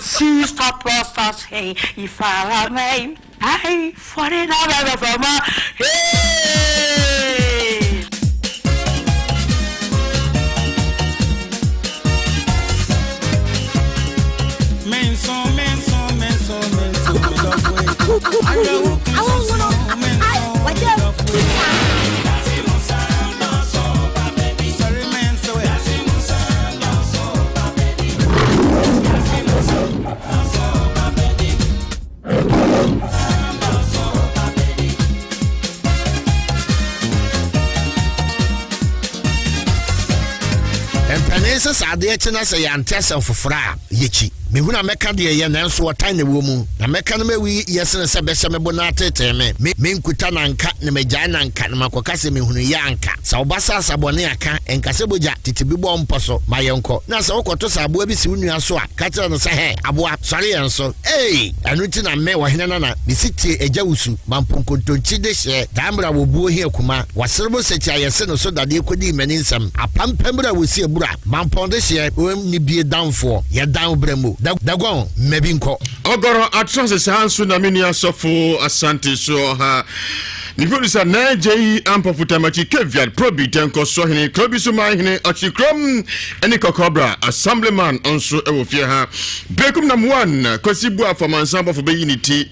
Sista mig Nej, för det där för mig Hey! Mpanin sɛ sɛ adeɛ kye na sɛ yɛante asɛm foforɔ a, yɛkyi. Mehunu a mɛka deɛ ɛyɛ nanso ɔtan na ɛwɔ mu. Na mɛka no mawi yɛ sene sɛ bɛhyɛ me bo na ateetee me. Me, menkuta na anka na magyae na anka na makɔka sɛ mehunu yɛ anka. Sɛ wo ba sa asa bɔne a, ka, nka sɛ bogya, tete bi bɔ mpɔ so, ma yɛnkɔ. Na sɛ wokɔto sɛ aboa bi si wo nua so a, ka kyerɛ no sɛ, Hɛ, aboa, sɔre yɛn so. Ei! Ɛno nti na me, ɔhene nana, mesi tie agya wusu, ma mponkontonkyi dehyeɛ, daa mmerɛ a wɔbuo hia kuma, wɔserebo sɛkyi a yɛse no so dadeɛ kɔdii m'ani nsɛm, apampam berɛ a wɔsi abura, mampɔn dehyeɛ, ɔnni bie danfoɔ, yɛdan wo berɛ mu, da, daguan, mma bi nkɔ. Ɔgɔrɔ atra ase saa nso na me nua sɔfo Asante so ɔha. Ne producer Naa Gyei Ampofo Tamakyi Keviat Probi Tɛnkɔ Sɔhene Kuro so Man Hene Ɔkyekrom ne Kɔkɔbra Assemblyman nso wɔ fie ha. Bekum nam one Kwasi Buafo Amansan Bɔfo bɛyi ne ti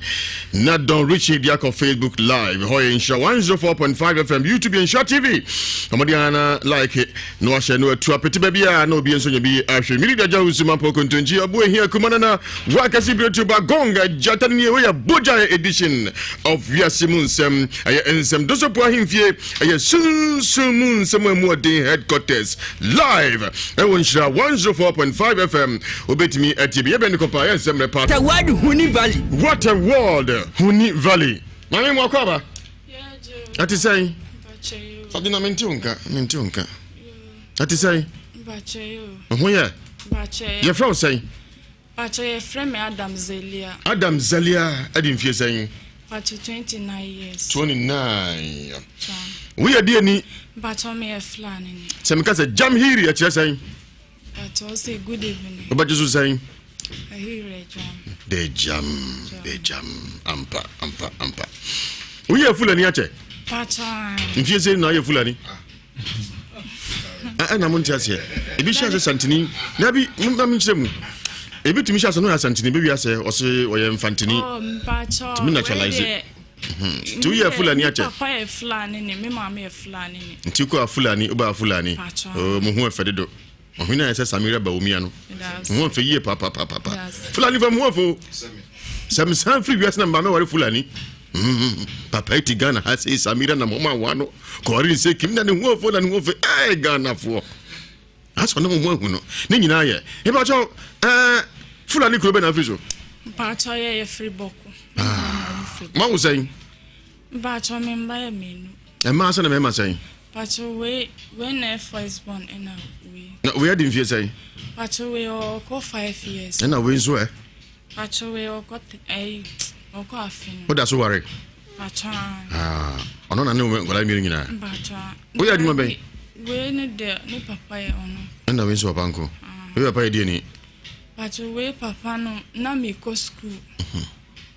na Don Richie de akɔ Facebook Live. Hɔ yɛ Nhyira 104.5 FM, YouTube yɛ Nhyira TV. Ɔmɔde ana like na wahyɛ no atu apete baabi a na obi nso nya bi ahwɛ. Miri da gya wusu mampo kontonkyi ɔbo ehia kuma nana wakasi bere ba gong gyata ne wɔ yɛ bogya edition of wiase mu nsɛm. Ɛyɛ nsɛm dosopo ahemfie ɛyɛ sunsun mu nsɛm a emu ɔden headquarters live ɛwɔ Nhyira 104.5 FM. Wobɛtumi atie bi yɛbɛn ne kɔpa yɛ nsɛm mmerɛ pa. What a world Huni Valley. What a world Huni Valley. Maame mu akɔ aba. Ɛte sɛn? Sabina mente wo nka, mente wo nka. Ɛte sɛn? Ho yɛ? Yɛfrɛ wo sɛn? Pacho yɛfrɛ me Adam Zelia. Adam Zelia adi mfie sɛn? Pacho 29 years. 29. Woyɛ deɛ ni? Pacho meyɛ Fulani ni. Sɛ meka sɛ Jamhiri ɛkyerɛ sɛn? Pacho ɔsɛ good evening. Wobɛgye so sɛn? Ahiri jam. De jam, de jam. Ampa, ampa, ampa. Woyɛ Fulani akyɛ? Pacho. Mfie sɛn na ayɛ Fulani? Ɛna mo nte aseɛ. Ebi hyɛ ase santini. Na bi na me nkyerɛ mu. Ebi tumi hyɛ ase no yɛ asantini bɛwi asɛ ɔse ɔyɛ mfantini. Oh, mpacho. Tumi naturalize. Nti woyɛ Fulani akyɛ? Papa yɛ Fulani ni, me maame yɛ Fulani ni. Nti kɔ a Fulani, wobaa Fulani. Pacho. Oh, mo ho ɛfɛ dodo. Ɔhene a ɛsɛ Samira Bawumia no. Mo ho ɛfɛ yie papapapa. Fulani fa mo ho ɛfɛ o. Sɛ mesan firi wiase na mba mɛware Fulani. Papa yi te Ghana ha sei Samira na mɔma awa no. Kɔɔre nsɛ kim na ne ho ɛfɛ na ne ho ɛfɛ. Ɛɛ Ghanafoɔ. Asɔ ne ho ho ahu no. Ne nyinaa yɛ. Ebakyɛw ɛɛ Fulani kuro bɛ na afiri so. Mpakyɛw yɛ yɛ firi Bɔko. Mawo sɛn? Mpakyɛw me mba yɛ mmienu. Mmaa sɛn na mmarima sɛn? Mpakyɛw wei wei na yɛ first born ɛna wei. Na wei adi mfie sɛn? Mpakyɛw wei ɔkɔ 5 years. Ɛna wei nso ɛ? Mpakyɛw wei ɔkɔ ɛyi ɔkɔ afe no. Woda so ware? Mpakyɛw. Ah, ɔno na ne wo nkwadaa mmienu nyinaa? Mpakyɛw. Woyɛ adwuma bɛn? Wei ne deɛ ne papa yɛ ɔno. Ɛna wei nso papa nko. Wei papa yɛ deɛ ni? Mpakyɛw wei papa no na mekɔ school.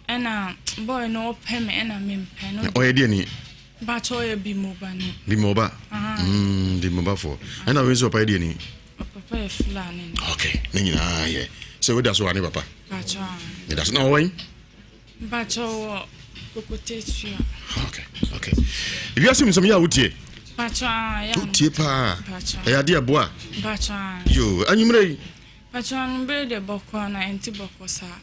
Ɛna boy no ɔpɛ me ɛna mempɛ no. Ɔyɛ deɛ ni? Mpakyɛw ɔyɛ bimoba ni. Bimoba? Bimoba foɔ. Ɛna wei nso papa yɛ deɛ ni? Papa yɛ Fulani ni. Okay, ne nyinaa yɛ. Sɛ woda so wa ne papa? Mpakyɛw. Meda so na ɔwɔ yi? Mpakyɛw wɔ Kokotetua. Okay. Ewiase mu nsɛm yɛ a wotie? Mpakyɛw yɛ. Wotie paa. Ɛyɛ adeɛ ɛboa. Mpakyɛw. Yo, anwummerɛ yi. Mpakyɛw anwummerɛ deɛ bɔkɔ na ɛnte bɔkɔ saa.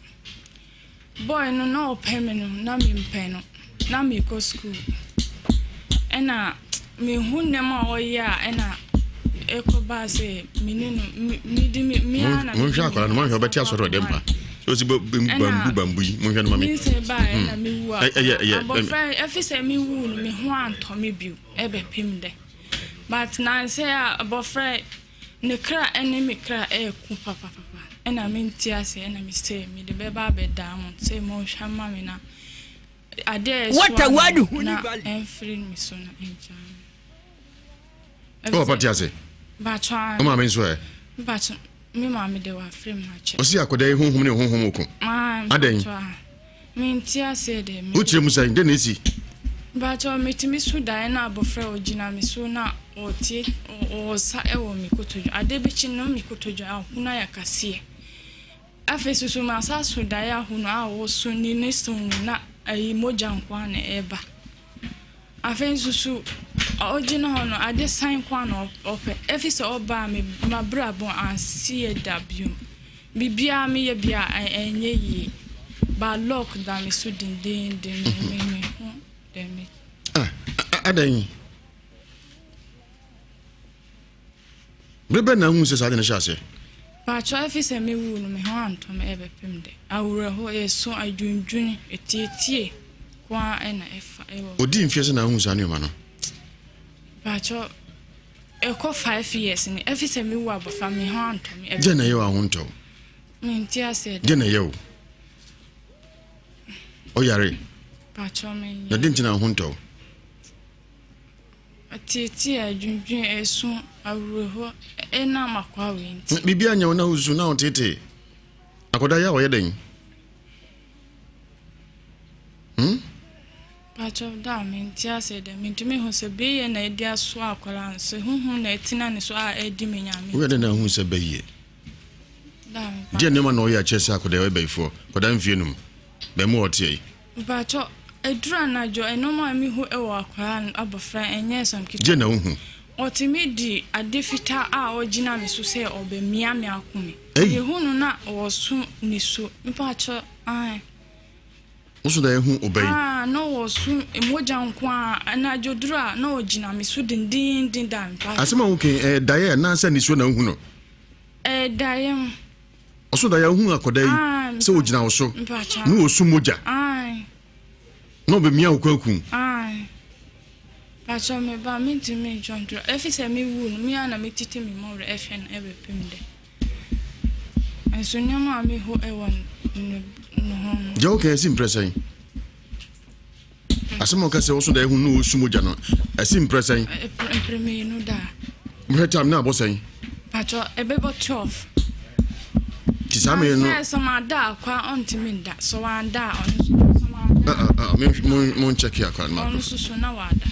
Boy no na ɔpɛ me no na mempɛ no na mekɔ school ɛna mehu nneɛma a ɔyɛ a ɛna ɛkɔbaa sɛ me ne no medi me me ara na monhwɛ akwadaa no monhwɛ ɔbɛte asɔre ɔdɛm ha ɔsi bambu bambu yi monhwɛ no ma me nyinsɛn baa ɛna mewu a abɔfra ɛfi sɛ mewu no me ho antɔ me bio ɛbɛpem dɛ but nansɛ a abɔfra ne kra ne me kra ɛɛko papapapa ɛna mente ase ɛna me sɛ mede bɛba abɛdaa mo sɛ monhwɛ ma me na adeɛ a ɛsoa me na ɛmfiri me so na ɛngyaa me. Ɔwɔ papa te ase. Mpakyɛ. Ɔmaame nso ɛ. Mpakyɛ. Me maame de wafrɛ mu akyɛ. Ɔsi akwadaa yi honhom ne honhom ko. Adɛn? Mente aseɛ deɛ. Me. Wokyerɛ mu sɛn? Dɛn na esi? Mpakyɛw metumi so daeɛ na abɔfra ɔgyina me so na ɔtie ɔsa wɔ me kotodwe. Adeɛ bɛkyi no me kotodwe ahono ayɛ kaseɛ. Afei soso masa so daeɛ ahono a ɔso ne ne so mu na ayi mogya nko ara na ɛreba. Afei nso so ɔgyina hɔ no, ade san nko ara na ɔpɛ. Efi sɛ ɔbaa me m'abrabɔ ansi yɛ da bio. Biribiara meyɛ biara ɛnyɛ yie. But luck da me so dendeenden me me me ho dɛ me. Ah, adɛn? Bere bɛn na wohuu sɛ saa ade no hyɛɛ aseɛ? Paatwɔ efi sɛ me wuu no me ho antɔ me ɛbɛpem dɛ. Awerɛho, esu, adwendwene, etietie ko ara ɛna ɛfa ɛwɔ. Odii mfeɛ sɛ na wohuu saa nneɛma no? Paatwɔ ɛkɔ 5 years ni efi sɛ me wu abɔfra me ho antɔ me. Deɛ na ɛyɛ wo ahontɔ wo? Mente aseɛ da. Deɛ na ɛyɛ wo? Ɔyare? Paatwɔ me. Na deɛ nti na ahontɔ wo? Ateetee, adwendwen, esu, awerɛhoɔ ɛnam akoa wei nti. Biribi anyɛ wo na wosu na woteetee. Akwadaa yi a ɔyɛ dɛn? Hmm? Pakyɛ da a mente aseɛ dɛ mentumi hu sɛ bɛyɛ na ɛde aso akwadaa no sɛ huhu na ɛtena ne so a ɛdi me nyame. Woyɛ dɛn na wohu sɛ bɛyɛ? Deɛ nneɛma na ɔyɛ akyerɛ sɛ akwadaa yɛ bɛyifoɔ akwadaa mfie num bɛn mu a ɔteɛ yi. Mpakyɛ ɛduru anadwo nneɛma a mehu wɔ akwadaa no abɔfra ɛnyɛ nsɛm ketewa. Deɛ na wohu? Ɔtumi di ade fitaa a ɔgyina me so sɛ ɔbɛmia me ako me. Mehu no na ɔso ne so. Mpakyɛ ae. Woso da ehu ɔba yi? Ah, na ɔso mogya nko a anadwo duru a na ɔgyina me so dendenden da mpakyɛ. Asɛm a woka yi ɛyɛ daeɛ anaasɛ nisuo na wohu no? Ɛyɛ daeɛ mu. Ɔso daeɛ wohu akwadaa yi sɛ ɔgyina wo so na ɔsu mogya na ɔbɛmia wo kwaku. Pakyɛ me ba mentumi ntwa ntorɔ ɛfi sɛ me wu no me ara na metete me mmɔwerɛ ɛhwɛ no ɛbɛpem dɛ nso nneɛma a mehu ɛwɔ ne ne ho no. Deɛ woka ɛsi mprɛ sɛn? Asɛm a ɔka sɛ ɔso daeɛ hu no ɔsu mogya no ɛsi mprɛ sɛn? Mprɛ mmienu daa. Wohwɛ time na abɔ sɛn? Pakyɛ ɛbɛbɔ 12. Ti saa mmienu no. Sɛ sɛ ma da akwa ɔntumi nda sɛ wanda a ɔno nso sɛ wanda. Mo nkyɛke akwa no. Ɔno nso so na wada.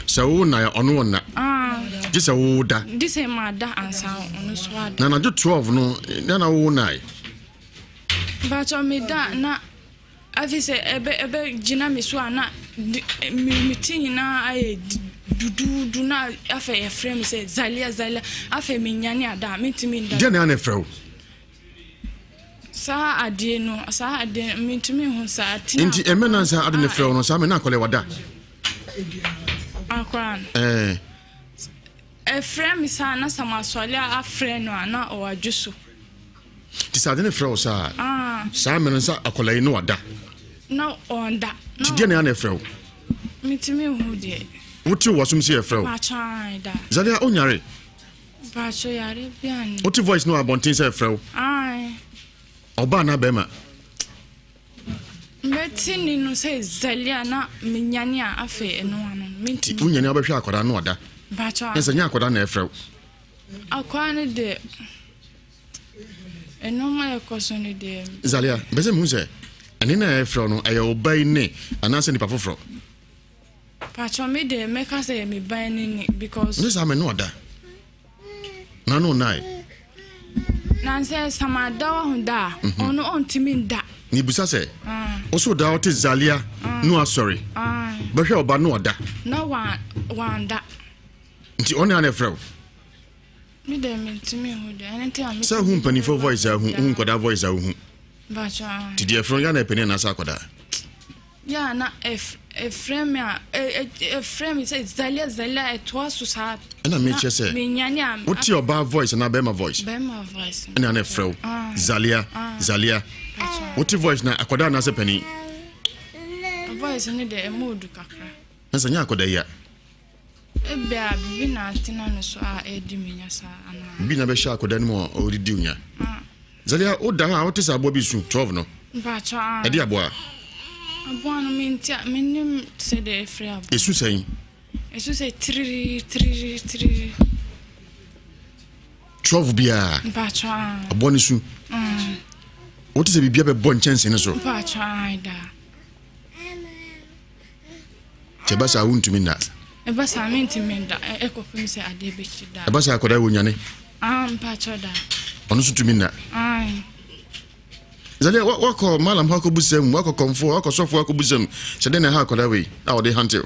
Sɛ wo na ɔno ɔnna. Gye sɛ wo da. Gye sɛ ma da ansa ɔno nso ada. Na anadwo 12 no na na wo na. Pakyɛ me da na afei sɛ ɛbɛ ɛbɛ gyina me so a na me me ti nyinaa ayɛ duduudu na afei yɛfrɛ me sɛ Zalia Zalia afei menyane ada a mentumi nda. Deɛ na ɛna ɛfrɛ wo? Saa adeɛ no saa adeɛ no mentumi nhu saa tina. Nti ɛmɛ na saa ade no frɛ wo no saa mɛ na akɔlɛ wada. Akora no. Ɛɛ. Ɛfrɛ me saa na sɛ masɔre a afrɛ no a na ɔwadwo so. Nti sɛ ade no frɛ wo saa a saa mmerɛ no sɛ akwadaa yi na wada. Na ɔnda. Nti deɛ na ɛna ɛfrɛ wo? Metumi nhu deɛ. Wote wɔ asom sɛ yɛfrɛ wo? Mpakyɛ da. Zalia onyare? Mpakyɛ yare bi ani. Wote voice no wɔ abɔnten sɛ ɛfrɛ wo? Ɔbaa anaa bɛrima? Mɛte ni no sɛ Zalia na menyane a afei ɛno ano. Nti wonyane a wobɛhwɛ akwadaa no ɔda? Mpakyɛ. Ɛsɛ nyɛ akwadaa na ɛfrɛ wo? Akwadaa no deɛ ɛnneɛma a ɛkɔ so no deɛ. Zalia, mpɛ sɛ mehu sɛ ɛne na ɛfrɛ wo no ɛyɛ wo ba yi ne anaasɛ nipa foforɔ? Pakyɛ me deɛ mɛka sɛ ɛyɛ me ba yi ne ne because. Ne saa mɛ no ɔda na no nnae. Na sɛ samada wɔ ho da a mhm. ɔno ɔntumi nda. Ne bisa sɛ ɔso da ɔte Zalia no asɔre bɛhwɛ ɔba no ɔda. Na wanda. Nti ɔne ana ɛfrɛ wo? Me deɛ mentumi nhu deɛ ɛno nti a sɛ hu mpanimfoɔ voice a hu hu nkwadaa voice a wohu nti deɛ ɛfrɛ no yɛ na ɛpanin anaasɛ akwadaa yɛ na ɛfrɛ me a ɛfrɛ me sɛ zalia zalia ɛtoa so saa ɛna mekyerɛ sɛ menyane a wote ɔbaa voice anaa bɛrima voice bɛrima voice ɛna na ɛfrɛ wo zalia zalia wote voice na akwadaa anaasɛ panin voice no deɛ ɛmu odu kakra na sɛ nyɛ akwadaa yi a Ebia biribi na atena ne so a ɛredi me nya saa anaa? Biribi na bɛhyɛ akwadaa no mu a ɔredidi wo nya. Ah. Zalia, woda hɔ a wote sɛ aboa bi su 12 no. Mpakyɛ ah. Ɛde aboa? Aboa no menti a menim sɛ deɛ ɛfiri aboa. Esu sɛn? Esu sɛ tiriri tiriri tiriri. 12 biara. Mpakyɛw ae. Aboa no su. Wote sɛ biribi abɛbɔ nkyɛnse no so. Mpakyɛw ae daa. Nti ɛba saa wontumi nna. Ɛba saa mentumi nda ɛkɔpem sɛ adeɛ bɛkyi daa. Ɛba saa akwadaa wɔ nyane. Ah mpakyɛw daa. Ɔno nso tumi nna. Ae. Zale wakɔ malam hɔ akɔbu sɛm wakɔ kɔmfoɔ wakɔ sɔfoɔ akɔbu sɛm sɛ dɛn na ɛha akwadaa wei a ɔde hantew.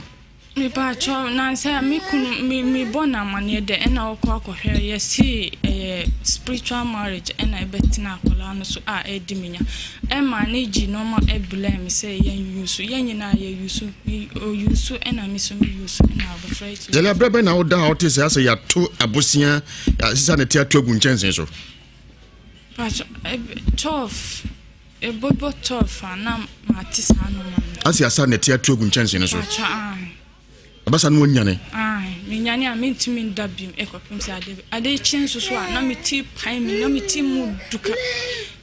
Mepakyɛw, nansɛ me kunu me me bɔ no amaneɛ dɛ ɛna ɔkɔ akɔhwɛ yɛse ɛyɛ spiritual marriage ɛna ɛbɛtena akwadaa no so a ɛredi me nya ɛma ne gye nnoɔma ɛblɛ me sɛ yɛn use yɛn nyinaa yɛ use me o use ɛna me so me use ɛna abɔfra yi so. Yɛlɛ abrɛ bɛn na woda a wote sɛ asɛ yɛato abosea asesa ne te ato agu nkyɛnsee so? Pakyɛw, 12. Ebɔbɔ tɔ fa na mate saa nnoɔma no. Ase asa nɛte atu agu nkyɛnse no so. Paatwa ae. Ɛba saa na wanyane. Ae, menyane a mentumi nda biom ɛkɔpem sɛ ade ade kye nso so a na me ti pae me na me ti mu duka.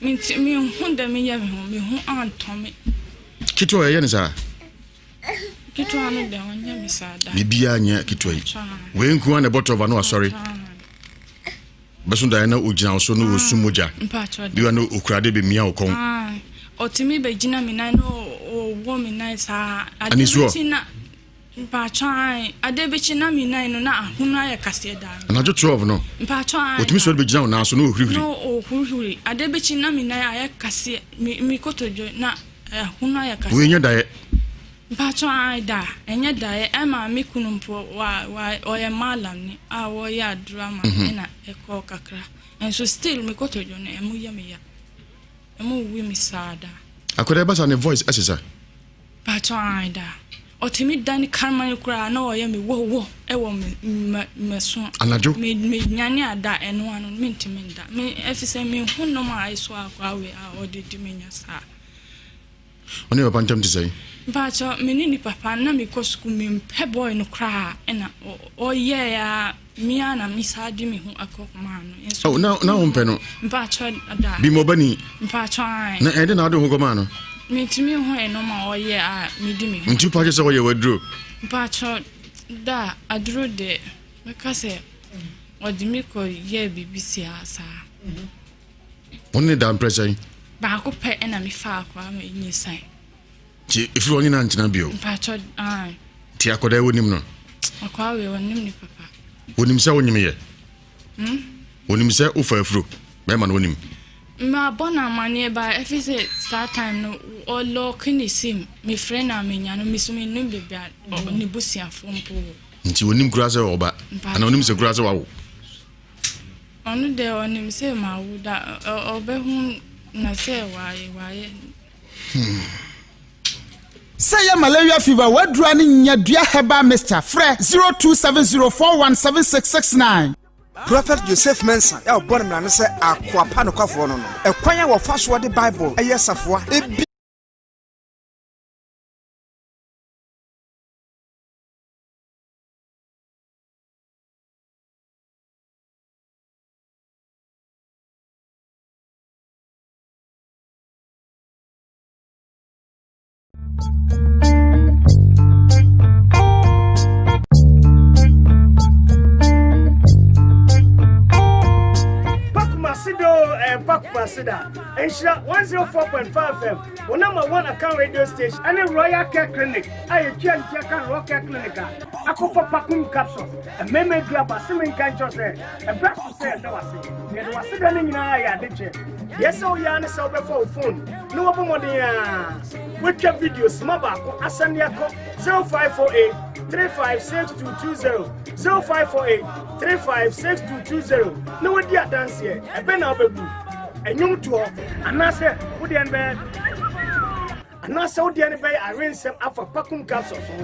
Menti menhu dɛ meyɛ me ho, me ho antɔ me. Ketewa ɛyɛ ne saa? Ketewa no dɛ ɔnyɛ me saa da. Biribiara nyɛ ketewa yi. Wei nko ara na ɛbɔ tɔva na wasɔre. Bɛso daeɛ na ɔgyina wo so na ɔsu mogya. Bi wa na ɔkura de bɛmia wo kɔn. Ɔtumi bɛgyina me nan na ɔwɔ me nan saa. Anisuo. Mpaatwa ae. Adeɛ bɛkyi na me nan no na ahono ayɛ kaseɛ daa. Anadwo 12 no. Mpaatwa ae. Ɔtumi sɔre bɛgyina wo nan so na ɔhurihuri. Na ɔhurihuri. Adeɛ bɛkyi na me nan ayɛ kaseɛ. Me me kotodwe na ahono ayɛ kaseɛ. Wei nyɛ daeɛ. Mpakyɛw ae da ɛnyɛ daeɛ ɛma me kunu mpo wa wa ɔyɛ mallam ni a wɔyɛ aduro ama me ɛna ɛkɔɔ kakra nso still me kotodwe no ɛmu yɛ me ya ɛmu wi me saa da. Akwadaa ba saa ne voice ɛsesa. Mpakyɛw ae da ɔtumi dane kraman koraa na ɔyɛ me wo wo ɛwɔ me ma maso. Anadwo. Me me nyane a da ɛno ano me ntumi nda me ɛfisɛ me hu nom a ɛso akwadaa wei a ɔde di me nya saa. Wo ne papa ntam te sɛn? Mpakyɛw me ne ne papa na me kɔ sukuu me mpɛ boy no koraa ɛna ɔyɛɛ a me a na me saa de me ho akɔ maa no nso. Oh, na na wo mpɛ no? Mpakyɛw da. Bi mo bani. Mpakyɛw ae. Na ɛde na ade ho kɔ maa no? Me tumi ho ɛno ma ɔyɛ a me di me ho. Nti pa kyɛ sɛ ɔyɛ waduro? Mpakyɛw da aduro de mɛka sɛ ɔde me kɔ yɛ biribi si a saa. Wo ne da mprɛ sɛn? Baako pɛ na me faa akwadaa ma enyisan. Nti efiri hɔ nyinaa ntena bio? Mpatsɔ ae. Nti akwadaa yi wonim no? Akwadaa wei ɔnim ne papa. Wonim sɛ wonyim yɛ? Hmm? Wonim sɛ wofa afuro? Bɛrima no wonim? Mabɔ no amaneɛ ba ɛfiri sɛ saa time no ɔlɔɔke ne sim mefrɛ no a menya no meso mennim baabi a ne busuafoɔ mpo wɔ. Nti onim koraa sɛ ɔba anaa onim sɛ koraa sɛ wawo? Ɔno deɛ ɔnim sɛ mawo da ɔbɛhu na sɛ wayɛ wayɛ. Sɛ ɛyɛ malaria fever w'aduru a ne nya dua herbal mixture frɛ 0270417669. Prɔfɛt Joseph Mensah a ɔbɔ ne mmara no sɛ akoa pa nokwafoɔ no no, ɛkwan a wɔfa soɔ de Bible yɛ safoa bi. Pakumasi da nhyira 104.5 fm wɔn number one account radio station ɛne royal care clinic a yɛtua ntua ka royal care clinic a akɔfa pakum capsules Mmarima du aba se menka nkyerɛ sɛ ɛberɛ so sɛ yɛda wase. Na yɛde w'aseda no nyinaa yɛ ade kyɛ. Deɛ sɛ woyɛ ara ne sɛ wobɛfa wo fon na wabɔ mmɔden a woatwa video sima baako asɛnde akɔ 0548 356220 0548 356220 na wadi adanseɛ. Ɛbɛ na wobɛbu ɛnwomtoɔ anaasɛ wodeɛ no bɛyɛ Anaasɛ wo deɛ no bɛyɛ awensɛm afa pakum capsules ho.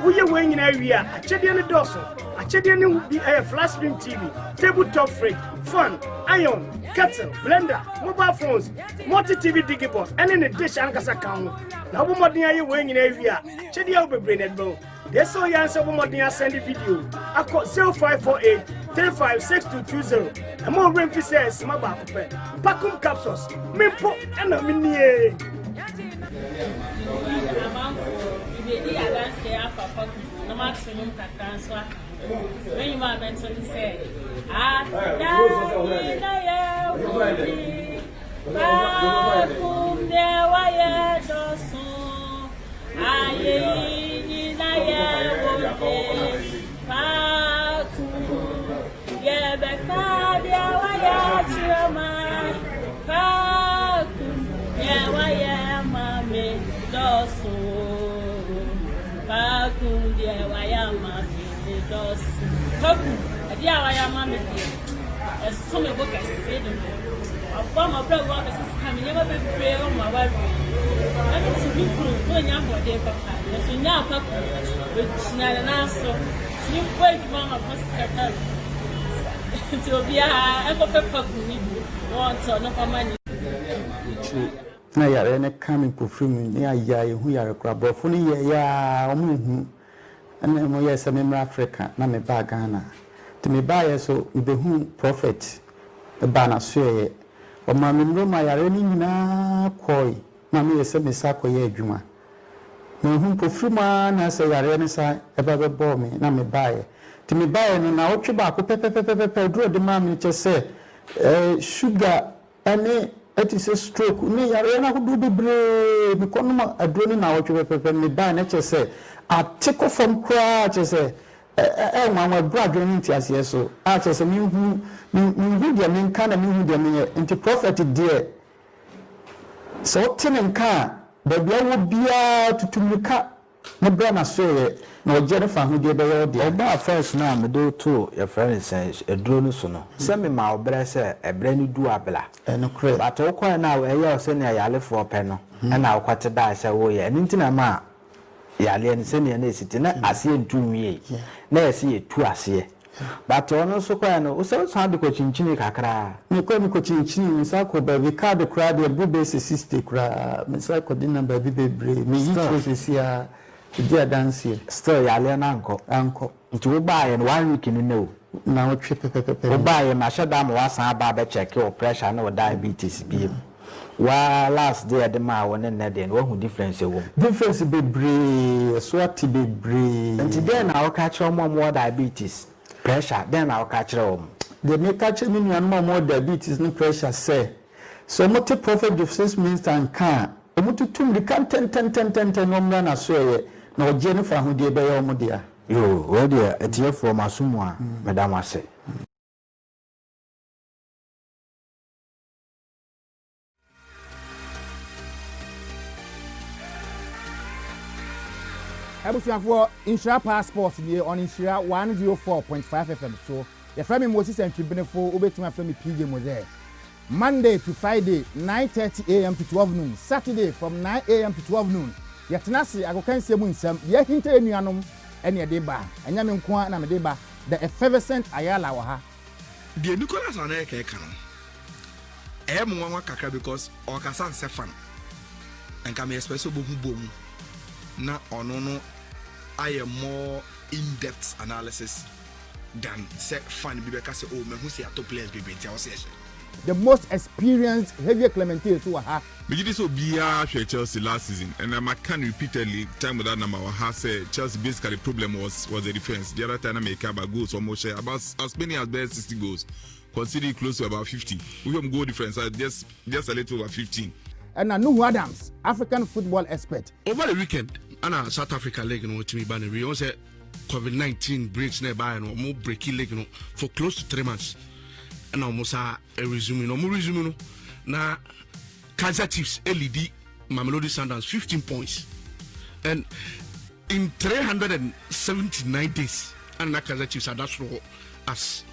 Woyɛ wei nyinaa wie a, akyɛdeɛ no dɔɔso. Akyɛdeɛ no bi yɛ flat screen TV, table top fridge, fan, iron, kettle, blender, mobile phones, multi TV digibox, ɛne ne dish ankasa ka ho. Na wobɔ mmɔden ayɛ wei nyinaa wie a, akyɛdeɛ a wo bebree na ɛde bɛwo. Deɛ sɛ ɔyɛ ansɛ bɔ mmɔden asɛnde video akɔ 0548 356220. Ɛma owura mfi sɛ sima baako pɛ. Pakum capsules, me mpo ɛna me nie. Amanfoɔ, mebɛdi adanseɛ afa Pakum ho na mato nnwom kakra nso aka ho. Me nnwom a mɛto ne sɛ, Aseda Mebɛka deɛ wayɛ akyerɛ man Kwaku deɛ wayɛ ama me dɔɔso Kwaku deɛ wayɛ ama me dɔɔso Kwaku ɛdeɛ a wayɛ ama me deɛ ɛso me bo kɛse dodo Waboa m'abrabɔ abɛsesa me nneɛma bebree wɔ m'awareɛ mu Na mete me kunu na ɔnya ahoɔden papa nanso nyaa Kwaku ɔgyina ne nan so Tumi bɔ adwuma ma ho sɛ dɛm nti obiara nkɔpɛ paku no bi na ɔntɔ no kɔma ne. Akyire na yareɛ no ka me mpofirim ne ayɛ a yɛhu yare koraa. Aborɔfo no yɛeɛ ara wɔnhunu ɛna wɔyɛɛ sɛ memmra Africa na mebaa Ghana. Nti mebaeɛ nso mebɛhuu Prophet mebaa n'asoɛeɛ. Ɔmaa me nnuro maa yareɛ no nyinaa kɔe ma meyɛɛ sɛ mesan kɔyɛ adwuma. Manhu mpofirim ara na sɛ yareɛ no san ba bɛbɔɔ me na mebaeɛ. Nti mebaeɛ no naawɔtwe baako pɛpɛpɛpɛpɛ aduro a ɔde maa me no kyerɛ sɛ sugar ne ɛte sɛ stroke ne yareɛ no ahodoɔ bebree mekɔnom aduro no naawɔtwe pɛpɛpɛ mebaeɛ no kyerɛ sɛ ate kɔ fam koraa kyerɛ sɛ ɛyɛ nwanwa ɛboro adwene ne nteaseɛ so a kyerɛ sɛ menhu menhu deɛ menka na menhu deɛ menyɛ nti prɔfɛt deɛ Sɛ wote ne nka a, baabi a wowɔ biara tutu mmirika na bra n'asoɛeɛ, na ɔgyeɛ ne fawohodie bɛyɛ wo dea. Wobaa first no a mede wo too yɛfrɛ no sɛn aduro no so no sɛ memaa wo berɛ sɛ ɛberɛ no du a bra. Ɛnokorɛ. But wokɔɛ no a ɛyɛɛ wo sɛnea yarefoɔ pɛ no ɛna wokɔte dae sɛ woreyɛ ɛno nti na ɛmaa yareɛ no sɛnea na ɛsi te na aseɛ ntu nwiei na yɛse yɛtu aseɛ but ɔno nso kɔɛ no wosɛ wosan de kɔkyinkyinii kakra. Mekɔɛ mekɔkyinkyinii me san kɔɔ baabi card koraa deɛ ɛboro bɛyɛ sɛ 60 koraa me san kɔde nam baabi bebree meyi kyerɛ seesei ara ɛdi adanseɛ. Still yareɛ no ankɔ. Ankɔ. Nti wo baeɛ no one week ni nnɛ o. Nnawɔtwe pɛpɛpɛpɛ ni. Wo baeɛ mahyɛ da ama woasan aba abɛ check wo pressure ne wo diabetes biom. Waa last deɛ yɛde maa wo ne nnɛ deɛ no woahu difference ɛwɔ mu? Difference bebree, ɛso ate bebree. Nti dɛn na woka kyerɛ wɔn a wɔwɔ diabetes, pressure, dɛn na woka kyerɛ wɔn? Deɛ meka kyerɛ me nuanom a wɔwɔ diabetes ne pressure sɛ, sɛ wɔte Prophet Joseph Minster nka a, wɔtutu mmirika ntɛntɛntɛntɛntɛn na wɔmmra n'asoɛeɛ, na ɔgyeɛ ne fahodie bɛyɛ wɔn dea. Yoo wei deɛ atiefoɔ mo aso mu a meda mo ase. Abusuafoɔ, Nhyira Paa Sports nie on Nhyira 104.5 FM so. Yɛfrɛ me Moses Antwi-Benefo, wobɛtumi afrɛ me PJ Mozee. Monday to Friday, 9:30 am to 12 noon, Saturday from 9 am to 12 noon. Yɛtena ase agokansie mu nsɛm, deɛ ahinta yɛn nuanom ɛne ɛde ba. Ɛnyɛ me nko ara na mede ba, The Effervescent Ayala wɔ ha. Deɛ Nicholas Anelka ɛka no ɛyɛ me nwanwa kakra because ɔkasa nsɛ fan nka me expect sɛ ɔbɛhu bɔ mu na ɔno no ayɛ more in depth analysis than sɛ fan bi bɛka sɛ oh mahu sɛ yɛatɔ players bebree nti ɛwɔ sɛ yɛhyɛ. The most experienced Javier Clemente nso wɔ ha. Megye di sɛ obiara hwɛɛ Chelsea last season and maka no repeatedly time without number wɔ ha sɛ Chelsea basically problem was was the defence. The other time na meka about goals wɔn hyɛ about as many as bɛyɛ 60 goals conceded close to about 50. Wohwɛ mu goal difference a just just a little over 15. Ɛna Nuhu Adams, African football expert. Over the weekend ana South Africa league no wɔtumi ba no wie wɔn sɛ covid 19 breaks na ɛbaeɛ no wɔn breaki league no for close to 3 months ɛna wɔn sa resume no wɔn resume no na Kaizer Chiefs elidi Mamelodi Sundowns 15 points and in 379 days ɛna na Kaizer Chiefs ada soro hɔ as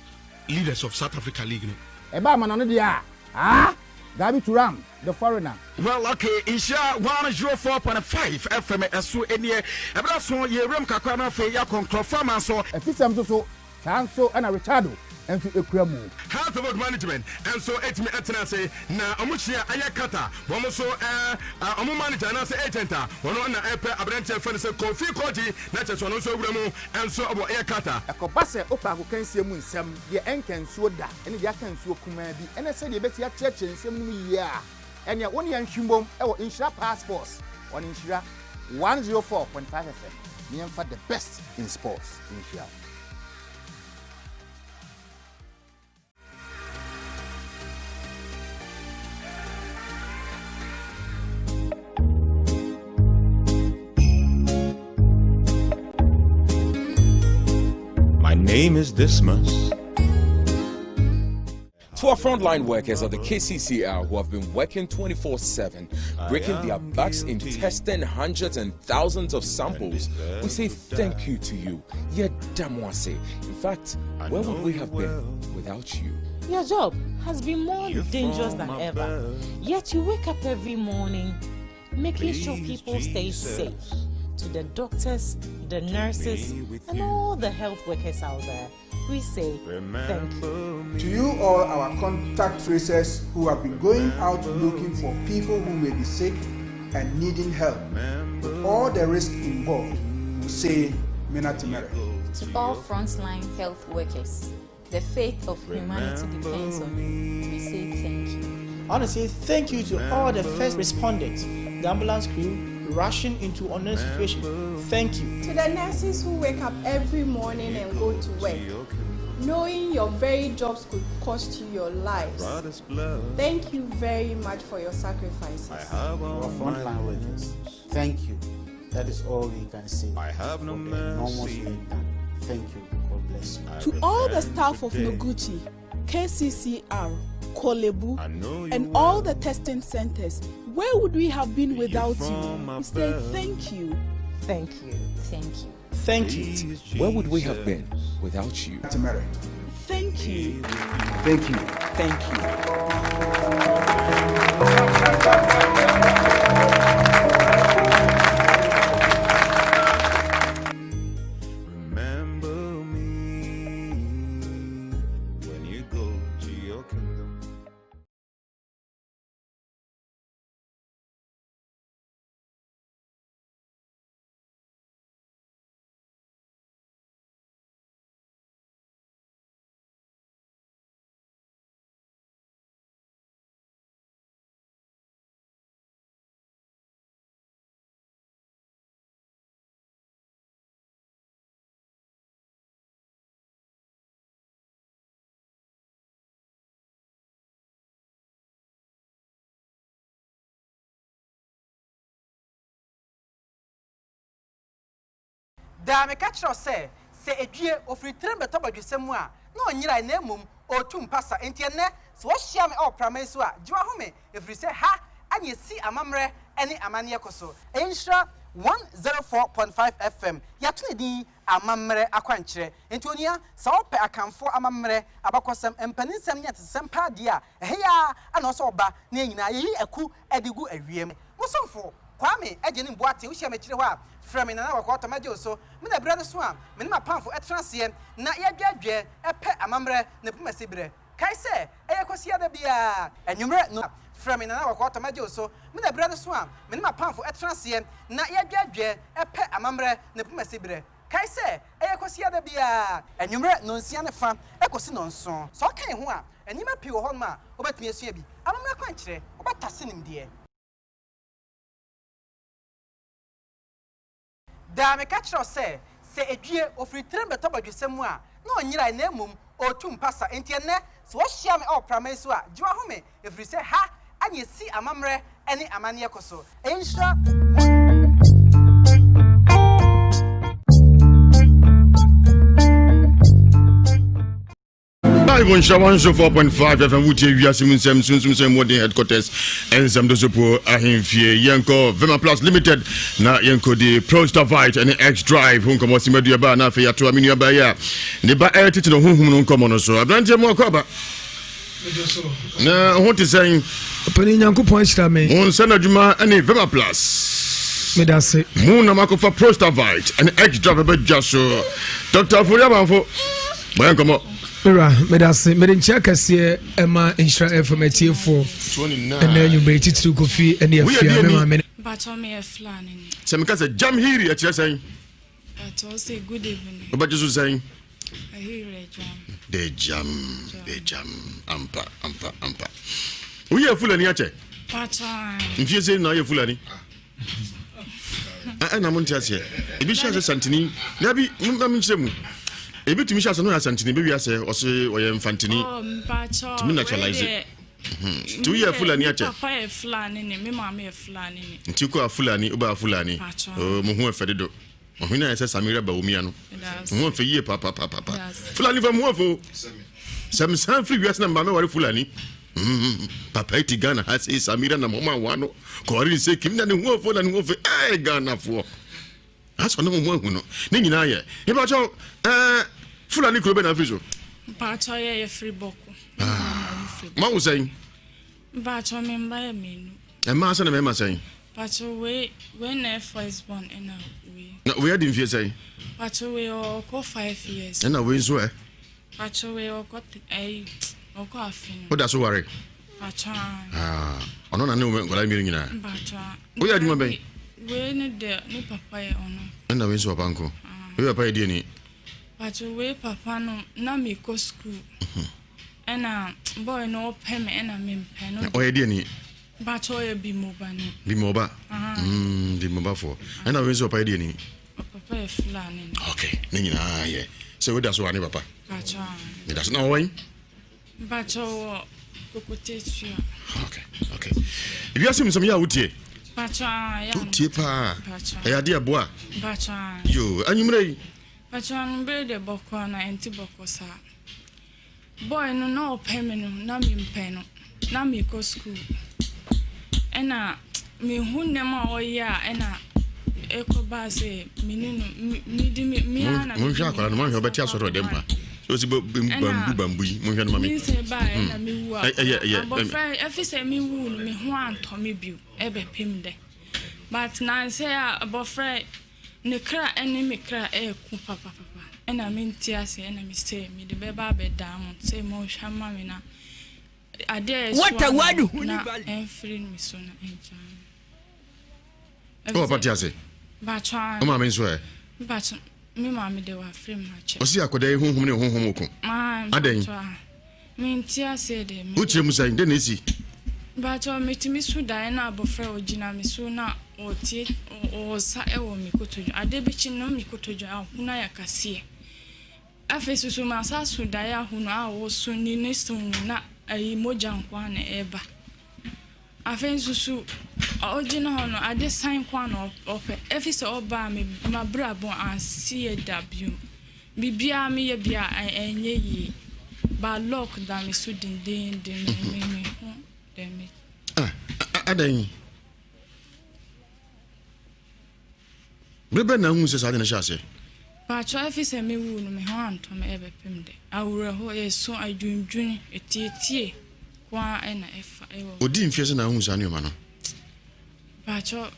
leaders of South Africa league no. Ɛba ama no deɛ a, ah! Gabi Turam, the foreigner. Well okay, Nhyira 104.5 FM ɛso nie. Ɛberɛ so yɛwuram kakra na afei yɛakɔ nkurɔfoɔ aman so. Afisɛm nso so, saa nso na Richardo nso kura mu. Health Board Management nso tumi tena ase na wɔn hyia ɛyɛ Qatar wɔn nso wɔn manager anaasɛ agent a wɔn na ɛpɛ aberanteɛ fɛ no sɛ Kofi Kordzi na kyerɛ sɛ ɔno nso awura mu nso wɔ ɛyɛ Qatar. Ɛkɔba sɛ wopɛ agokansie mu nsɛm, deɛ ɛnka nsuo da ne deɛ aka nsuo kumaa bi, ne sɛdeɛ yɛbɛsi akyerɛkyerɛ nsɛm no mu yie a, ɛnneɛ wo ne yɛn nhwe mmom wɔ Nhyira Paa Sports on Nhyira 104.5 FM na yɛmfa the best in sports nhyira wo. My name is Dismas. To our frontline workers at the KCCR who have been working 24 7, breaking their backs in testing hundreds and thousands of samples, we say thank you to you. Yedamwase. In fact, where would we have been without you? Your job has been more dangerous than ever. Yet you wake up every morning making sure people stay safe. To the doctors, the nurses, and all the health workers out there, we say thank you. To you all our contact tracers who have been going out looking for people who may be sick and needing help, with all the risk involved, we say Minatimere. To all frontline health workers, the fate of humanity depends on you. We say thank you. I want to say thank you to all the first responders, the ambulance crew, rushing into unknown situations. Thank you. To the nurses who wake up every morning and go to work, knowing your very jobs could cost you your lives. Thank you very much for your sacrifices. Our frontline workers, thank you. That is all we can say. I have no enormous work done. Thank you. God bless you. To all the staff of Noguchi, KCCR, Korle Bu, and all the testing centers, where would we have been without you? We say thank you. Thank you. Thank you. Thank you. Where would we have been without you? Thank you. Thank you. Thank you. Remember me when you go to your kingdom. Daa meka kyerɛ wo sɛ, sɛ edwie, ofiri tirim bɛtɔ badwesɛm mu a, na ɔnyerae na mmom ɔretu mpasa. Enti ɛnnɛ, sɛ wohyia me wɔ prama yi so a, gye w'ahome, ɛfiri sɛ ha na yɛsi amammerɛ ne amanneɛ kɔ so. Ɛyɛ Nhyira 104.5 FM. Yɛato ne din Amammerɛ Akwankyerɛ. Enti onua, sɛ wopɛ Akanfoɔ amammerɛ, abakɔsɛm, mpaninsɛm ne atetesɛm paa deɛ a, ɛha yi ara na ɛwɔ sɛ woba na yɛn nyinaa yɛyi aku de gu awia mu. Mo somfo, Kwame Agyenim Boateng, wohyia me akyire hɔ a, frɛ me Nana Kɔkɔɔ Tɔ, mɛgye wo so. Me na berɛ no so a, me ne m'apamfo tena aseɛ na yɛdwɛɛdwɛɛ pɛ amammerɛ ne pomasi berɛ. Kae sɛ, ɛyɛ Kwasiada biara anwummerɛ no, frɛ me Nana Kɔkɔɔ Tɔ, mɛgye wo so. Me na berɛ no so a, me ne m'apamfo tena aseɛ na yɛdwɛɛdwɛɛ pɛ amammerɛ ne pomasi berɛ. Kae sɛ, ɛyɛ Kwasiada biara anwummerɛ nnɔnsia ne fa kɔsi nnɔnson. Sɛ woka yɛn ho a, nneɛma pii wɔ hɔnom a wobɛtumi asua bi. Amammerɛ akwankyerɛ, wobɛtase nimdeɛ. Daa meka kyerɛ wo sɛ, sɛ edwie, ofiri tirim bɛtɔ badwesɛm mu a, na ɔnyerae na mmom ɔretu mpasa. Enti ɛnnɛ, sɛ wohyia me wɔ prama yi so a, gye w'ahome, ɛfiri sɛ ha na yɛsi amammerɛ ne amanneɛ kɔ so. Ɛyɛ nhyira ho. Live on Nhyira 104.5 FM wotie wiase mu nsɛm sunsum sɛ mmɔden headquarters nsɛm do so po ahemfie yɛnkɔ Vema Plus Limited na yɛnkɔdi Prostavite ne X Drive ho nkɔmmɔ sima duaba na afei yɛatoa me nuabaa yi a ne ba ɛretete no honhom no nkɔmmɔ no so aberanteɛ mu akɔ aba na ho te sɛn ɔpɛni nyankopɔn ahyira me mo nsa no adwuma ne Vema Plus medase mu na makɔfa Prostavite ne X Drive bɛdwa so Dr. Afori Amanfo Bɔyɛ nkɔmmɔ. Mewura, meda ase. Mede nkyia kɛseɛ ɛma Nhyira FM atiefoɔ ɛnɛ anwummerɛ yi titiriw Kofi ne Afia me maame. Mpatsɔ meyɛ Fulani ni. Sɛ meka sɛ Jam Hiri ɛkyerɛ sɛn? Mpatsɔ ɔsɛ good evening. Wobɛgye so sɛn? Ahiri jam. De jam, de jam. Ampa, ampa, ampa. Woyɛ Fulani akyɛ? Mpatsɔ ae. Mfie sɛ na woyɛ Fulani? Ɛna mo nte aseɛ. Ebi hyɛ ase santini. Dabi, mo nkyerɛ mu. Ebi tumi hyɛ ase no yɛ asantini, bɛwi asɛ ɔse ɔyɛ mfantini. Oh, mpatsɔ. Tumi naturalize. Mhm. Nti woyɛ Fulani akyɛ? Me papa yɛ Fulani ni, me maame yɛ Fulani ni. Nti wokɔ a Fulani, wobaa Fulani. Mpatsɔ. Oh, mo ho ɛfɛ dodo. Ɔhene ayɛ sɛ Samira Bawumia no. Mo ho ɛfɛ yie papapapapa. Fulani fa mo ho ɛfɛ o. Sɛ mesan firi wiase na meba mɛware Fulani. Mm, papa yi te Ghana ha sei Samira nam hɔ ma wa no. Kɔware ne sɛ kim na ne ho afo na ne ho afo. Ɛɛ Ghanafoɔ. Asɔ ne ho ho ahu no. Ne nyinaa yɛ. Mepakyɛw, ɛɛ Fulani kuro bɛ na afiri so? Mpakyɛw yɛ yɛfiri Bɔko. Ah, ma wo sɛn? Mpakyɛw me mba yɛ mmienu. Mmaa sɛn na mmarima sɛn? Mpakyɛw wei wei na yɛ first born ɛna wei. Na wei adi mfie sɛn? Mpakyɛw wei ɔkɔ 5 years. Ɛna wei nso ɛ? Mpakyɛw wei ɔkɔ ɛyi ɔkɔ afe no. Woda so ware? Mpakyɛw. Ah, ɔno na ne wo nkwadaa mmienu nyinaa. Mpakyɛw. Woyɛ adwuma bɛn? Wei no deɛ ne papa yɛ ɔno. Ɛna wei nso papa nko. Wei papa yɛ deɛ ni? Mpakyɛw wei papa no na mekɔ school. Ɛna boy no ɔpɛ me ɛna mempɛ no. Ɔyɛ deɛ ni? Mpakyɛw ɔyɛ bimoba ni. Bimoba. Mm, bimobafoɔ. Ɛna wei nso papa yɛ deɛ ni? Papa yɛ Fulani ni. Okay, ne nyinaa yɛ. Sɛ woda so wa ne papa? Mpakyɛw. Meda so na ɔwɔ yi? Mpakyɛw wɔ Kokotetua. Okay. Ewiase mu nsɛm yɛ a wotie? Mpakyɛw yɛ. Wotie paa. Mpakyɛw. Ɛyɛ adeɛ ɛboa. Mpakyɛw. Yo, anwummerɛ yi. Mpakyɛw anwummerɛ deɛ bɔkɔ na ɛnte bɔkɔ saa. Boy no na ɔpɛ me no na mempɛ no. Na mekɔ school. Ɛna mehu nneɛma a ɔyɛ a ɛna ɛkɔbaa sɛ me ne no mede me me ara na Monhwɛ akwadaa no, monhwɛ ɔbɛte asɔre ɔdɛm pa. Sɛ ɔsi bambu bambu yi, monhwɛ no ma me. Nyinsɛn baa ɛna mewu a. Ɛyɛ ɛyɛ. Abɔfra ɛfi sɛ mewu no me ho antɔ me bio ɛbɛpem dɛ. But nansɛ a abɔfra ne kra ɛne me kra ɛɛko papapapa ɛna mente ase ɛna me sɛ mede bɛba abɛdaa mo sɛ monhwɛ ma me na adeɛ a ɛsoa no na ɛmfiri me so na ɛngyaa me. Wo papa te ase? Mpakyɛ. Wo maame nso ɛ? Mpakyɛ me maame de wafiri mu akyɛ. Ɔsi akɔda yi honhom ne honhom ko. Adɛn? Mente aseɛ deɛ. Wokyerɛ mu sɛn? Dɛn na esi? Mpakyɛ metumi so daeɛ na abɔfra ɔgyina me so na ɔtie ɔsa wɔ me kotodwe. Adeɛ bɛkyi no me kotodwe ahono ayɛ kaseɛ. Afei soso masa so daeɛ ahono a ɔso ne ne so mu na ayi mogya nko ara na ɛreba. Afei nso so ɔgyina hɔ no ade san nko ara na ɔpɛ. Ɛfiri sɛ ɔbaa me m'abrabɔ ansi yɛ da bio. Biribiara meyɛ biara ɛnyɛ yie. But luck da me so dendeenden me me me ho dɛ me. Ah, adɛn? Bere bɛn na wohuu sɛ saa ade no hyɛɛ aseɛ? Paatwɔ ɛfiri sɛ me wuu no me ho antɔ me ɛbɛpem dɛ. Awerɛho, ɛso, adwendwene, atietie ko ara ɛna ɛfa ɛwɔ. Odii mfeɛ sɛ na wohuu saa nneɛma no? Paatwɔ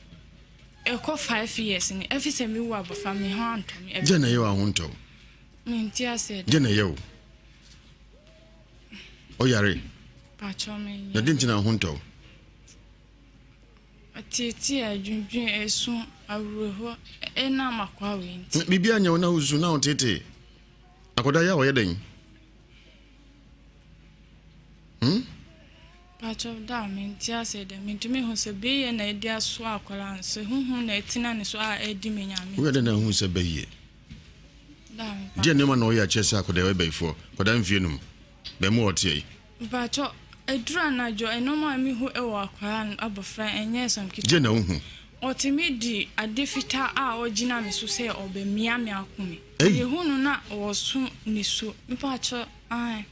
ɛkɔ 5 years ni ɛfiri sɛ me wu abɔfra me ho antɔ me. Gye na ɛyɛ wo ahontɔ wo? Mente aseɛ da. Gye na ɛyɛ wo? Ɔyare? Paatwɔ me. Na de nti na ahontɔ wo? Ateetee, adwendwen, esu, awerɛhoɔ ɛnam akoa wei nti. Biribi anyɛ wo na wosu na woteetee. Akwadaa yi a ɔyɛ dɛn? Hmm? Pakyɛ da a mente aseɛ dɛ mentumi hu sɛ bɛyɛ na ɛde asoa akwadaa no sɛ huhu na ɛtena ne so a ɛdi me nyame. Woyɛ dɛn na wohu sɛ bɛyɛ? Deɛ nneɛma na ɔyɛ akyerɛ sɛ akwadaa yɛ bɛyifoɔ akwadaa mfie num bɛn mu ɔteɛ yi. Mpakyɛ ɛduru anadwo nneɛma a mehu wɔ akwadaa no abɔfra ɛnyɛ asɛm ketewa. Deɛ na wohu? Ɔtumi di ade fitaa a ɔgyina me so sɛ ɔbɛmia me ako me. Mehu no na ɔso nisuo. Mpakyɛ ae.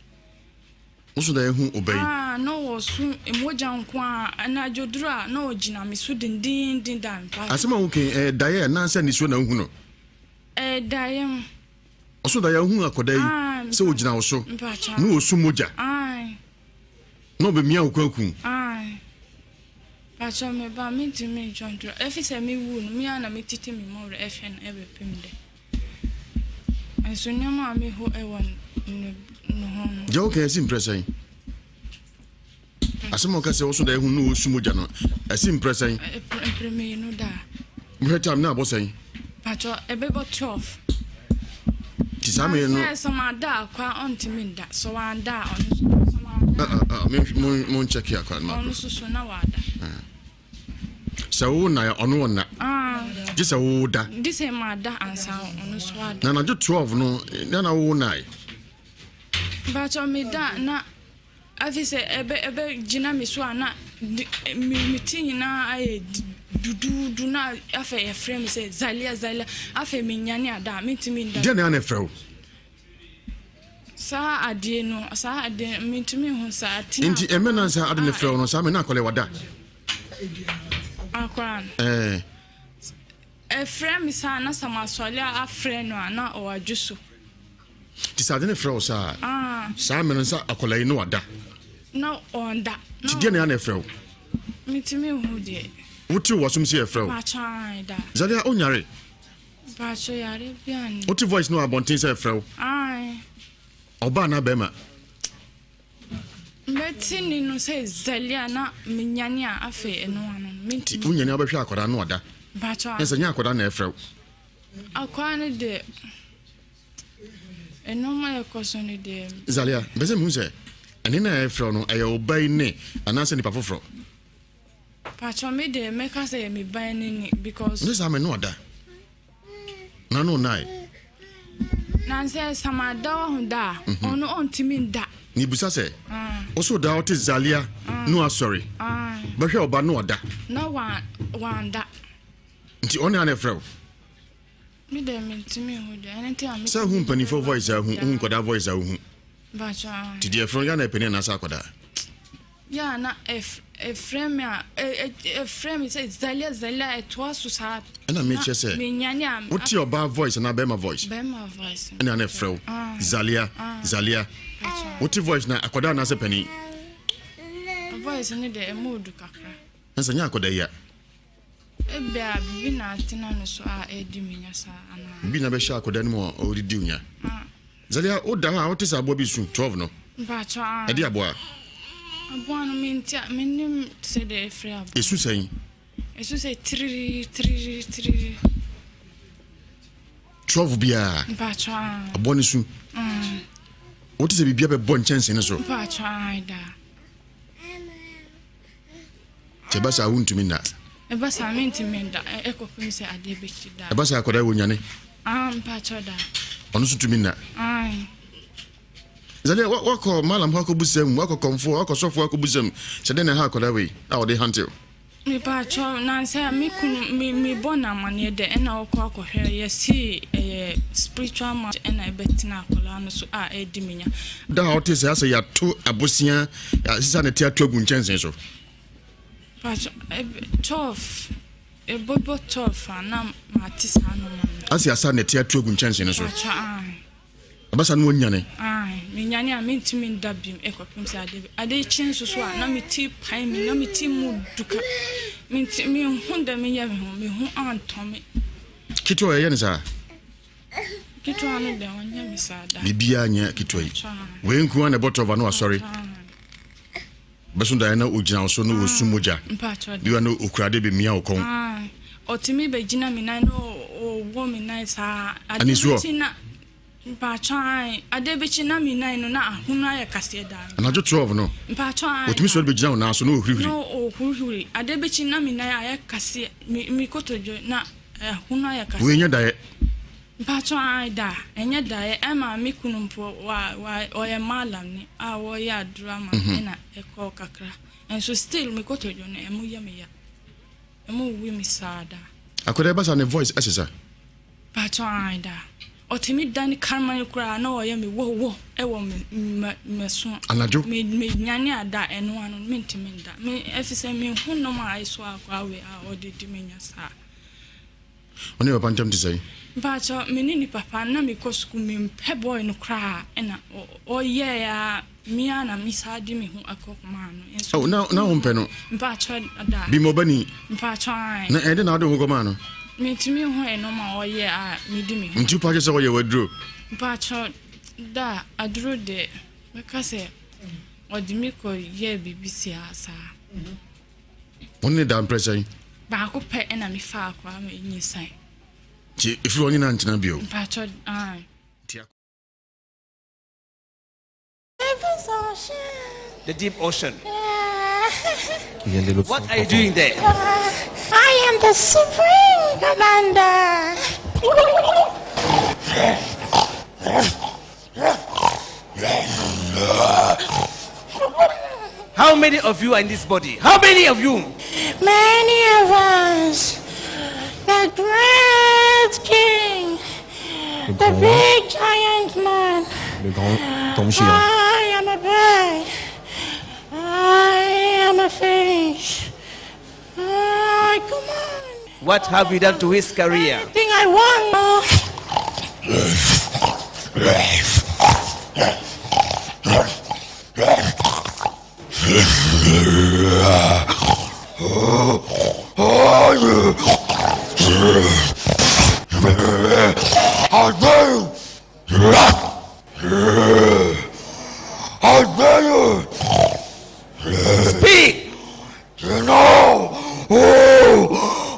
Woso da ehu ɔba yi? Ah, na ɔso mogya nko a anadwo duru a na ɔgyina me so dendeenden da mpakyɛ. Asɛm a woka yi ɛyɛ daeɛ anaasɛ nisuo na wohu no? Ɛyɛ daeɛ mu. Ɔso daeɛ wohu akwadaa yi sɛ ɔgyina wo so na ɔsu mogya na ɔbɛmia wo kwaku. Pakyɛ me ba mentumi ntwa ntorɔ ɛfi sɛ me wu no me ara na metete me mmɔwerɛ ɛhwɛ no ɛbɛpem dɛ nso nneɛma a mehu ɛwɔ ne ne ho no. Deɛ woka ɛsi mprɛ sɛn? Asɛm a ɔka sɛ ɔso daeɛ hu no ɔsu mogya no ɛsi mprɛ sɛn? Mprɛ mmienu daa. Wohwɛ time na abɔ sɛn? Pakyɛ ɛbɛbɔ 12. Ti saa mmienu no. Sɛ sɛ ɔma akwa ɔntumi nda sɛ wanda a ɔno nso sɛ wanda. Mo nkyɛke akwa no. Ɔno nso so na wada. Sɛ wo na ɔno ɔnna. Gye sɛ wo da. Gye sɛ ma da ansa ɔno nso ada. Na anadwo 12 no na na wo nae. Pakyɛ me da na afei sɛ ɛbɛ ɛbɛ gyina me so a na me me ti nyinaa ayɛ duduudu na afei yɛfrɛ me sɛ Zalia Zalia afei menyane ada a mentumi nda. Deɛ na ɛna ɛfrɛ wo? Saa adeɛ no, saa adeɛ no, mentumi nhu saa atina. Nti ɛmɛ na saa ade no frɛ wo no, saa mɛ na akɔlɛ wada. Akora no. Ɛɛ. Ɛfrɛ me saa na sɛ masɔre a afrɛ no a na ɔwadwo so. Nti sɛ ade no frɛ wo saa a, saa mɛ no sɛ akɔlɛ yi no wada. Na ɔnda. Nti deɛ na ɛna ɛfrɛ wo? Mentumi nhu deɛ. Wote wɔ som sɛ ɛfrɛ wo? Mpakyɛ da. Zalia onyare? Mpakyɛ yare bi ani. Wote voice no wɔ abɔnten sɛ ɛfrɛ wo? Ae. Ɔbaa anaa bɛrima? Mɛte ne no sɛ Zalia na menyane a afei ɛno ano no Nti mentumi. wonyane a wobɛhwɛ akwadaa no ɔda? Mpakyɛ Ɛsɛ nyɛ akwadaa na ɛfrɛ wo. Akwadaa no deɛ ɛnɔɔma a ɛkɔ so no deɛ. Zalia, mpɛ sɛ mehu sɛ ɛne no a ɛfrɛ wo no ɛyɛ wo ba yi ne anaasɛ nipa foforɔ? Pakyɛ me deɛ mɛka sɛ yɛ me ba no ni because. Ne saa me no ɔda. Na no nnae. Na sɛ sama da wɔ ho da a, mhm. ɔno ɔntumi nda. Ne bisa sɛ, ɔso da ɔte Zalia no asɔre. Bɛhwɛ ɔba no ɔda. Na wanda. Nti ɔne ana ɛfrɛ wo? Me deɛ mentumi nhu deɛ ɛno nti a me. Sɛ hu mpanimfoɔ voice a hu, hu nkwadaa voice a wohu. Bakyɛ. Nti deɛ ɛfrɛ no yɛ ana ɛpanin anaasɛ akwadaa? Yɛ a na ɛfrɛ me a ɛfrɛ me sɛ Zalia Zalia ɛtoa so saa. Ɛna mekyɛ sɛ menyane a wote ɔbaa voice anaa bɛrima voice? Bɛrima voice. Ɛna na ɛfrɛ wo ah. Zalia ah. Zalia. Wote voice na akwadaa anaasɛ panin? Voice no deɛ ɛmu odu kakra. Ɛsɛ nyɛ akwadaa yi a. Ebia biribi na atena no so a ɛredi me nya saa anaa? Biribi na bɛhyɛ akwadaa no mu a ɔredidi wo nya. Ah. Zalia, woda hɔ a wote sɛ aboa bi su 12 no. Mpakyɛ ah. Ɛde aboa? Aboa no menti a mennim sɛdeɛ ɛfrɛ aboa. Ɛsu sɛn? Ɛsu sɛ tiriri tiriri tiriri. 12 biara. Mpakyɛ ah. Aboa no su. Mm. Wote sɛ biribi abɛbɔ nkyɛnse no so. Mpakyɛ ah da. Nti ɛba saa wontumi nna. Ɛba saa mentumi nda ɛkɔpem sɛ adeɛ bɛkyi da. Ɛba saa akwadaa wɔ nyane. Ah mpakyɛ da. Ɔno nso tumi nna. Ae. Sɛdeɛ wakɔ malam hɔ akɔbu sɛm, wakɔ kɔmfoɔ, wakɔ sɔfoɔ akɔbu sɛm, sɛ dɛn na ɛha akwadaa wei a ɔde hantew. Mepakyɛ nansɛ me kunu me mebɔ no amaneɛ dɛ ɛna ɔkɔ akɔhwɛ yɛse ɛyɛ spiritual match ɛna ɛbɛtena akwadaa no so a ɛredi me nya. Da a ɔte sɛ asɛ yɛato abosea asesa ne te ato agu nkyɛnsee so. Pakyɛ eb 12 ɛbɛbɔ 12 a na mate saa nɔma no. Asɛ asa ne te ato agu nkyɛnsee no so. Pakyɛ ae. Ɛba saa na wanyane. Ae, menyane a mentumi nda bio kɔpem sɛ ade ade kye nso so a na me ti pae me na me ti mu duka. Menti menhu dɛ menyɛ me ho, me ho antɔ me. Ketewa yɛyɛ no saa? Ketewa no dɛ ɔnyɛ me saa da. Biribiara nyɛ ketewa yi. Wei nko ara na ɛbɔ tɔva no asɔre. Bɛso daeɛ na ogyina wo so na ɔsu mogya. Bi wa na okura de bɛmia wo kɔn. Ɔtumi bɛgyina me nan na ɔwɔ me nan saa. Ade Anisuo. na Mpatsɔ ae, ade bɛkye na me nan no na ahono ayɛ kaseɛ daa. Anadwo 12 no. Mpatsɔ ae. Ɔtumi sɔre bɛgyina wo nan so na ɔhurihuri. Na ɔhurihuri. Ade bɛkye na me nan ayɛ kaseɛ, me me kotodwe na ahono ayɛ kaseɛ. Wei nyɛ daeɛ. Mpatsɔ ae da, ɛnyɛ daeɛ. Ɛma me kunu mpo wa wa ɔyɛ mallam ni a ɔyɛ aduro ama me ɛna ɛkɔɔ kakra. Nso still me kotodwe no ɛmu yɛ me ya. Ɛmu wi me saa da. Akwadaa yi ba saa ne voice ɛsesa. Paatɔ ae da. Ɔtumi dane kraman koraa na ɔyɛ me wo wo wɔ me me meso. Anadwo. Me me nyane a da ɛno ano no mentumi nda. Me efisɛ me hu nom a eso akwaa wei a ɔde di me nya saa. Wo ne papa ntam te sɛn? Mpakyɛw, me ne ne papa na me kɔ sukuu me mpɛ boy no koraa ɛna ɔyɛɛ a me ara na me saa de me ho akɔ maa no. Nso Oh, na na wo mpɛ no? Mpakyɛw da. Bi ma ɔbani. Mpakyɛw ae. Na ɛde na wode wo ho kɔ maa no? Mentumi hu ɛnɔma a ɔyɛ a me di me ho. Nti wopɛ akyɛ sɛ ɔyɛ w'aduro? Mpakyɛw da aduro deɛ mɛka sɛ ɔde me kɔ yɛɛ biribi sia saa. Wo ne da mprɛ sɛn? Baako pɛ ɛna me faa akoa ma enyisan. Nti efiri hɔ ne na ntena bio? Mpakyɛw ae. The deep ocean. What are you doing there? I am the supreme commander. How many of you are in this body? How many of you? Many of us. The great king. The big giant man. 的讲东西哦。 I am a bird. I am a fish. I command What have you done to his career? anything I want. Speak! You know who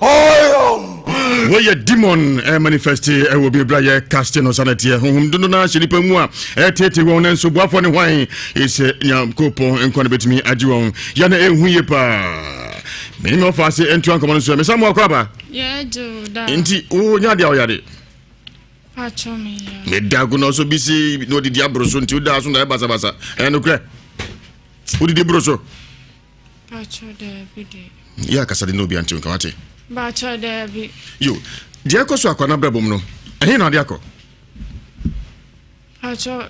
I am. Wɔyɛ demon manifeste ɛwɔ bi bra yɛ kaste no sana teɛ honhom dodo no ahyɛ nipa mu a ɛtete wɔn nanso boafoɔ ne hwan ɛsɛ nyankopɔn nkwa no bɛtumi agye wɔn yɛ na ɛhu yie paa mene me ɔfa ase ɛntoa nkɔmmɔ no so mesa mo akɔ aba nti wonya adeɛ a woyare meda agonɔ so bi si na ɔdidi aboro so nti woda so na ɛbasabasa ɛyɛ nokorɛ wodidi boro so yɛ akasa de na obi ante nka wate yo deɛ ɛkɔ so akɔ no abrabɔ mu no ɛhe na ade akɔ Pacho,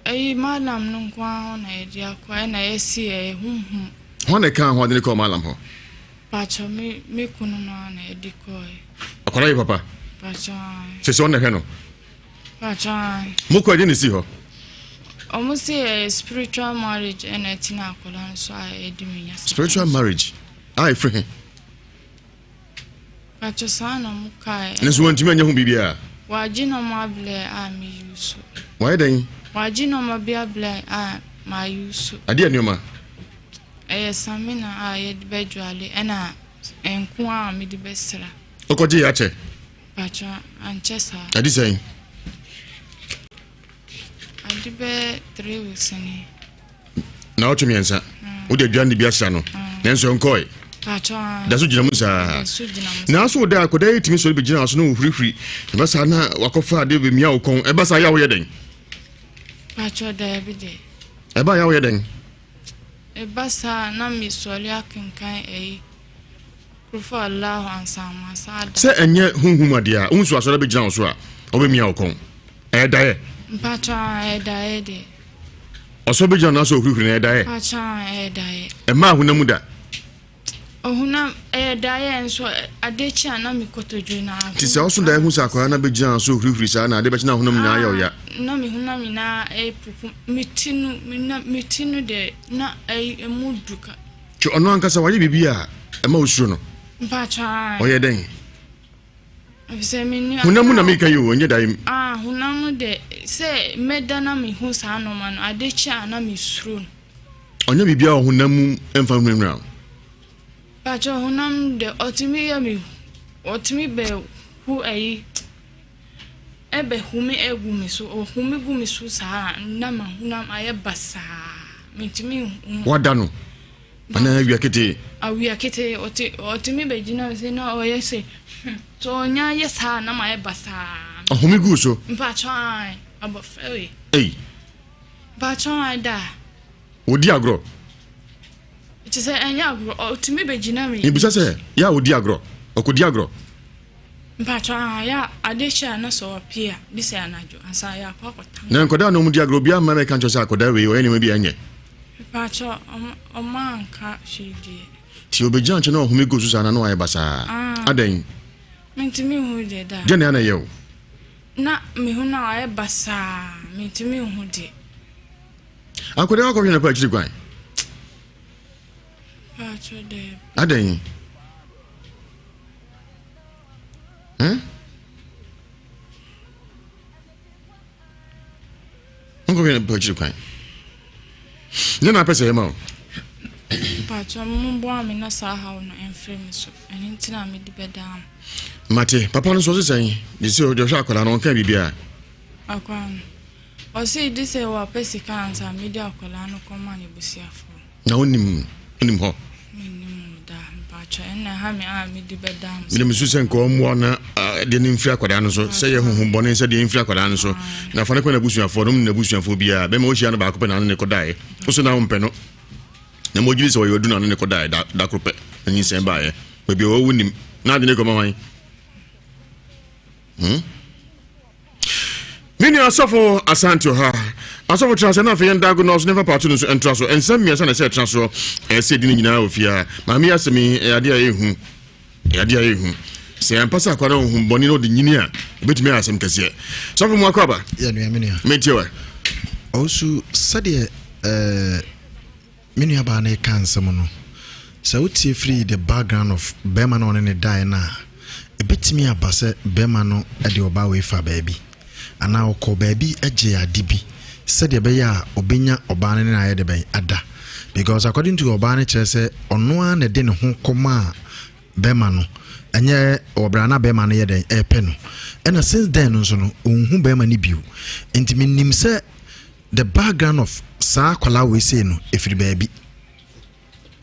ɛyi malam no nko ara hɔ na yɛde akɔ ɛna yɛsi ɛyɛ huhu. Hɔn na ɛka ho ade ne kɔɔ malam hɔ? Pacho, me me kunu no ara na yɛde kɔɛ. Akwadaa yɛ papa? Pacho, ae. Sɛ sɛ ɔna hwɛ no? Pacho, ae. Mo kɔ ɛde ne si hɔ? Ɔmo si ɛyɛ spiritual marriage ɛna ɛtena akwadaa no so a ɛdi me nya. Spiritual marriage a ɛfiri he? Pacho saa na ɔmo kae. Nanso wantumi anyɛ ho biribiara. Wagye nneɛma ablɛ a me use. Wayɛ dɛn? Wagye nneɛma bi ablɛ a ma use. Adeɛ nneɛma? Ɛyɛ samina a yɛde bɛdwale ɛna nko a mede bɛsra. Wokɔgye yɛ akyɛ? Pacho ankyɛ saa. Ade sɛn? Ade bɛyɛ 3 weeks ni. Naawɔtwe mmiɛnsa wode aduane de bi asra no nanso ɛnkɔe da so gyina mu saa nanso wo da akɔda yi tumi sɔre bɛgyina so na wɔhurihuri ɛba saa na wakɔfa ade bɛmia wo kɔn ɛba saa yɛ woyɛ dɛn ɛba yɛ woyɛ dɛn ɛba saa na mesɔre akenkan ɛyi Sɛ ɛnyɛ honhom adeɛ a, wo nso asɔre bɛgyina wo so a, ɔbɛmia wo kɔn. Ɛyɛ daeɛ. Mpakyɛ a ɛyɛ daeɛ deɛ. Ɔsɔ bɛgyina no asɔ ohurihuri na ɛyɛ daeɛ. Mpakyɛ a ɛyɛ daeɛ. Ɛma ahonam mu da. Ohunam ɛyɛ daeɛ nso ade kye a na me kotodwe na. Nti sɛ ɔso daeɛ hu sɛ akwadaa na bɛgyina so ohurihuri saa na ade bɛkye na ahonam nyinaa yɛ ɔya. Na me honam nyinaa ɛpupu me ti no me ti no deɛ na ɛmu du ka. Nti ɔno ankasa wayɛ biribi a ɛma wosuro no? Mpakyɛ ae. Ɔyɛ dɛn? Efisɛ menni. Honam mu na meka yi o, ɛnyɛ dae mu. Ah, honam mu de, sɛ mɛda na mehu saa nneɛma no, ade kye a na mesuro no. Ɔnyɛ biribiara wɔ honam mu mfa nhunahuna wo? Mpakyɛ honam mu de, ɔtumi yɛ me, ɔtumi bɛ hu ayi, ɛbɛ hu me egu me so, ɔhu me gu me so saa a, na m'ahonam ayɛ basaa, mentumi nhu. Wada no anaa awia ketee? Awia ketee, ɔte ɔtumi bɛgyina me sɛ na ɔyɛ sɛ hmm, sɛ ɔnya yɛ saa a na mayɛ basaa. Ɔhome guu so? Mpakyɛ ae, abɔfra wei. Ei. Mpakyɛ ae da. Ɔdi agorɔ? Kyɛ sɛ ɛnyɛ agorɔ, ɔtumi bɛgyina me. Mebisa sɛ, yɛ a ɔdi agorɔ? Ɔkɔdi agorɔ? Mpakyɛw aa yɛ a ade kye a na sɛ ɔpie a bi sɛ anadwo ansa yɛ akɔ akɔtam. Na nkwadaa na wɔn di agorɔ obiara mma mɛka nkyerɛ sɛ akwadaa wei ɔyɛ nneɛma bi a ɛnyɛ. Mpakyɛw ɔmo anka hwee deɛ. Ti obegyina nkyɛn na ɔhome gu so saa na na wayɛ basaa adɛn. Mentumi nhu deɛ daa. Deɛ na ɛyɛ o. Na mehu na wayɛ basaa mentumi nhu deɛ. Akwadaa akɔhwɛ ne pa akyiri kwan. Mpakyɛw daabi. Adɛn. Hmm? Nkɔhwɛ no akyiri kwan. Nyɛ na apɛ sɛ yɛma o. Mpakyɛ momboa me na saa haw no ɛmfiri me so. Ɛno nti na mede bɛdaa mo. Mate, papa no nso ɔse sɛn? De sɛ ɔde ɔhwɛ akwadaa no ɔnka biribiara. Akwadaa no, ɔse de sɛ wapɛ sika ansa mede akwadaa no kɔma n'abusuafoɔ. Na wonim wonim hɔ? Mennim da mpakyɛ ɛna ɛha me a mede bɛda mo. Mede mesu sɛ nka ɔmmoa na deɛ no mfiri akwadaa no so sɛ yɛ honhom bɔne sɛ deɛ mfiri akwadaa no so na fa no kɔ n'abusuafoɔ no mu n'abusuafoɔ biara bɛma wohyia no baako pɛ na ano ne kɔdaeɛ wo so na wompɛ no na ma ɔgyiri sɛ ɔyɛ ɔdu na ano ne kɔdaeɛ da, da koro pɛ na nyinsɛn baeɛ baabi a ɔwɔ wonim na adwene kɔma hwan hmm? Me nua Asɔfo Asante ɔha. Asɔfo tena ase na afei yɛn dago nɔɔso ne mfa paato no nso ntra so. Nsɛm mmiɛnsa na ɛsɛ ɛtena soɔ. Ɛsɛ yɛdi ne nyinaa wɔ fie ha. Maame yi asɛm yi ɛyɛ adeɛ a ɛyɛ hu. Ɛyɛ adeɛ a ɛyɛ hu. Sɛ yɛampa sɛ akwadaa no honhom bɔne na ɔde nyini a, ɛbɛtumi ayɛ asɛm kɛseɛ. Sɔfo mu akɔ aba. Yɛ nua me nua. Mentie wɛ. Ɔwusu sɛdeɛ ɛɛ. Me nuabaa no reka nsɛm no, sɛ wotie firi the background of barima no a ɔne no daeɛ no a, ɛbɛtumi aba sɛ barima no de ɔbaa wei faa baabi, anaa ɔkɔɔ baabi gyee ade bi sɛdeɛ ɛbɛyɛ a ɔbɛnya ɔbaa no ne no ayɛ de bɛn ada. Because according to ɔbaa no kyerɛ sɛ ɔno ara na ɛde ne ho kɔmaa bɛrima no, ɛnyɛ wɔ berɛ a na bɛrima no yɛ dɛn ɛrepɛ no. Ɛna since then no nso no, ɔnhu bɛrima no bio. Nti menim sɛ The background of saa akwadaa wei sei no ɛfiri baabi.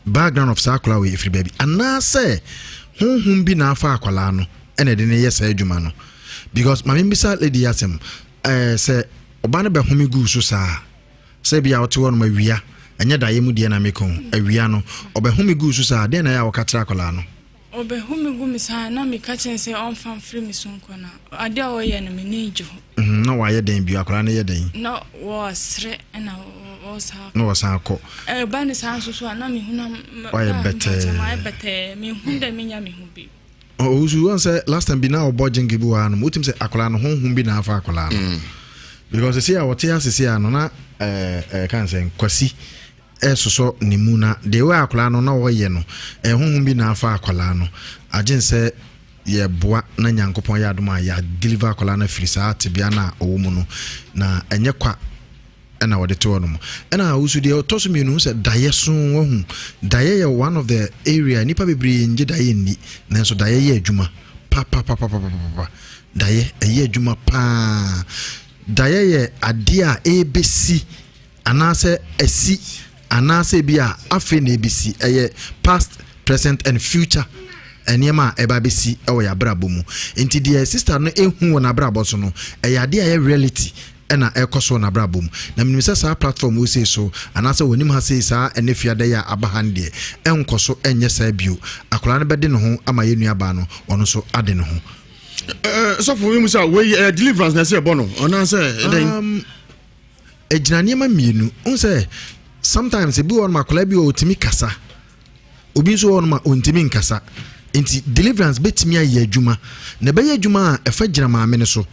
Background of saa akwadaa wei ɛfiri baabi. Anaasɛ honhom bi na afa akwadaa no ɛna ɛde no yɛ saa adwuma no. Because maame mbisa lady yi asɛm ɛɛ sɛ ɔba no bɛhome guu so saa sɛ bi a ɔte hɔ nom awia ɛnyɛ daeɛ mu deɛ na meka o awia no ɔbɛhome guu so saa deɛ na ɛyɛ a wɔka kyerɛ akwadaa no. Ɔbɛhu me gu me saa na meka kyerɛ no sɛ ɔmfa mfiri me so nkɔ na adeɛ a ɔyɛ no m'ani ngye ho. Mhm, na wayɛ dɛn bio akwadaa no yɛ dɛn? Na wɔsere na wɔsan. Na wɔsan kɔ. Ɛba ne saa nso so a na mehu na wayɛ bɛtɛɛ. Mayɛ bɛtɛɛ mehu dɛ menya me ho bio. Owusu wɔn sɛ last time bi na ɔbɔ gyenge bi wɔ ha nom wotim sɛ akwadaa no honhom bi na afa akwadaa no mm. because sisi a wɔte ase si a no na ɛɛ ɛɛ kan sɛ nkwasi resosɔ ne mu na deɛ wɔ akwadaa no na ɔyɛ no ɛyɛ honhom bi na afa akwadaa no agyen sɛ yɛboa na nyankopɔn yɛ adom a yɛ deliver akwadaa no afiri saa tebea no a ɔwɔ mu no na ɛnyɛ kwa ɛna wɔde to hɔ nom ɛna wusu deɛ ɔtɔ so mmienu sɛ daeɛ so wahu daeɛ yɛ one of the area nipa bebree ngye daeɛ nni nanso daeɛ yɛ adwuma papapapapapa daeɛ ɛyɛ adwuma paa daeɛ yɛ adeɛ a ɛrebɛsi Anaasɛ asi, anaasɛ ebia afei na ɛrebɛsi. Ɛyɛ past, present and future nneɛma a ɛba bɛsi wɔ yɛn abrabɔ mu. Nti deɛ sister no ɛhu wɔ n'abrabɔ so no, ɛyɛ adeɛ a ɛyɛ reality ɛna ɛkɔ so wɔ n'abrabɔ mu. Na menim sɛ saa platform wo sei so, anaasɛ wɔ anim ha sei saa ɛnɛ fiada yi a aba ha no deɛ, ɛnkɔ so ɛnyɛ saa bio. Akwadaa no bɛde ne ho ama yɛn nuabaa no, ɔno nso ade ne ho. Sɔfo, mi mu sɛ wei ɛyɛ deliverance na ɛsɛ ɛbɔ no, anaasɛ ɛdɛn? Um, Ɛgyina nneɛma mmienu. Wohu sɛ sometimes ebi wɔ hɔnom akwadaa bi wɔ ɔtumi kasa, obi nso wɔ hɔnom a ɔntumi nkasa. Nti deliverance bɛtumi ayɛ adwuma na ɛbɛyɛ adwuma a ɛfa gyina maame no so.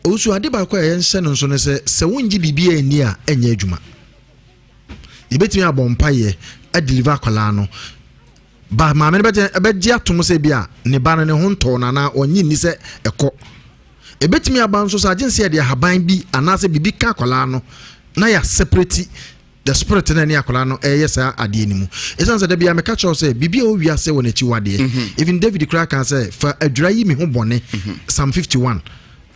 Owusu ade baako a yɛnhyɛ no nso ne sɛ sɛ wongye biribi anni a ɛnyɛ adwuma. Yɛbɛtumi abɔ mpaeɛ adeliver akwadaa no ba maame no bɛgye bɛgye atom sɛ bi a ne ba no ne ho ntɔɔ no anaa ɔnye nni sɛ ɛkɔ. Ɛbɛtumi aba nso sɛ agye sɛ yɛde ahaban bi anaasɛ biribi ka akwadaa no na yɛ separate the spirit na ɛne akwadaa no ɛyɛ saa adeɛ no mu. Ɛsiane sɛ da biara meka kyerɛ wo sɛ biribi a ɛwɔ wiase wɔ n'akyiwadeɛ. Mhm. Even David koraa kaa sɛ fa adwira yi me ho bɔne. Mhm. Psalm 51.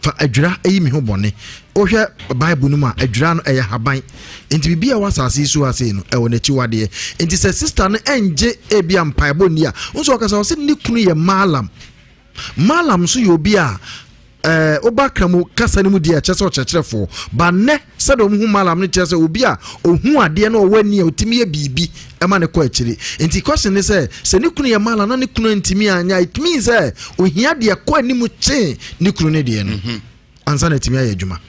Fa adwira yi me ho bɔne. Wohwɛ Bible no mu a, adwira no ɛyɛ haban. Nti biribi a ɛwɔ asase yi so ha sei no, ɛwɔ n'akyiwadeɛ. Nti sɛ sista no ɛngye ebi a mpaebɔ nni a, nso ɔkasa ɔsɛ ne kunu yɛ maalam. Maalam nso yɛ obi a ɛɛ woba kramu kasa no mu deɛ ɛkyɛ sɛ ɔkyerɛkyerɛfoɔ. Ba nnɛ sɛdeɛ wɔn hu maalam no kyerɛ sɛ obi a ohu adeɛ na ɔwɔ ani a otumi yɛ biribi ɛma ne kɔ akyire. Nti question ne sɛ, sɛ ne kunu yɛ maalam na ne kunu antumi anyɛ a, it means sɛ ohia deɛ kɔ anim kyɛn ne kunu ne deɛ no mhm. ansa na atumi ayɛ adwuma.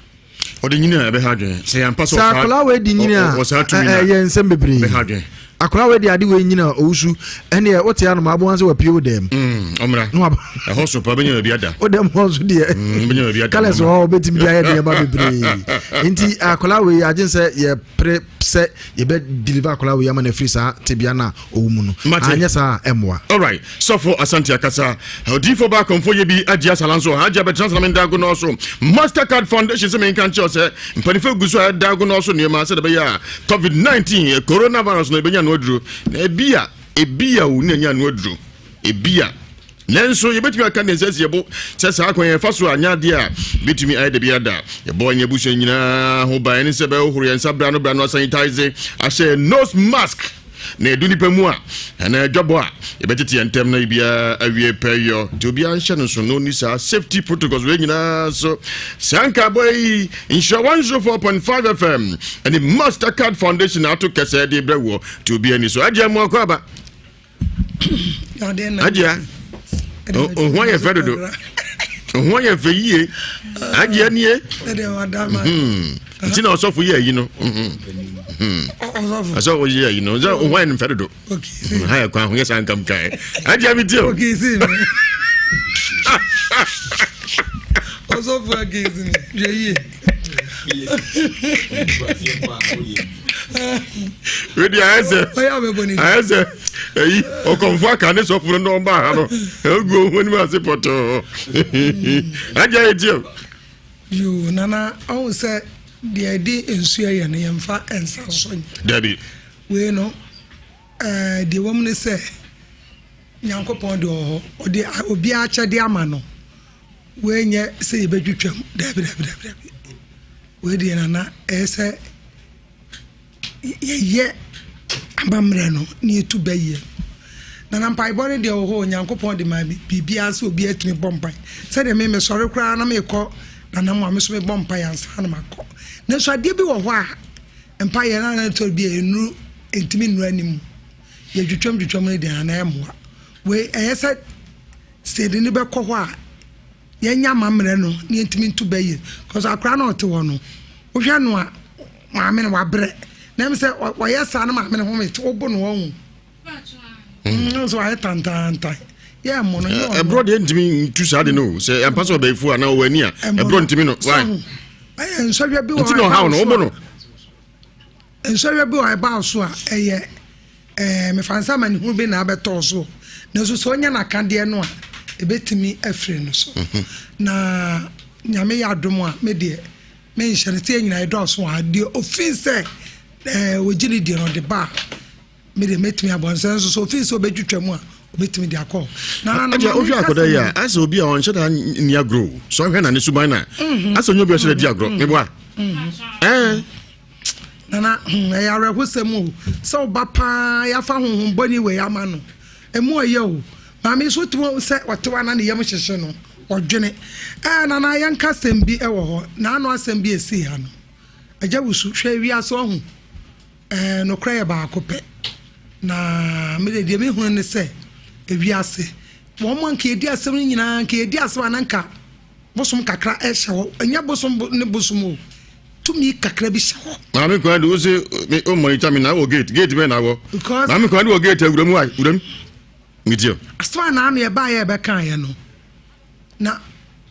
Ɔde nyini a ɛbɛha adwene. Sɛ yɛampa sɛ sɛ akwadaa wei di nyini a ɛyɛ nsɛm bebree. Bɛha adwene. Akwadaa wei de ade wei nyini a owusu ɛneɛ wote anom aboa sɛ wapie wo dɛm. Mm, ɔmmra. Ɛhɔ so pa bɛnya baabi ada. Wo dɛm hɔ nso deɛ. Mm, bɛnya baabi ada. Kalɛs hɔ wobɛtumi de ayɛ nneɛma bebree. Nti akwadaa wei agye sɛ yɛpere sɛ yɛbɛ deliver akwadaa wei ama no afiri saa tebea no a ɔwɔ mu no. Anyɛ saa a ɛmmoa. Alright, sɔfo Asante akasa. Odiifo ba akɔmfo yɛ bi agye asala nso. Agye abɛtena asala menda ago nɔɔso. Mastercard Foundation sɛ menka nkyerɛ sɛ mpanimfoɔ gu so a ɛda ago nɔɔso nneɛma sɛdeɛ ɛbɛyɛ a COVID-19 coronavirus no ɛbɛnya ano aduro. Na ebi a ebi a wo ne anya ano aduro. Ebi a Nanso yɛbɛtumi aka deɛ ɛsɛ sɛ yɛbo sɛ saa kwan yɛfa so anyɛ adeɛ a bɛtumi ayɛ da biara da. Yɛbɔ yɛn abusua nyinaa ho ban ne sɛ bɛhohoro yɛn nsa berɛ ano berɛ ano asanitize ahyɛ nose mask na ɛdu nipa mu a anaa adwabɔ a yɛbɛtete yɛn ntɛm na biribiara awie pɛyɔ. Nti obiara nhyɛ no so na ɔnni saa safety protocols wei nyinaa so. Saa nkaabɔ yi Nhyira 104.5 FM ɛne Mastercard Foundation ato kɛsɛɛ de brɛ woɔ. Nti obiara ni so. Agya mu akɔ aba. Adia, ohun ayɛ fɛ dodo. Ho ayɛ fɛ yie. Agye nie. Nti na ɔsɔfo yɛ ayi no. Ɔsɔfo yɛ ayi no. Ɔsɛ ho ayɛ no fɛ dodo. Ha yɛ kwan ho yɛ saa nkam twae. Agye mi tie o. Ɔsɔfo akesi mi hwɛ yie. Wedi ayɛ sɛ ayɛ sɛ ɛyi ɔkɔmfo aka ne sɔfo no na ɔba ha no egu ohun anim ase pɔtɔɔ. Agye ayɛ tie o. Yoo nana ɔhu sɛ deɛ ɛde nsuo yɛ no yɛmfa nsa nso nyɛ. Dabi. Wei no ɛɛ deɛ wɔm ne sɛ Nyankopɔn deɛ ɔwɔ hɔ ɔde obiara akyɛdeɛ ama no wei nyɛ sɛ yɛbɛtwitwam dabi dabi dabi dabi wei deɛ nana ɛyɛ sɛ yɛyɛ amammerɛ no na yɛtu bɛyɛ nana mpaebɔ no deɛ wɔ hɔ Onyankopɔn de ma biribiara sɛ obiara tumi bɔ mpae sɛdeɛ me mesɔre koraa na mekɔ nana mu a me so mebɔ mpae ansa na makɔ nanso adeɛ bi wɔ hɔ a mpaeɛ no ana tɔ bi a ɛnuru ɛntumi nnuru anim yɛtwitwam twitwam no deɛ ana ɛmmoa wei ɛyɛ sɛ sɛ yɛde no bɛkɔ hɔ a yɛnyɛ amammerɛ no na yɛntumi nto bɛ yie cause akora na ɔte hɔ no wohwɛ no a maame no wabrɛ na ɛm sɛ ɔyɛ saa no maame no ho mete wobo no ɔho mm, so ayɛ tantantan yɛ mo no yɛ ɔno ɛborɔ deɛ ntumi ntu saa de no o sɛ ɛmpa sɛ ɔbɛyifu a na ɔwɔ ani a ɛborɔ ntumi no why ɛyɛ nsɔhwɛ bi wɔ nti na ɔhaw no wobo no Nsɔhwɛ bi wɔ hɔ a ɛba wo so a, ɛyɛ ɛɛ mefa no sɛ amanehunu bi na abɛtɔ wo so. Nanso sɛ onya n'akadeɛ no a, ɛbɛtumi afiri no so. Mhm. Na Nyame yɛ adom a, me deɛ menhyɛ no sɛ yɛn nyinaa yɛdɔɔso wɔ ha. Deɛ ofii sɛ ɛɛ ogye ne deɛ no ɔde ba a, me deɛ mɛtumi abɔ no. Sɛ nso sɛ ofii sɛ ɔbɛtwitwa mu a, obɛtumi de akɔ. Na na maame wohwɛ akɔda yi a, asɛ obi a ɔnhyɛ da nni agorɔ o. Sɛ ɔhwɛ na ne suban no a, mhm. asɛ ɔnyɛ obi a ɔhyɛ da di agorɔ. Mhm. Meboa. Ɛɛ. Nana, hmm, ɛyɛ awerɛhosɛm o, sɛ wo ba paa yɛafa honhom bɔne wei ama no. Emu ɔyɛ o. Maame yi so te hɔ sɛ ɔte hɔ a na ne yam hyehye no, ɔdwene. Ɛɛ, Nana, yɛnka asɛm bi wɔ hɔ. Naano asɛm bi a esii ha no. Agya Wusu, hwɛ wiase ɔho. Ɛɛ, nokorɛ yɛ baako pɛ. Na me deɛ, deɛ mehunu ne sɛ, ewiase, wɔn a nka yɛdi asɛm no nyinaa, nka yɛdi asɛm a na nka bosom kakra hyɛ hɔ. Ɛnyɛ bosom ne bosom o. Tumi kakra bi hyɛ hɔ. Maame kwan de wose me o monitor me na wɔ gate gate bɛn na wɔ. Because maame kwan de wɔ gate awura mu ai wura mu. Metie. Asɛm a naano yɛbaa yɛ ɛbɛka yɛ no na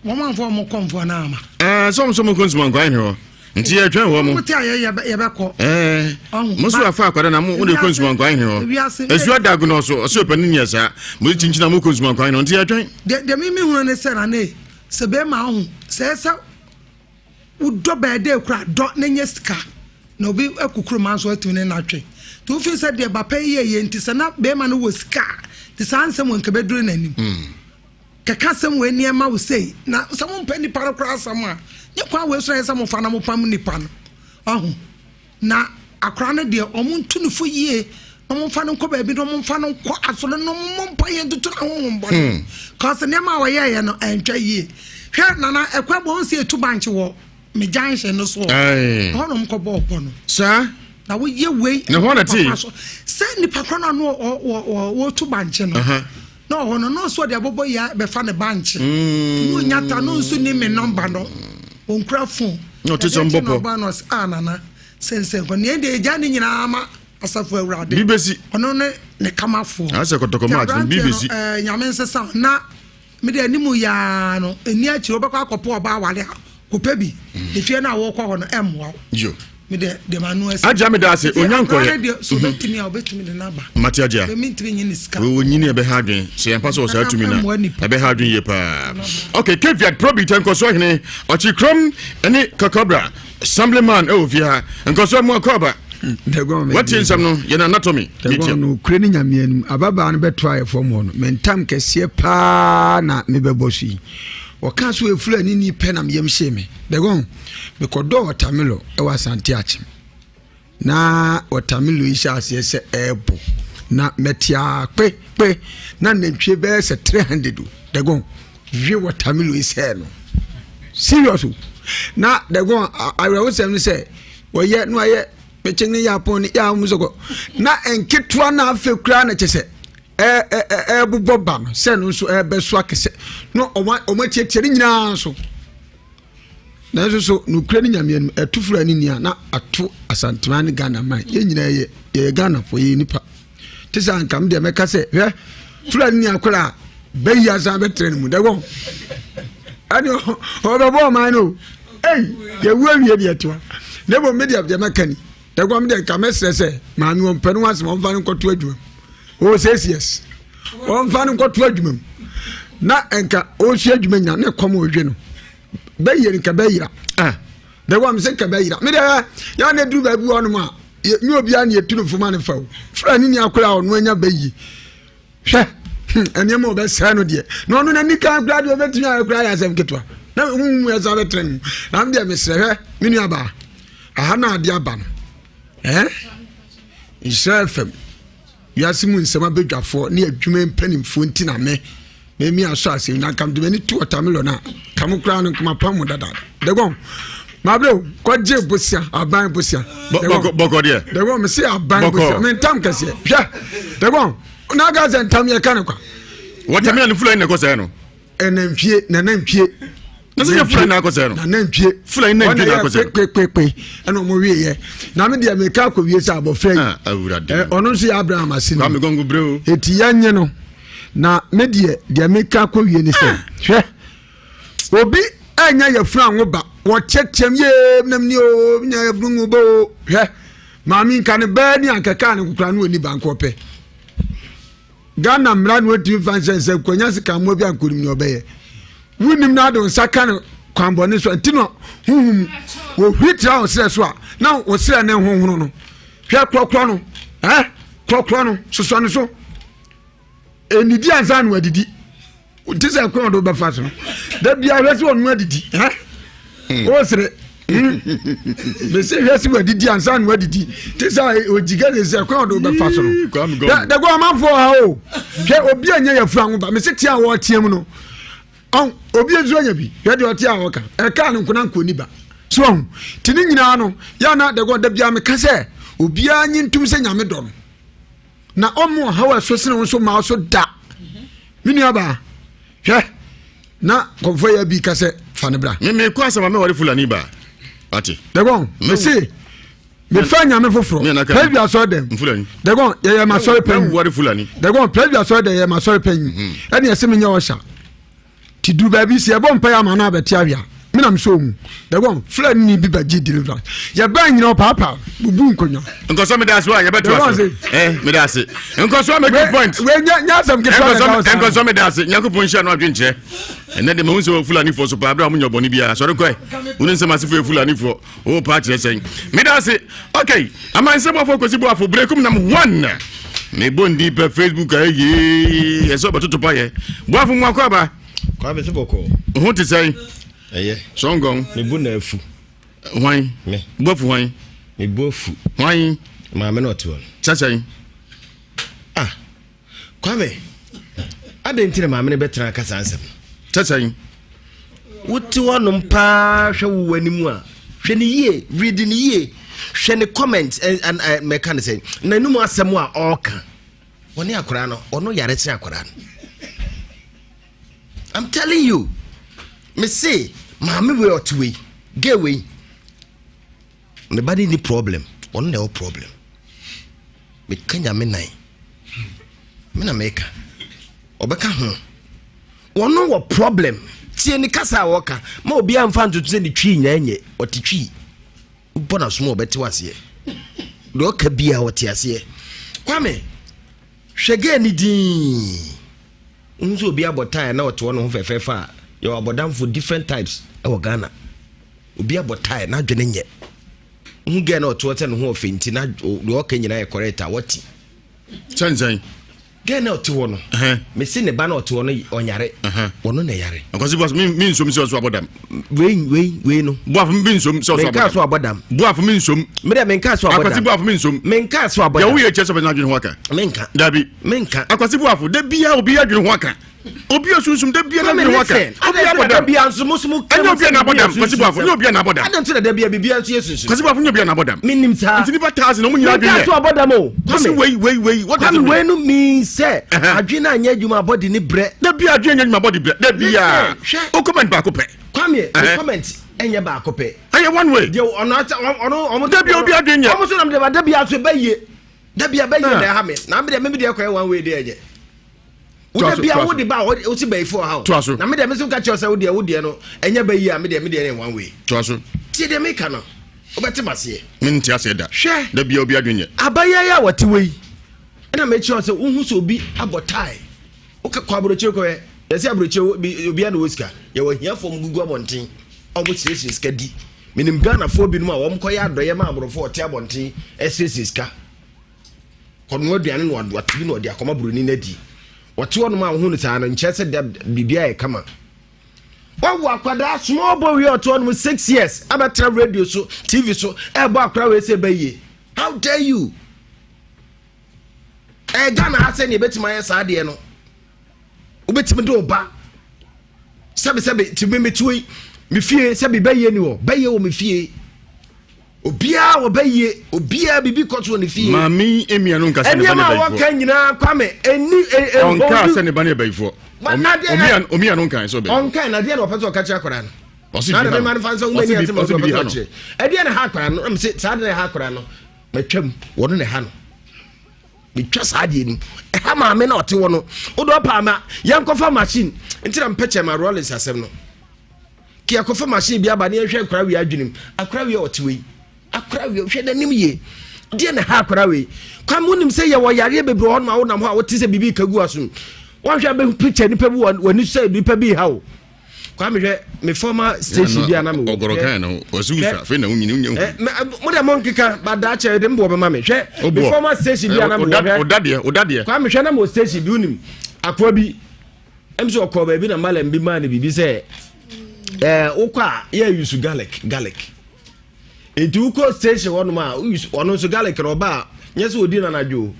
wɔn amfa wɔn kɔmfoɔ no ama. Ɛɛ sɛ wɔn sɛ wɔn kɔ nsuma nkwan hɔ nti yɛtwɛn wɔn. Wɔn te a yɛ yɛbɛkɔ. Ɛɛ mo nso afa akwadaa na mo de kɔ nsuma nkwan hɔ. Esu ada agu na ɔso ɔso pɛ ne nyɛ saa mo de kyinkyin na mo kɔ nsuma nkwan hɔ nti yɛtwɛn. Deɛ deɛ mi mi hunu ne sɛ na ne sɛ bɛrima ahu sɛ ɛsɛ. Wodɔ bɛyɛ dɛ kura dɔ na nya sika na obi akukuru ma nso atumi ne no atwe. Nti wofii sɛ deɛ bapa yi yɛyɛ nti sɛ na bɛrima no wɔ sika a nti saa nsɛm wɔ nka bɛduru n'anim. Kɛka asɛm wɔ ani ɛma wo sei na sɛ mompɛ nipa no koraa asɛm a nyɛ kwan wei so na ɛyɛ sɛ mofa na mopam nipa no. Ɔho. Na akwadaa no deɛ wɔn ntu no fo yie na wɔn nfa no nkɔ baabi na wɔn nfa no nkɔ asɔre na wɔn mmɔ mpa yɛ ntutu na ahohom bɔ no kɔsi nneɛma a wɔyɛɛyɛ no ɛntwa yie hwɛ nana ɛkwa bɔ wɔn si etu bankye wɔ me junction no so ɛhɔ na wɔn kɔ bɔɔ pɔ no saa na woyɛ wei na hɔ na te sɛ nipa korɔ no ano wɔ wɔ wɔtu bankye no na ɔhɔ no na ɔsɔ de abɔbɔ yi bɛfa ne bankye mm. na onya ta no nso ni me nɔmba no ɔnkura fon na ɔte sɛ mbɔpɔ ɔba no ɔsɛ a nana sɛnsɛn kɔ nea ɛde egya ne nyinaa ma asafo awurade bi besi ɔno ne ne kamafoɔ asɛ kɔtɔkɔ match no bi besi ɛɛ nyame nsesa na me de anim yaa no ɛni akyire wobɛkɔ akɔpɔ ɔba awale a kɔpɛ bi mm. efie no a wɔkɔ hɔ no ɛmmoa wo me de de ma no asi agya me da ase onya nkɔyɛ deɛ so mhm. bɛtumi a wobɛtumi de no aba mate agya mentumi nye ne sika wɔnyini ɛbɛha adwen sɛ yɛmpa sɛ wɔ saa tumi no ɛbɛha adwen yie paa ok caveat probit nkɔsoɔ hene ɔkye kurom ne kɔkɔbra assemblyman ɛwɔ fie ha nkɔsoɔ mu akɔaba watie nsɛm no yɛn anatomy dɛgɔn no kure ne nyame anim ababaa no bɛto ayɛ fam hɔ no mentam kɛseɛ paa na mebɛbɔ so yi wɔka so ɛfura ne ni pɛ na meyam hyee me dɛgɔn mekɔdɔɔ wɔtamelo ɛwɔ asante akyem Na watermelon yi hyɛ aseɛ sɛ ɛɛbo na mɛtea kpe kpe na nantwie bɛyɛ sɛ 300 o dɛgɔn we watermelon yi sɛɛ no serious o na dɛgɔn awerɛhosɛm no sɛ wɔyɛ na wɔayɛ mɛkyɛn ne yɛ apɔn ne yɛ ahom sɔkɔ na nketewa na afei koraa na kyɛ sɛ. ɛrebobɔ ba no sɛ no nso ɛrebɛso akɛsɛ na wɔn atiatia ne nyinaa so nanso so nokura ne nyameɛ no ɛto fura ne nia na ato asantema ne ghana man yɛn nyinaa yɛ yɛyɛ ghanafoɔ yɛyɛ nipa te sɛ anka me deɛ mɛka sɛ hwɛ fura ne nia koraa bɛyi asan bɛtrɛ no mu dɛ wɔn ɛne ɔbɛbɔ ɔman no ei yɛwu awie deɛ toa na mmom me deɛ deɛ mɛka ni Ɛkɔm deɛ nka mɛsrɛ sɛ maame wɔn pɛ no ho asɛm wɔmfa no nkɔto adwuma mu ɔwɔ six years wɔmfa no nkɔto adwuma mu na nka ɔresua adwuma nyina na ɛkɔm ɔhwɛ no bɛyɛ nka bɛyera ah dɛ wɔn sɛ nka bɛyera me deɛ yɛn na duru baabi wɔ nom a nyɛ obiara na yɛtu no foma no fa o fura ne ni akora a ɔno anya bɛyi hwɛ hmm, nneɛma a ɔbɛsɛe no deɛ na ɔno n'ani kan koraa deɛ ɔbɛtumi ayɛ koraa yɛ asɛm ketewa na huhu mu ɛsan bɛtrɛ no mu na me deɛ mesrɛ hwɛ me nua baa aha na adeɛ aba no ɛɛ nhyira fam wiase mu nsɛm abadwafoɔ ne adwuma mpanimfoɔ nti na me memi asɔ asɛm na nka mede m'ani to watermelon a ka mo koraa no nkoma pam mo dada dɛgɔn mabrɛ o kɔgye bosia aban bosia bɔkɔ deɛ dɛgɔn mese aban bosia mentam kɛseɛ hwɛ dɛgɔn na aka sɛ ntam yɛ ka no kwa watermelon fulani na ɛkɔ sɛɛ no ɛnantwie nanantwie na sɛ yɛ fulani na akɔ sɛɛ no nanantwie fulani nantwie na akɔ sɛɛ no kpekpekpe ɛna ɔmo wie yɛ na me deɛ meka akɔ wie sɛ abɔfra yi ah, ɔno nso yɛ abraham ase no kwame gɔngo brɛ o eti yɛnye no na me deɛ deɛ meka akɔ wie ne sɛ ah. hwɛ obi ɛnya yɛfunu anwo ba wɔkyɛkyɛm yee nam ni o nya yɛfunu nwo ba o hwɛ maame nka ne bɛɛ ni ankɛkaa ne kokora no ɔni bankɔ pɛ Ghana mmara na wɔntumi mfa nhyɛ nsa nkwanya sekammoa bi ankonim nea ɔbɛyɛ. Wonim na ade nsa ka no kwanbɔne so nti na honhom wɔhuri tra wo serɛ so a na wo serɛ ne honhono no. Hwɛ korɔkorɔ no, eh, korɔkorɔ no, sosɔ no so. Ɛnidi ansa na wadidi. Te sɛ kwan ɔde wobɛfa so no. Da biara hwɛ sɛ ɔno adidi, eh. Wosere. Mese hwɛ sɛ wadidi ansa na wadidi. Te sɛ ogyigɛ ne sɛ kwan ɔde wobɛfa so no. Dago amanfoɔ ha o. Hwɛ obi a nyɛ yɛfura ho ba. Mese tea a wɔteɛ mu no. Ɔn obi nso anya bi. Hwɛ deɛ ɔte a ɔka. Ɛkaa no nkona nkɔ ni ba. So ɔho. Ti ne nyinaa no, yɛ na dago da biara meka sɛ obiara nye ntum sɛ nyame dɔ no. Na ɔmmo ɔhaw a ɛso sene wo nso ma so da. Me nuabaa, hwɛ na kɔmfɔ yɛ bi ka sɛ fa ne bra. Me me kɔ asɛm a mɛware Fulani ba. Ate. Dɛgɔn, mese mefa nyame foforɔ. Presby asɔre dɛm. Dɛgɔn, yɛyɛ ma asɔre panyin. Mɛware Fulani. Dɛgɔn, Presby asɔre dɛm yɛyɛ ma asɔre panyin. Ɛne ɛsɛ menyɛ ɔhyɛ. Ti duru baabi sɛ yɛbɔ mpaeɛ ama no abɛte awia me na mesɛ ɔmu dɛgɔn fulani ni bi bɛgye deliverance yɛbaa nyina ɔpaapaa bubu nkonnwa. Nkɔsɔ meda ase wa yɛbɛto ase eh meda ase nkɔsɔ make point wei nyɛ nyɛ asɛm ketewa na ɛda wo saa nkɔsɔ meda ase nyankopɔn nhyira no adwenkyerɛ ɛnɛ de mahu sɛ fulani foɔ so paa berɛ a monyɛ bɔne biara sɔre kɔɛ wone nsɛm asefoɔ yɛ fulani foɔ wo paa kyerɛ sɛn meda ase ok amansɛmɔfoɔ kɔsi boafo berɛkum nam one mebɔ ndi pɛ facebook a ɛyee ɛsɛ ɔbɛtoto pa yɛ boafo mu akɔ aba Kwame sɛ bɔkɔɔ ho te sɛn ɛyɛ sɔngɔn mebu na afu hwan me boafo hwan mebu afu hwan maame na ɔte hɔ no sɛ sɛn ah Kwame, adɛn nti na maame no bɛtena aka saa nsɛm no? Sɛ sɛn? Wote hɔnom paa hwɛ wo w'anim a, hwɛ ne yie, read ne yie, hwɛ ne comment, mɛka ne sɛ, n'anum asɛm a ɔreka. Ɔne akwaraa no, ɔno yare sen akwaraa no. I'm telling you, me se, maame wei ɔte wei, gay wei, me ba ne ni problem, ɔno na ɛwɔ problem. Meka nyame nan. Me na meka. Ɔbɛka ho. Ɔno wɔ problem. Tie ne kasa a ɔka. Ma obiara mfa ntoto sɛ ne twi nyinaa nyɛ. Ɔte twi. Wobɔ n'asom a ɔbɛte waseɛ. Deɛ ɔka biara ɔte aseɛ. Kwame, hwɛ gɛɛ ne din. Wohu sɛ obi abɔ tae na ɔte hɔ ne ho fɛfɛɛfɛ a, yɛwɔ abɔdamfo different types ɛwɔ Ghana. Obi abɔ tae n'adwene nyɛ. Wohu girl na ɔte hɔ sɛ ne ho ɔfɛ nti na deɛ ɔka nyinaa yɛ correct a wɔte. Sɛnsɛn. Girl na ɔte hɔ no. Mese ne ba na ɔte hɔ no ɔnyare. Ɔno na ɛyare. Akwasi boafo mi mi nsom sɛ ɔso abɔ dam. Wei wei wei no. Boafo mi nsom sɛ ɔso abɔ dam. Menka so abɔ dam. Boafo mi nsom. Me dɛ menka so abɔ dam. Akwasi boafo mi nsom. Menka so abɔ dam. Deɛ woyɛ kyerɛ sɛ ɔbɛnya adwene ho aka. Menka. Dabi. Menka. Akwasi boafo da biara obi adwene ho aka. Obi a sunsum da bia na ne ho aka. Obi abɔ dam. Ɛnyɛ obi a na abɔ dam. Kwasi Boafo nyɛ obi a na abɔ dam. Adɛn nti na da bia biribiara nso yɛ sunsum? Kwasi Boafo nyɛ obi a na abɔ dam. Menim saa. Nti nipa thousand ɔmo nyinaa adwene yɛ. Menka so abɔ dam o. Kwasi wei wei wei. What does it mean? Kwame wei no means sɛ adwene a nyɛ adwuma abɔde ne brɛ. Da bia adwene nyɛ adwuma abɔde brɛ. Da bia. O comment baako pɛ. Kwame o comment ɛnyɛ baako pɛ. Ɛyɛ one way. Deɛ ɔno ɔno ɔmo. Da bia obi adwene nyɛ. Ɔmo so nam deɛ da bia so ɛbɛ yie. Da bia bɛ yie na ɛha me. Na me deɛ me deɛ kɔyɛ one way deɛ ɛnyɛ. Wo da bia wo de ba wo si bɛyifo ɔha o. Na me deɛ me nso ka kyerɛ sɛ wo deɛ wo deɛ no ɛnyɛ bɛ yie a me deɛ me deɛ yɛ one way. Toa so. Tie deɛ meka no wobɛte maseɛ. Mente aseɛ da. Hwɛ. Da bia obi adwene nyɛ. Abayɛ yi a wɔte wɔ yi ɛna mekyerɛ sɛ wohu sɛ obi abɔ tae wokɔ aburokyire kɔyɛ yɛsɛ aburokyire obi a na wɔ sika yɛwɔ ahiafoɔ mu gugu abɔnten a wɔsiesie sika di menim Ghanafoɔ binom a wɔn kɔyɛ adɔyɛ ma aborɔfoɔ ɔte abɔnten ɛsiesie sika kɔnoa aduane na wate bi na ɔde akɔma buroni no adi. Ɔte hɔnom a wohu no saa no nkyerɛ sɛ da biribiara yɛ kama. Wawo akwadaa small boy wei ɔte hɔnom 6 years abɛtena radio so TV so ɛrebɔ akwadaa wei sɛ ɛbɛyie. How dare you? Ɛyɛ Ghana ha sɛ nea ɛbɛtumi ayɛ saa adeɛ no. Wobɛtumi de wo ba sɛbesɛbe ti me mete wei me fie sɛbe bɛyie ni hɔ bɛyie wɔ me fie. Obiara wɔ bɛyie, obiara biribi kɔ so wɔ ne fie. Maame yi mmea no nka sɛ ne ba ne bayifoɔ. Nneɛma a wɔka nyinaa Kwame ɛni ɛ ɛ. Ɔnka sɛ ne ba ne bayifoɔ. Omia no nka sɛ ɔbɛyi. Ɔnka na adeɛ na ɔpɛ sɛ ɔka kyerɛ akwadaa no. Ɔsi bi ha no. Ɔsi bi ha no. Ɛdeɛ na ha akwadaa no ɛm sɛ saa de na ha akwadaa no matwam wɔn na ha no. Metwa saa adeɛ no ɛha maame na ɔte hɔ no wode ɔpa ama yɛnkɔfa machine nti na mpɛ kyɛ ma Rollins asɛm no. Ke akɔfa machine bi aba ne yɛnhwɛ akora wei adwenem. Akora wei a ɔte wei. Akora wei hwɛ n'anim yie. Deɛ na ha akora wei. Kwame wonim sɛ yɛwɔ yareɛ bebree hɔ nom a wonam hɔ a wote sɛ biribi ka gu asom. Wɔnhwɛ abɛhu picture nipa bi wɔ sɛ nipa bi ha o. Kwame hwɛ me former station bi a na mewɔ. Ɔgɔrɔ kan na ɔsi wusa afei na wonyini wonya hu. Mo deɛ mo nkeka ba daakye de mboɔ bɛma me hwɛ me former station bi a na mewɔ hwɛ. Ɔdadeɛ ɔdadeɛ. Kwame hwɛ na mewɔ station bi wonim akoa bi ɛm sɛ ɔkɔɔ baabi na malam bi maa no biribi sɛ ɛɛ wokɔ a yɛ use garlic garlic nti wokɔ station hɔnom a ɔno nso garlic na ɔba a nyɛ sɛ ɔdi no anadwo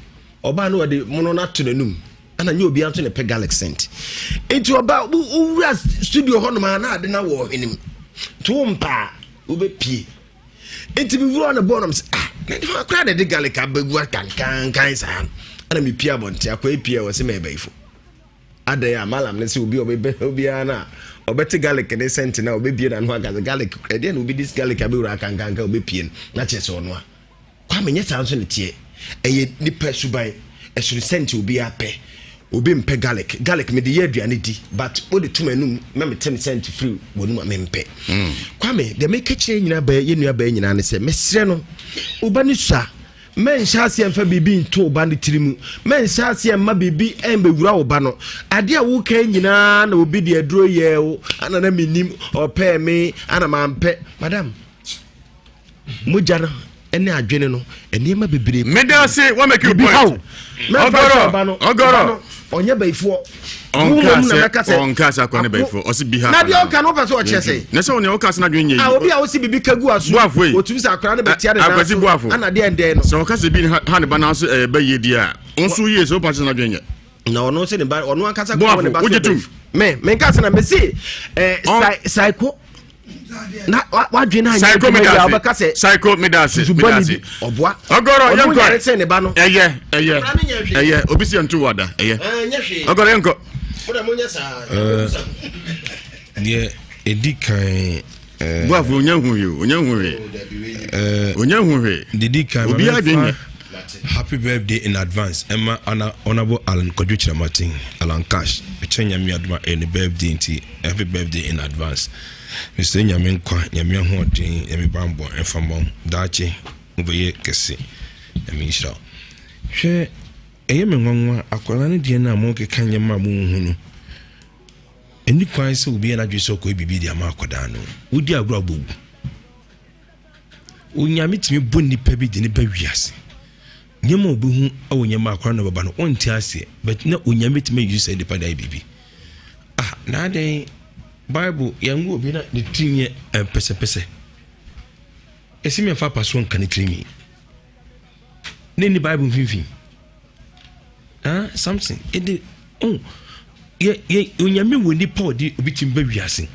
ɔba na ɔde mono no ato n'anum ɛna nyɛ obiara nso na ɛpɛ garlic scent nti ɔba wowura studio hɔnom a na ade no awɔ ɔhwenem nti wo mpa a wobɛpie nti mewura ne bɔɔ nom sɛ ah na nipa koraa na ɛde garlic abɛgu akankankan saa ɛna mepie abɔnten akɔ epie a wɔ sɛ mɛɛbɛyifo Adɛn a Malam no sɛ obi a ɔbɛbɛn obiara no a ɔbɛte garlic ne sɛnte no a ɔbɛbie n'ano aka sɛ garlic ɛdeɛ na obi de garlic abɛwura akankanka ɔbɛpie no na kyerɛ sɛ ɔno a Kwame nyɛ saa nso ne teɛ ɛyɛ nipa suban ɛsono sɛnte obiara pɛ obi mpɛ garlic garlic mede yɛ aduane di but wode to m'anum na mete ne sɛnte firi w'anum a mempɛ mm. Kwame deɛ meka kyerɛ nyinaa bɛyɛ yɛ nua bɛyɛ nyinaa ne sɛ mesrɛ no woba ne sua Mɛnhyɛ aseɛ mfa biribi nto wo ba no tiri mu. Mɛnhyɛ aseɛ mma biribi mmɛwura wo ba no. Adeɛ a woka yi nyinaa na obi de aduro yɛɛ wo, ana na mennim, ɔpɛɛ me, ana mampɛ. Madam, mogya no ne adwene no, nneɛma bebree. Meda ase, wa make you point. Ɔgɔrɔ, ɔgɔrɔ. Ɔnyɛ bayifoɔ. Ɔnka sɛ ɔnka sɛ akɔ ne bayifoɔ. Ɔsi bi ha. Na deɛ ɔka no ɔpɛ sɛ ɔkyerɛ sɛ. Na sɛ ɔnea ɔka sɛ n'adwene nyɛ yi. A obi a ɔsi bibi ka gu aso. Buafo yi. Otumi sɛ akora no bɛ tia ne nan so. Buafo. Ana deɛ ndɛn no. Sɛ ɔka sɛ bi ha ne ba nan so ɛyɛ bɛ yie deɛ a. Ɔnso yie sɛ ɔpa sɛ n'adwene nyɛ. Na ɔno sɛ ne ba ɔno ankasa kɔ ne ba so. Buafo wogye tum. Mɛ mɛ nka sɛ na mɛ se ɛɛ psycho na wadwene anyɛ adwuma yi a wobɛka sɛ psycho medase medase ɔboa ɔgɔrɔ yɛnkɔ yare sɛ ne ba no ɛyɛ ɛyɛ ɛyɛ obi si yɛnto wada ɛyɛ ɔgɔrɔ yɛnkɔ deɛ ɛdi kan buafo onya hu hwee onya hu hwee onya hu hwee didi kan obi adwene nyɛ happy birthday in advance ɛma ana honorable Alan Kwadwo Kyerematen Alan Cash ɛkyɛ nyame adoma ɛyɛ ne birthday nti Happy birthday in advance mesrɛ Nyame nkwa Nyame ahoɔden Nyame banbɔ mfa ma wo daakye wobɛyɛ kɛse Nyame nhyira wo hwɛ ɛyɛ me nwanwa akwadaa no deɛ no a mokeka nneɛma a monhu no ɛni kwan sɛ obi yɛ n'adwene sɛ ɔkɔyɛ biribi de ama akwadaa no wodi agorɔ abɔwu Onyame tumi bɔ nipa bi de ne ba wiase. Nneɛma a obehu wɔ nneɛma akora na ɔbɛba no, ɔnte aseɛ. But na Onyame tumi ayi saa nipa de ayɛ biribi. Ah, na adɛn Bible yɛn wo obi na ne tiri nyɛ mpɛsɛmpɛsɛ. Ɛsi mi nfa apaso nka ne tiri nwi. Ne ni Bible mfimfini. Ah, something. Ɛde, oh. Yɛ yɛ Onyame wɔ nipa ɔde obi tumi ba wiase.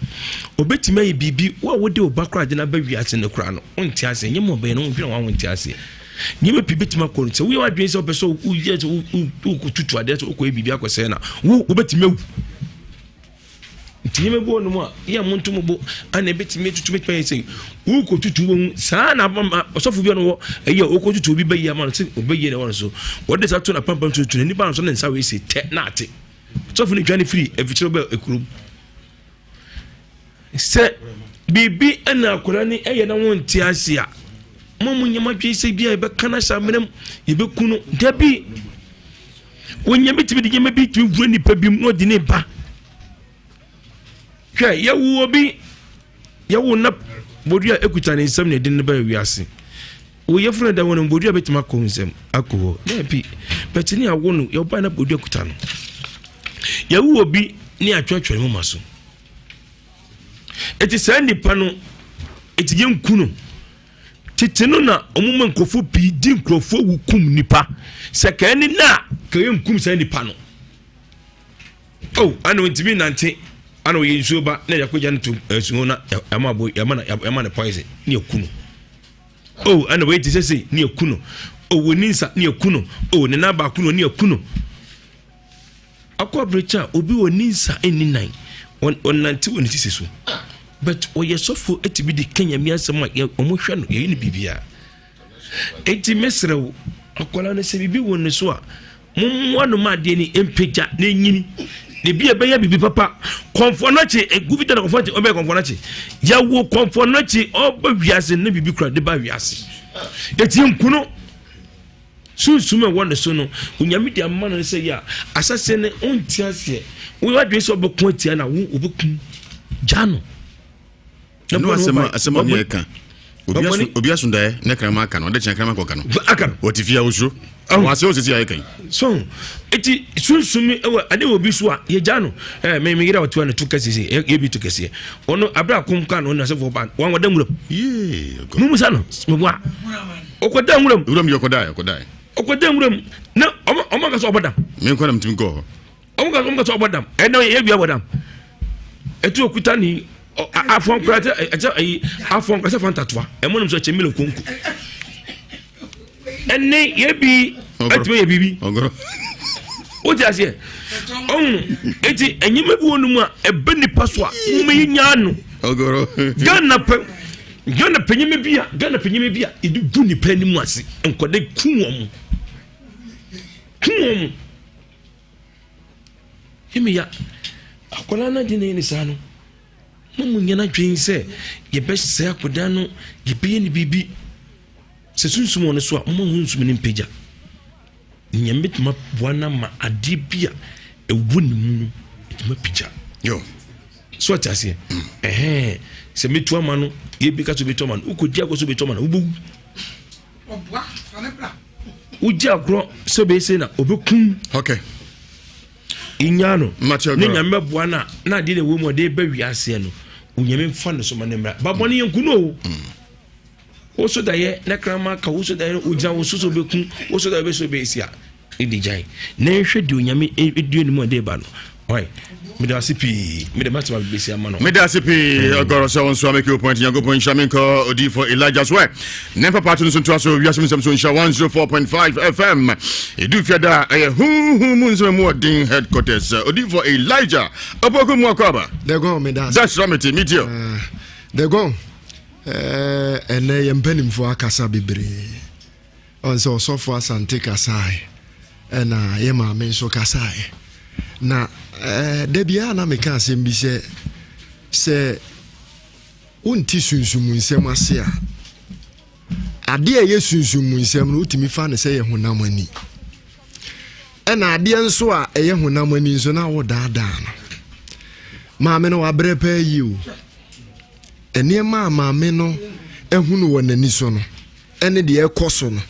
Obetumi ayɛ biribi wo a wode wo ba koraa de no aba wiase no koraa no wonte aseɛ nyɛ mu ɔbɛyɛ no wondwene wɔn a wonte aseɛ. Nneɛma pii betumi akɔ no sɛ woyɛ w'adwene sɛ wopɛ sɛ woyɛ sɛ wokɔtutu adeɛ sɛ wokɔyɛ biribi akɔsɛe na wo wobɛtumi awu. Nti nneɛma bi wɔ nom a yɛ mo nto mo bo ana ebetumi atutu betumi ayɛ sɛ wokɔtutu wobɛhu saa na ɔsɔfo bi a no wɔ ɛyɛ wokɔtutu obi bɛyi ama no sɛ ɔbɛyie na ɛwɔ no so wɔde saa to na pampam tutu na nipa no so ne nsa wei se tɛ na ate. Sɔfo no dwane firi afikyire bɛ ekurom. Sɛ biribi na akwadaa no yɛ na wɔnte ase a, mo mo nyɛ mo adwene sɛ bi a yɛbɛka no ahyɛ amena mu, yɛbɛku no. Dabi, wɔnyɛ bi tumi de nneɛma bi tumi wura nipa bi mu na ɔde ne ba. Hwɛ, yɛwo obi, yɛwo na bodua ekuta ne nsam na ɛde no ba wiase. Wo yafunu da hɔ no, bodua bɛtumi akɔ nsam akɔ hɔ. Daabi, bɛte ne awo no, yɛwoba na bodua kuta no. Yɛwo obi ne atwerɛtwerɛ ne moma so. Eti saa nipa no, eti yɛnku no. Tete no na wɔn ma nkurɔfoɔ pii di nkurɔfoɔ wu kum nipa. Sɛ kɛɛ ne na kɛɛ nkum saa nipa no. Oh, ana ontumi nante, ana ɔyɛ nsuo ba na yɛakɔgya no to nsuo na yɛama abo yɛama no yɛama no poison ne yɛku no. Oh, ana wei te sɛ sei ne yɛku no. Oh, wɔni nsa ne yɛku no. Oh, ne nan baako no ne yɛku no. Akɔ abirekyi a obi wɔ ne nsa nni nan, ɔnante wɔ ne sisi so. But ɔyɛ sɔfo etumi de ka nyame asɛm a wɔn hwɛ no yɛyɛ no biribiara. Enti mesrɛ wo, akwadaa no sɛ biribi wɔ ne so a, mommoa no ma adeɛ no mpagya na ɛnyini. Na ebi a ɛbɛyɛ biribi papa. Kɔmfoɔ no akyi, egu bi da na kɔmfoɔ akyi, ɔbɛyɛ kɔmfoɔ no akyi. Yɛwo kɔmfoɔ no akyi, ɔba wiase na biribi kura de ba wiase. Eti nku no, sunsum a ɛwɔ ne so no, onyame de ama no sɛ yɛ a, asase no ɔnte aseɛ. Woyɛ adwene sɛ ɔbɛko atia na wo ɔbɛkum. Gya no. ɛno asɛm a asɛm a ne yɛka obi aso daeɛ ne kraman aka no ɔde kyɛn kraman kɔka no aka no wɔte fie a wɔsuro wɔn ase wɔsisi a yɛka yi so eti sunsum ɛwɔ ade wɔ obi so a yɛgya no ɛɛ mɛ mɛ yɛrɛ a ɔte hɔ no to kɛse se yɛ bi to kɛseɛ ɔno abira akom kan ɔno asɛfo ba wɔn wɔda nwuram mu musa no mɛ wa ɔkɔda nwuram nwuram yɛ ɔkɔda ɔkɔda ɔkɔda nwuram na ɔmo ɔmo akasɛ ɔbɔ dam mɛ nkɔ na mtumi kɔ hɔ Ɔmo ka ɔmo ka sɛ ɔbɔ dam. Ɛnna yɛ wia bɔ dam. Ɛtu okuta ni afɔn kura ɛkyɛ ɛkyɛ ɛyi afɔn kura sɛ fanta toa. Ɛmo nom sɛ ɛkyɛ milo konko. Ɛnne yɛ bi ɛtumi yɛ biribi. O ti aseɛ. Ɔhun eti ɛnyɛma bi wɔ no mu a ɛbɛ nipa so a mo yi nyaa no. Ghana pɛ Ghana pɛ nyɛma bi a Ghana pɛ nyɛma bi a yɛde gu nipa anim ase nkɔde ku wɔn ku wɔn. Emi ya, akwadaa no adwene ne saa no, mo mu nyɛ n'adwene sɛ yɛbɛsɛe akwadaa no, yɛbɛyɛ no biribi. Sɛ sunsum wɔ no so a, moma sunsum no mpagya. Nyame bɛtumi aboa no ama adeɛ bi a ɛwɔ ne mu no ɛtumi apagya. Yo. So ɔte aseɛ? Ɛhɛn, sɛ metu ama no, yɛbi ka sɛ wobɛtu ama no, wokɔdi agorɔ sɛ wobɛtu ama no, wobɛwu. Wogye agorɔ sɛ bɛyɛ sei na ɔbɛkum. Okay. Nya no. Ne nyame bɛboa no a na adeɛ na ɛwɔ mu ɔde ba wiaseɛ no onyame mfa no so ma no mmra. Babɔne yɛ nku no o. Mm. Wo so dayɛ na kraman ka wo so dayɛ ogyina wo so so bɛku wo so dayɛ bɛso bɛsi a ɛdi gyan na nhwɛ deɛ onyame ɛdua ne mu ɔde ba no ɔyɛ mede ase pii mede matema bɛsi ama no mede ase pii ɔgɔrɔ sɛ wo nso ameke wo point nyankopɔn nhyira me nkɔ odiyifoɔ elijah so ɛ ne mfa paato no so ntoa so wiase mu nsɛm so nhyira 104.5 fm ɛdu fiada a ɛyɛ honhom mu nsɛm mu ɔden headquarters odiyifoɔ elijah ɔpɔku mu akɔ aba dɛgɔn meda ase dasra mete metie dɛgɔn ɛnɛ yɛ mpanimfoɔ akasa bebree Ɔn sɛ ɔsɔfo Asante kasae ɛna yɛ maame nso kasae. Na ɛɛ da biara na meka asɛm bi sɛ sɛ wonte sunsum nsɛm ase a adeɛ a ɛyɛ sunsum mu nsɛm no wotumi fa no sɛ yɛ honam ani. Ɛna adeɛ nso a ɛyɛ honam ani nso na wodaadaa no. Maame no wabrɛ paa yie o. Nneɛma a maame no ahunu wɔ n'ani so no ne deɛ ɛrekɔ so no,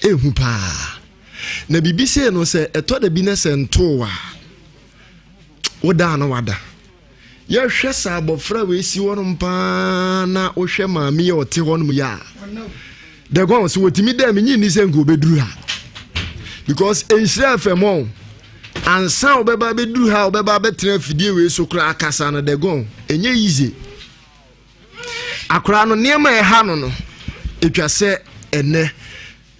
ɛhu paa. Na biribi sei no sɛ ɛtɔ da bi na sɛ ntoo a, wodaa no wada. Yɛhwɛ sɛ abɔfra wei si hɔnom paa na wohwɛ maame yi a ɔte hɔnom yi a, dɛgɔn sɛ wɔtumi dɛ menye nni sɛ nka ɔbɛduru ha because nhyira fm ɔn. Ansa a wobɛba abɛduru ha a wobɛba abɛtena afidie wei so koraa akasa no the gone ɛnyɛ easy. Akwaraa no nneɛma a ɛha no no ɛtwa sɛ ɛnɛ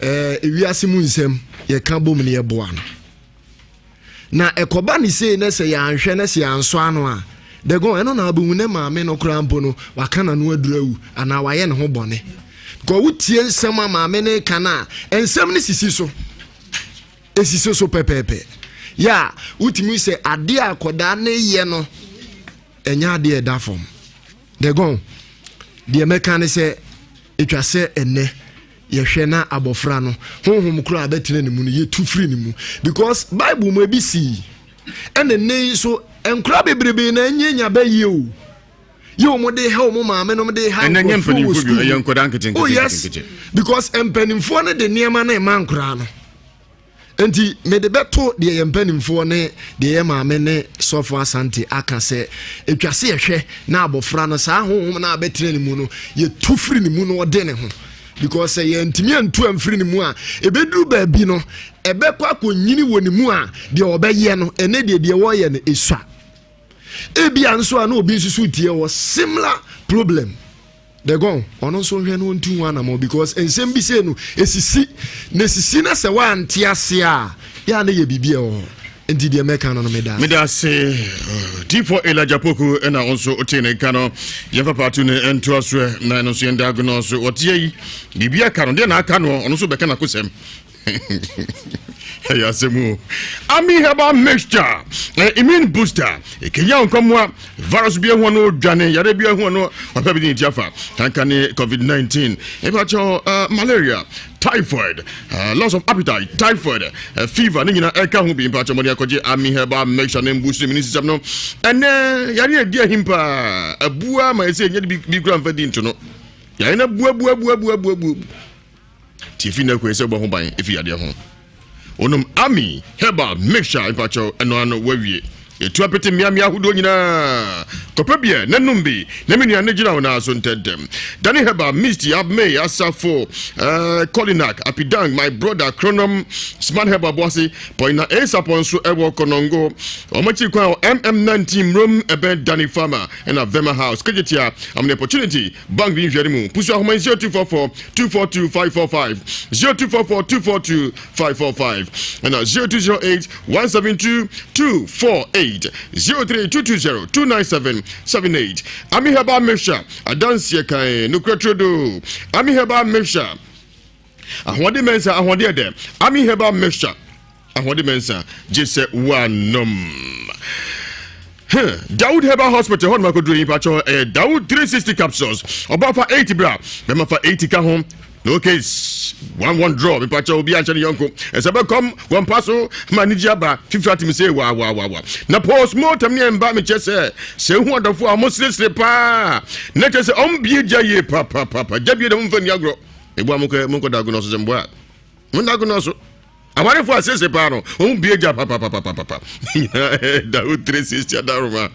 ɛɛ ewiase mu nsɛm yɛka bom no yɛboa no. Na ɛkɔba ne sei na sɛ yɛanhwɛ na sɛ yɛansɔ ano a the gone ɛno na abɛhu ne maame no koraa mpo no waka n'ano aduru awu anaa wayɛ ne ho bɔne. Because wotie nsɛm a maame no ka no a nsɛm no sisi so. Esisi so pɛpɛɛpɛ. Yɛ a wotumi sɛ adeɛ a akwadaa no yɛ no ɛnyɛ adeɛ ɛda fam. Dɛgɔn, deɛ mɛka ne sɛ ɛtwa sɛ ɛnɛ yɛhwɛ na abɔfra no honhom koraa a bɛtena ne mu no yɛtu firi ne mu because Bible mu ebi sii ɛna nnɛ yi nso nkora bebrebe na ɛnyɛ nya bɛyie o. yɛ wɔn de ha wɔn maame nom de ha nkurɔfoɔ wɔ sukuu ɛyɛ nkwadaa nketenkete oh yes because mpanimfoɔ no de nneɛma no ɛma nkoraa no nti mede bɛto deɛ yɛ mpanimfoɔ ne deɛ yɛ maame ne sɔfo asante aka sɛ atwa se yɛhwɛ na abɔfra no saa honhom no a bɛtena ne mu no yɛtu firi ne mu na ɔde ne ho because sɛ yɛntumi antu amfiri ne mu a ɛbɛduru baabi no ɛbɛkɔ akɔnyini wɔ ne mu a deɛ ɔbɛyɛ no ɛne deɛ deɛ wɔyɛ no ɛsua Ebia nso a na obi nso so tie wɔ similar problem. The gone ɔno nso nhwɛ no ntu ho anamɔ because nsɛm bi sei no esisi na esisi na sɛ wante ase a yɛ a na yɛ biribi ɛwɔ hɔ nti deɛ mɛka no no meda ase. Meda ase D4 Elijah Poku ɛna nso wote ne nka no yɛmfa paatu no ntoa so na ɛno nso yɛn diagnose wɔteɛ yi biribi aka no deɛ na aka no ɔno nso bɛka n'akosɛm. ɛyɛ asɛm o ami herbal mixture eh, immune booster ɛkɛnya nkɔmmoa virus bi ahu no dwane yare bi ahu no ɔpɛ bi ne ti afa kanka ne covid-19 ɛbɛkyɛ uh, malaria typhoid uh, loss of appetite typhoid uh, fever ne nyinaa ɛka ho bi mpakyɛ mmɔde akɔgye ami herbal mixture ne mbusu immune system no ɛnɛ yare adi ahim paa abua ma ɛsɛ ɛnyɛ bi kura mfa di nto no yare no abuabuabuabuabuabu Nti efi nnɛ kɔ sɛ wobɔ ho ban efi yadeɛ ho. Wonom Ami herbal mixture mpakyɛw ɛno ano wawie. Etu apete mmeammea ahodoɔ nyinaa. Kɔpɛ bi ɛ na nom bi na me nua ne gyina wo nan so ntɛntɛm. Dani herbal, Misty, Abmey, Asafo, eh, Kolinak, Apidang, My Brother, Kronom, Smart Herbal Boase, Poina Esapɔ nso ɛwɔ Konongo. Wɔn akyiri kwan wɔ MM19 Mmrom ɛbɛn Dani Farmer ɛna Vema House. Kejetia, Amene Opportunity. Bank di nhwɛne mu. Pusu ahoma yi 0244 242 545, 0244 242 545, ɛna 0208 172 248, 03220 297 78. Ami Herbal Mixture, adanseɛ kan, nokorɛ turodoo. Ami Herbal Mixture, ahoɔden mɛnsa, ahoɔden ɛdɛ. Ami Herbal Mixture. Ahoɔden mɛnsa gye sɛ woanom. Huh. Dawood Herbal Hospital hɔ nom akɔduro yi mpakyɛ ɛyɛ Dawood 360 capsules. Ɔbaa fa 80 bra, bɛma fa 80 ka ho. No case. One one draw. Mepakyɛ obi anhyɛ ne yɔnko. Ɛsɛ bɛkɔm wɔ mpa so ma anigye aba. Fifiri atem sɛ wa wa wa wa. Na postmortem ne ɛmba mekyɛ sɛ sɛ ehu adɔfo a wɔn seresere paa. Na kyɛ sɛ wɔn bie gya yie papaapa. Gya bie na wɔn mfa nni agorɔ. Ebu a mo nkɔ dago na ɔso sɛ mboa. Mo dago na ɔso. Awarefo a sese paa no, wɔn bie gya papapapapapa. Dawood 360 adaroma.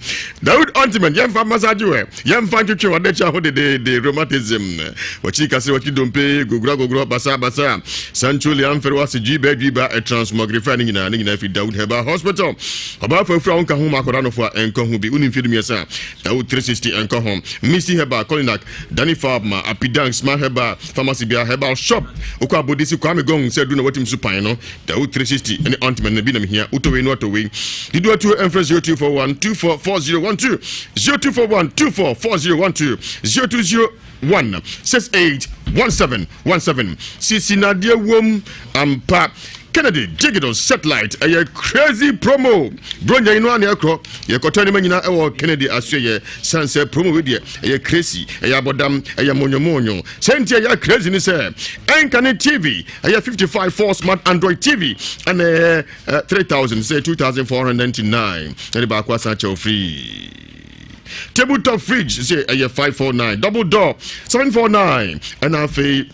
Dawood ointment, yɛmfa massage wɛ, yɛmfa ntwetwe w'adakyi aho dedeede, rheumatism, wakyi kase, wakyi dompe, gogoro agogoro, basa basa, sancholi, amfere wase, dwiba dwiba, transmogrify ne nyinaa, ne nyinaa fi Dawood Herbal Hospital. Ɔbaa fa afura wo nka ho ma akɔda nofo a ɛnkɔ ho bi, wone mfie 30 a, Dawood 360 ɛnkɔ ho. Misty Herbal, Kolinak, Danny Fabma, Apidang, Smart Herbal, Pharmacy bia herbal shop wokɔ abodisi Kwame Gong sɛ du na watim so pan no Dawood 360 ne ointment no bi na mehia wotɔ wei no atɔ wei dodoɔ atuo ɛmfrɛ 0241 244012 0241 244012 0201 6817 17 sisi nadeɛ wom ampa Kennedy Jigidon satellite ɛyɛ crazy promo bronya yi no ane ɛkorɔ yɛkɔtɔ nneɛma nyinaa ɛwɔ Kennedy asoɛyɛ san sɛ promo wei deɛ ɛyɛ crazy ɛyɛ abɔdam ɛyɛ monyomonyo sɛ nti ɛyɛ crazy ne sɛ ɛnka ne TV ɛyɛ 55 4 smart Android TV ɛna ɛyɛ 3000 sɛ 2499 ɛne baako asan kyɛw free tabletop fridge sɛ ɛyɛ 549 double door 749 ɛna afei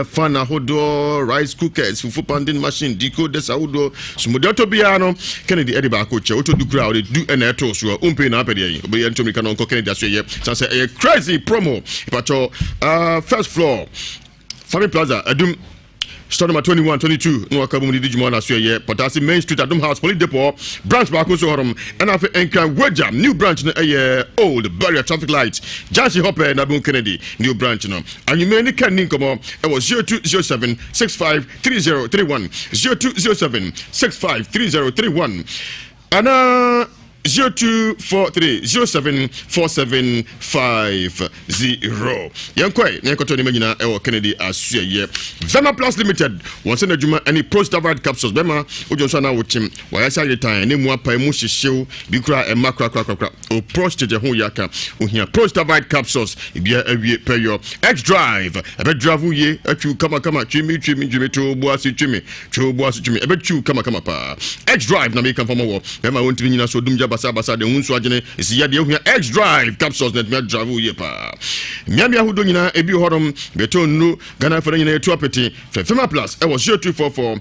fan ahodoɔ rice cookers fufu pounding machine decoders ahodoɔ sumudi ɔtɔ biara no Kennedy ɛde baako kyɛ wotɔ du kura ɔde du ɛna ɛto soɔ wompɛ na apɛ deɛ yi obɛyɛ ntomi ka no nkɔ Kennedy aso ɛyɛ san sɛ ɛyɛ crazy promo ìpàtɔ uh, first floor Family Plaza adum. Store number 21, 22 na wɔaka bom de di dwuma na so ɛyɛ Pɔtase Main Street Adom House Police Depot branch baako nso hɔnom ɛna afei Nkran Wagya new branch no ɛyɛ Old Barrier Traffic Light junction hɔ pɛɛ na bɛhu Kennedy new branch no. Anwummerɛ ne Ken ni nkɔmmɔ ɛwɔ 0207 65 3031 0207 65 3031 anaa 0243 07 4750. Yɛnkɔe na yɛnkɔtɔ nneɛma nyinaa ɛwɔ Kennedy Asuɛyɛ. Vema Plus Limited wɔn sɛ n'adwuma ɛne Prostavite capsules bɛma wodwo nso anaa wokyem wɔayɛ sɛ ayetan ne mu apae mu hyehyew bi koraa ɛma korakorakorakora o prostate ɛho yɛ aka ohia Prostavite capsules ebia awie pɛyɔ X drive ɛbɛ drive wo yie atwiw kamakama twimi twimi twimi to bo ase twimi Twe wo bo ase twe me, ɛbɛtwi wo kamakama paa. X drive na meka mfa ma wɔ. Bɛrima a wɔntumi nyina so odum gya basabasa de ho nsu agyene esi yadeɛ ohia X drive capsules na ɛtumi adrive wo yie paa. Mmeammea ahodoɔ nyinaa ebi wɔ hɔnom bɛtɔ nnuro Ghana afɛ no nyinaa yɛtu apete. Frɛ Fema Plus ɛwɔ 0244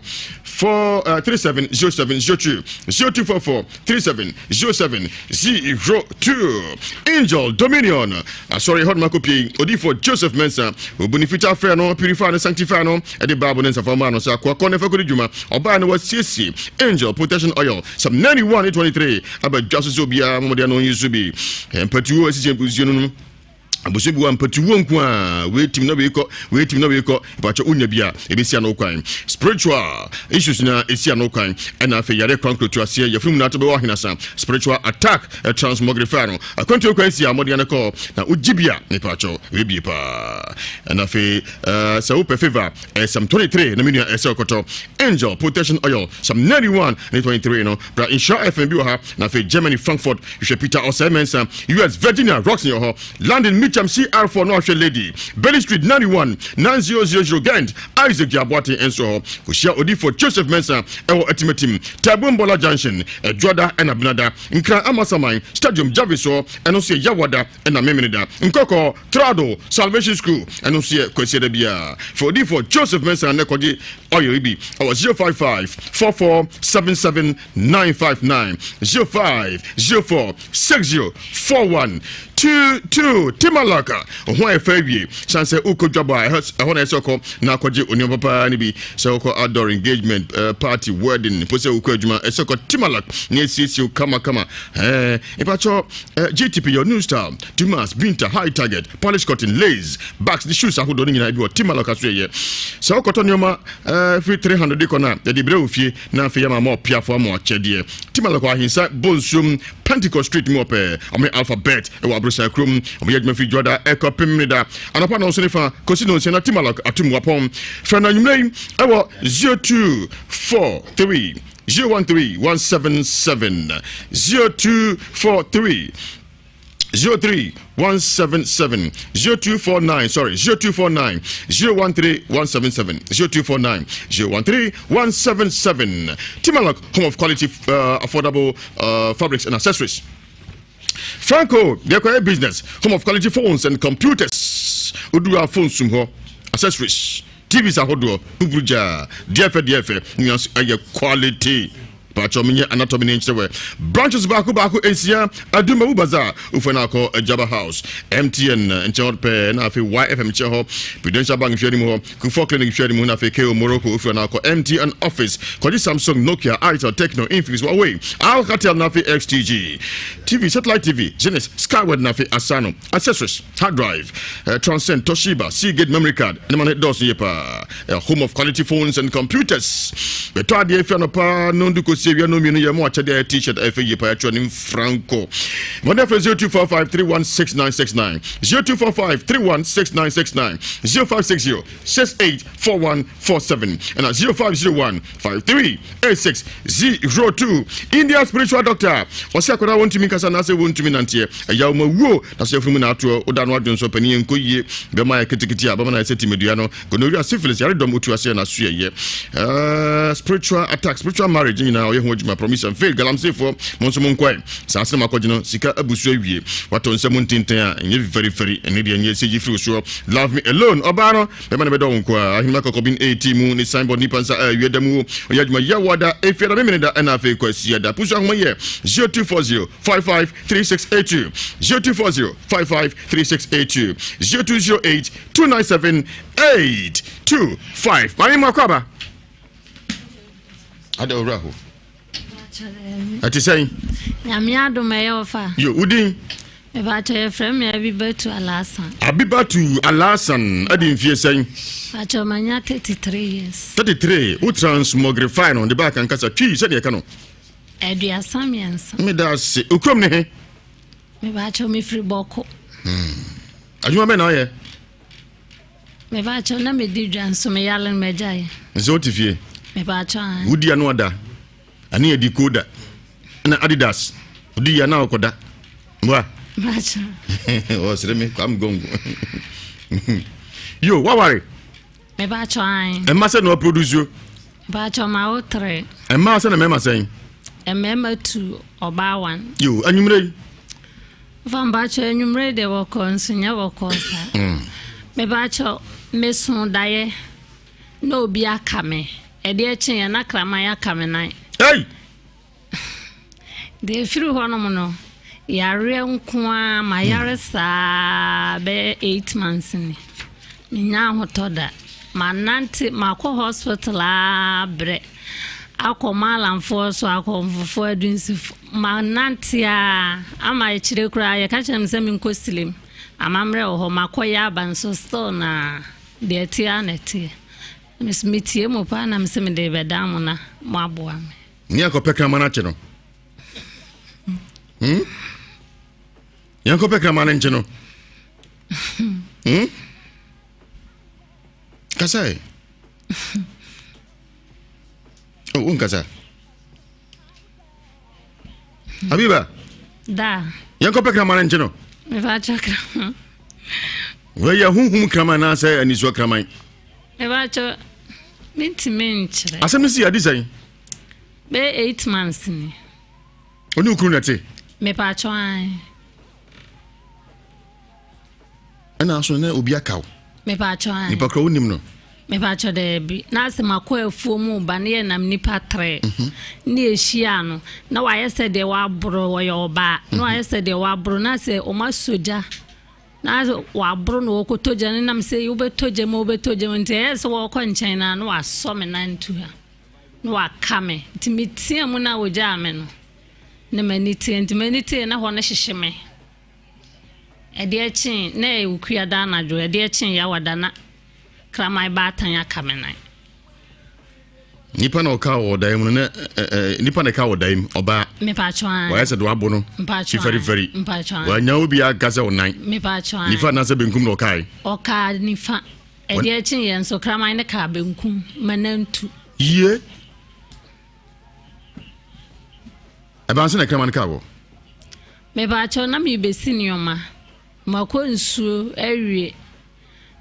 4 37 07 02 0244 37 07 02. Angel Dominion Asɔre hɔ nom akɔpie odiyifoɔ Joseph Mensah obu ne fitaa frɛ no purify no sanctify no ɛde Bible ne nsafa maa no sɛ akoa kɔ ne fa kɔdi dwuma ɔbaa no wasiesie Angel Protection Oil Psalm 91 ne 23 aba dwa so sɛ obiara mmɔdeɛ no nyi so bi mpatuo asisi nsuo no nom abusua bi wɔ mpatuwuo nko a wei tim na wei kɔ wei tim na wei kɔ ìpàkyɛ wonya bi a ebesi ano kwan spiritual issues na esi ano kwan ɛna afei yare kwan kurotu aseɛ yɛfunu mu n'ato bɛwɔ ahenasa spiritual attack transmogrify no akwantuo kwan si a mmɔden ano kɔ na wogye bi a ìpàkyɛ ebie paa ɛna afei ɛɛ sɛ wopɛ favour ɛyɛ Psalm 23 na me nua ɛsɛ ɔkɔtɔ angel protection oil Psalm 91 ne 23 no bra nhyira fm bi wɔ ha na afei Germany Frankfurt hwehwɛ Peter Osei Mensah US Virginia Rocks wɔ hɔ London Mitcham CR4 na ɔhwɛ Lady Bailey Street 91 9000 Ghent Isaac Gyaboate nso hɔ kɔhyia odifo Joseph Mensah ɛwɔ Atimatim Tabumbola Junction Adwoada ɛna Benada Nkran Amasaman Stadium Jarvis hɔ ɛno nso yɛ Yawada ɛna Memeneda Nkɔkɔ Trado Salvation School, ɛno nso yɛ Kwasiada biara. Frɛ odiyifoɔ Joseph Mensah na kɔgye oil yi bi ɛwɔ 055 44 77 959 05 04 60 41 22. Timalak, ho ayɛ fɛ awie. San sɛ wokɔ dwabɔ a ɛhɔ na ɛsɛ kɔ na akɔgye onneɛma papa no bi. Sɛ wokɔ outdoor engagement, uh, party, wedding, mpo sɛ wokɔ adwuma, ɛsɛ kɔ Timalak na esiesie wo kamakama. Ɛɛ, mpakyɛ eh, GTP your new style. Dumas, Binta, High Target, Polish Cotton, Lace, Bags ne shoes ahodoɔ no nyinaa bi wɔ Timalok aso yɛyɛ. Sɛ wokɔtɔ nneɛma eh, firi 300 de kɔ no a, yɛde brɛ wo fie na afei yɛama ma ɔpiafo ama akyɛdeɛ. Timalok wɔ Ahensa Bonsuom, Pentecost Street mu ɔpɛɛ. Ɔmo Alphabet wɔ Aborosan kurom. Ɔmo yɛ adwuma firi Dwoada ɛkɔ Pemneda anɔpa nɔnso ne fa kɔsi nɔnsia na Timalok atom wapɔn. Frɛ no anwummerɛ yi ɛwɔ 0243 013 177 0243 03 177 0249 sorry 0249 013 177 0249 013 177 Timalok home of quality uh, affordable uh, fabrics and accessories. Franco deɛ business home of quality phones and computers oduru phone sum hɔ accessories TVs ahodoɔ buburu gyaa deɛ fɛ deɛ fɛ nua ɛyɛ quality Pakyɛw menyɛ anatomy ne nkyerɛ wɛ. Branches baako baako nsia Adumawu Bazaar wofɛ no akɔ Jaba House MTN nkyɛn hɔ pɛɛ na afei YFM nkyɛn hɔ Prudential Bank nhwɛ anim hɔ Kufuor Clinic nhwɛ anim na afei KO Morocco wofɛ no akɔ MTN office kɔgye Samsung Nokia Itel Tecno Infinix Huawei Alcatel na afei XTG TV Satellite TV Zenith Skyward na afei Asano Accessories Hard drive, eh, Transcend, Toshiba, Seagate memory card, ne ma no dɔɔso yie paa. A home of quality phones and computers. Bɛtɔ adeɛ fi anɔpa nondu kɔsi awia no mmienu yɛ mo akyɛdeɛ ayɛ t-shirt ɛfɛ yie paa yɛatwerɛ ne Franco. Mɔde afrɛ 0245 316969 0245 316969 0560 684147 ɛna 0501 538602 India spiritual doctor ɔsɛ akwadaa wɔntumi nkasa anaasɛ wɔntumi nanteɛ ɛyaw ma wuo na sɛ afunu mu na atoɔ woda no adwene so panin nkɔ yie bɛma yɛ ketekete a bɛma no ayɛ sɛ timadua no gonorrhea syphilis yaredɔm otu aseɛ na so yɛyɛ uh, spiritual attack spiritual marriage nyinaa ɔyɛ ho adwuma promise and fail galamseyfoɔ mo nso mo nkɔɛ saa asɛm akɔgye no sika abusu awie watɔ nsɛm ntenten a ɛnyɛ fɛrifɛri ɛne deɛ ɛnyɛ sɛ yi firi soɔ love me alone ɔbaa no Bɛma no bɛdɔ wo nko ara. Ahenemma kɔkɔben AT mu ne signboard nipa nsa a awia da mu wo. Ɔyɛ adwuma Yawada, Efiada, Memeneda ɛna afei Kwasiada. Pusu ahoma yɛ 0240 55 3682, 0240 55 3682, 0208 297 8. 2 5. Maame mu akɔ aba. Ada owura hɔ. Ɛte sɛn? Nyame adom ɛyɛ ɔfa. Yo, wodin? Mepakyɛ yɛfrɛ me Abibatu Alasan. Abibatu Alasan adi mfie sɛn? Pakyɛ manya 33 years. 33, wo transmogrify no de ba akankasa twi sɛdeɛ ɛka no. 33. Meda ase. Okurom ne he? Mepakyɛ mefiri Bɔko. Hmm. Adwuma bɛn na ɔyɛ? Mepakyɛ na medi dwa nso meyale no magyae. Nso wote fie? Mepakyɛ an. Wodi ano ada. Ɛne yɛ decoder. Ɛna Adidas. Wodi yɛ na ɔkɔda. Mboa. Mepakyɛ. Ɔsere me kwam gongo. Yo, waware. Mepakyɛ an. Ɛma sɛ na ɔproduce. Mepakyɛ ma wo tere. Ɛma sɛ na mɛma sɛn? Mmarima tu ɔbaa wan. Yo, anwummerɛ yi. Fa mpakyɛ anwummerɛ yi deɛ bɔkɔɔ nso nyɛ bɔkɔɔ saa. Mm. Mepakyɛ meso daeɛ na obi aka me. Ɛdeɛ kyeeɛ na kraman aka me nan. Hey! Deɛ ɛfiri hɔnom no, yareɛ nko ara mayare saa bɛyɛ 8 months ni. Mennya ahotɔ da. Manante, makɔ hospital ara brɛ. Akɔ Malamfoɔ so, akɔmfofoɔ, adunsifo. Manante ara ama akyire koraa yɛka kyerɛ me sɛ menkɔ Silem. Amammerɛ wɔ hɔ, makɔyɛ aba nso still na deɛ ɛteɛ ara na ɛteɛ. Metie mo paa na mese mede rebɛdan mo na moaboa me. Ne akɔpɛ kraman akye no. Hmm? Yɛnkɔpɛ kraman no nkye no. Hmm? Kasa ɛ. Oh, wonkasa. Abiba. Da. Yɛnkɔpɛ kraman no nkye no. Mefa kyɛ kraman. Wɔyɛ honhom kraman anaasɛ anisoɔ kraman? Mefa kyɛ mentumi nkyerɛ. Asɛm no si adi sɛn? Bɛyɛ 8 months ni. Ɔne okunu na ɛte? Mepa kyɛ an. Ɛna aso na obi aka wo? Mepa kyɛ an. Nipa kura wonim no? Mepa kyɛ daabi. Na asɛ makɔ afuo mu ba ne yɛ nam nipa trɛ. Mhm. Ne yɛhyia no na wayɛ sɛ deɛ waboro wɔyɛ ɔbaa na mhm. wayɛ sɛ deɛ waboro na sɛ ɔma sogya na sɛ waboro na wɔkɔtɔ gya no nam sɛ wobɛtɔ gya mu wobɛtɔ gya mu nti ɛyɛ sɛ wɔkɔ nkyɛn na na wasɔ me nan tu ha. na waka me nti meteaa mu na wɔgyaa me no na m'ani teɛ nti m'ani teɛ na hɔ no hyehye me ɛdeɛ kyee na ɛyɛ okua da anadwo ɛdeɛ kyee yawada na kraman baatan aka me nan. Nipa na ɔka wɔ dan mu no na nipa na ɛka wɔ dan mu ɔbaa. Mepatwa an. Wɔayɛ sɛ do abo no. Mpatwa an. Fɛrifɛri. Mpatwa an. Wɔanya obi aka sɛ ɔnan. Mepatwa an. Nifa anaasɛ benkum na ɔkae. Ɔkaa nifa. Ɛdeɛ kyeeɛ nso, kraman no kaa benkum ma nantu. Yie. Ɛbaa sɛ na kraman no kaa wɔ? Mepaakyɛw, na merebɛsi nneɛma. Makɔ nsuo awie.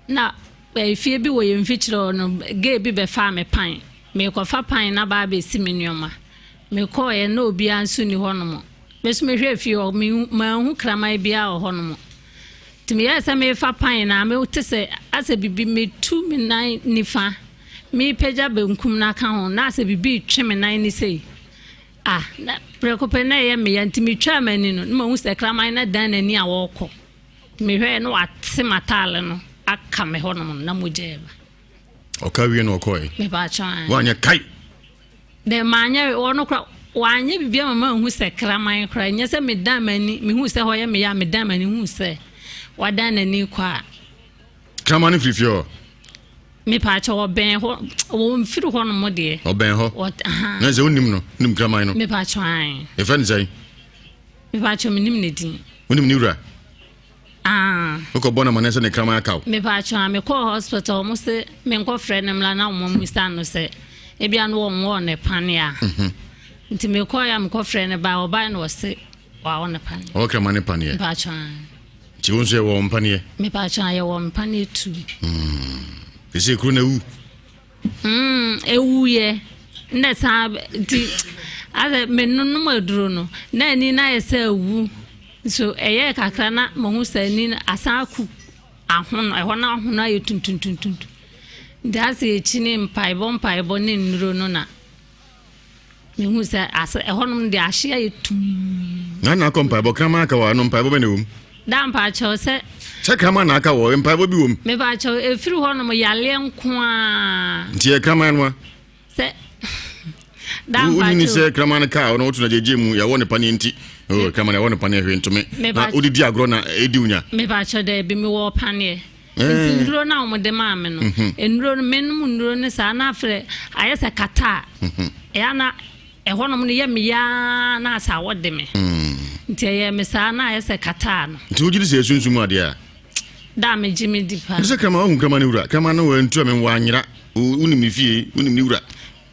Na efie bi wɔ yɛn mfikyire hɔ no, gay bi bɛfaa me pan. Merekɔfa pan na aba abɛsi me nneɛma. Mekɔeɛ na obiara nso nni hɔnom. Me nso mehwɛɛ fie hɔ, manhu kraman biara wɔ hɔnom. Nti meyɛɛ sɛ merefa pan no a, mete sɛ asɛ biribi metu me nan nifa, merepagya benkum no aka ho, na asɛ biribi retwe me nan no sei. Ah, na prɛko pɛ na ɛyɛ meya, nti metwaa m'ani no, na mahu sɛ kraman no adan n'ani a ɔrekɔ. Nti mehwɛɛ na wate m'ataale no aka me hɔnom no, na mogya reba. Ɔka wie na ɔkɔe. Mepatwɔ ae. Woanyɛ kai. Dɛ manyɛ ɔno kora wanyɛ biribi ama manhu sɛ kraman kora nyɛ sɛ medan m'ani mehu sɛ hɔ yɛ me ya medan m'ani hu sɛ wadan n'ani kɔ a. Kraman no firi fie hɔ. Mepaakyɛ ɔbɛn hɔ wɔmfiri hɔ nom deɛ. Ɔbɛn hɔ. Na sɛ wonim no nim kraman no. Mepaakyɛ ae. Yɛfrɛ no sɛn? Mepaakyɛ menim ne din. Wonim ne wura? Ah. Wokɔ bɔ no amaneɛ sɛ ne kraman aka wo. Mepatwo a mekɔɔ hospital wɔn se menkɔ frɛ no mmra na wɔn mmisa no sɛ ebia no wɔn wɔɔ ne paneɛ a. Mhm. Nti mekɔɔ ya mekɔ frɛ no ba ɔbae na ɔse wɔawɔ ne paneɛ. Ɔwɔ kraman ne paneɛ. Mepatwo a. Nti wo nso yɛwɔ mpaneɛ. Mepatwo a yɛwɔ mpaneɛ tu. Mm. Ɛsɛ kuro na ewu. Mm, ewuiɛ na saa nti asɛ menonom aduro no na ani no ayɛ sɛ awu nso ɛyɛɛ kakra na mahu sɛ ani no asan aku ahono ɛhɔ no ahono ayɛ tuntuntuntuntu nti asɛ akyi ne mpaebɔ mpaebɔ ne nnuro no na mehu sɛ asɛ ɛhɔnom deɛ ahye ayɛ tum. Na na akɔ mpaebɔ kraman aka wɔ ano mpaebɔ bɛ na ɛwɔ mu. Da mpakyɛw sɛ. Sɛ kraman na aka wɔ mpaebɔ bi wɔ mu. Mepakyɛw efiri hɔ nom yaleɛ nko ara. Nti yɛ kraman no a. Sɛ da mpakyɛw. Wonyini sɛ kraman no kaa ɔno woto na gyegye mu yɛwɔ ne paneɛ nti. Oh, kraman yɛwɔ ne paneɛ hwee ntome. Na wode di agorɔ na edi wo nya. Mepakyɛw daabi mewɔ paneɛ. Nti nnuro no a wɔde maa me no, nnuro no menom nnuro no saa na afrɛ ayɛ sɛ kata a ɛyɛ na ɛhɔnom no yɛ me yaa na asɛ awɔ de me. Nti ɛyɛ me saa na ayɛ sɛ kataa no. Nti wogye di sɛ ɛsunsum adeɛ a? Da a megye me di paa. Sɛ kraman wahu kraman no wura, kraman no wantu a me wanyera, wonim ne fie, wonim ne wura.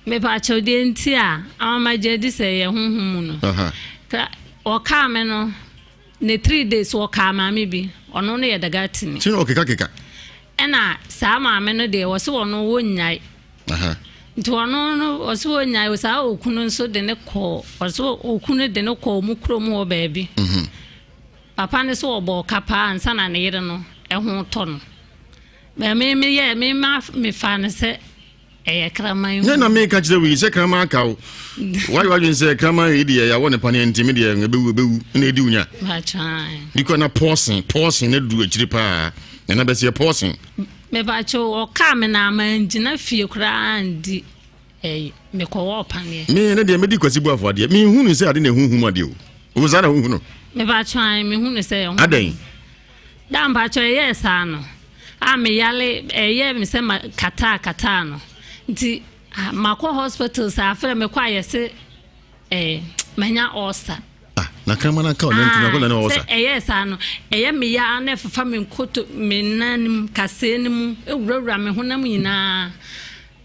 Mepakyɛw deɛ nti a ama magye adi sɛ ɛyɛ honhom mu no, ɔkaa me no Ne 3 days ɔkaa maame bi, ɔno no yɛ dagatini. Ti na ɔkeka keka. Ɛna saa maame no deɛ wɔse ɔno wɔnnyae. Nti ɔno no ɔse wɔnnyae saa okunu nso de ne kɔɔ ɔse okunu de ne kɔɔ ɔmo kurom hɔ baabi. Mhm. Papa no so ɔbɔɔ ka paa ansa na ne yere no ɛho tɔ no. Bɛɛ me me yɛ me ma me fa no sɛ Ɛyɛ kraman hu. na meka kyerɛ wo yi sɛ kraman aka wo. Wayɛ w'adwene sɛ kraman yi deɛ yɛawɔ ne paneɛ nti me deɛ ɛbɛwu ɛbɛwu na ɛdi wo nya. Bi kɔ na pɔɔsen pɔɔsen na duru akyiri paa ɛna bɛsɛ pɔɔsen. Mepakyɛw ɔkaa me na mangyina fie koraa andi ɛyi mekɔwɔɔ paneɛ. Me ne deɛ medi Kwasi Boafo adeɛ menhunu sɛ ade na ɛhuhu mu adeɛ o. Wo saa na wohu no? Mepakyɛw ae mehu no sɛ ɛho. Adɛn? Da mpakyɛw ɛyɛɛ saa no a me yare ɛyɛɛ me sɛ ma kataa kataa no nti makɔ hospital saa afei mekɔ a yɛse eh, manya ulcer. Ah, na kraman aka ɔne ntoma kɔ na ne ulcer. Sɛ ɛyɛɛ saa no ɛyɛ me ya na ɛfefa me nkoto me nan mu kasɛɛ no mu ewurawura me honam nyinaa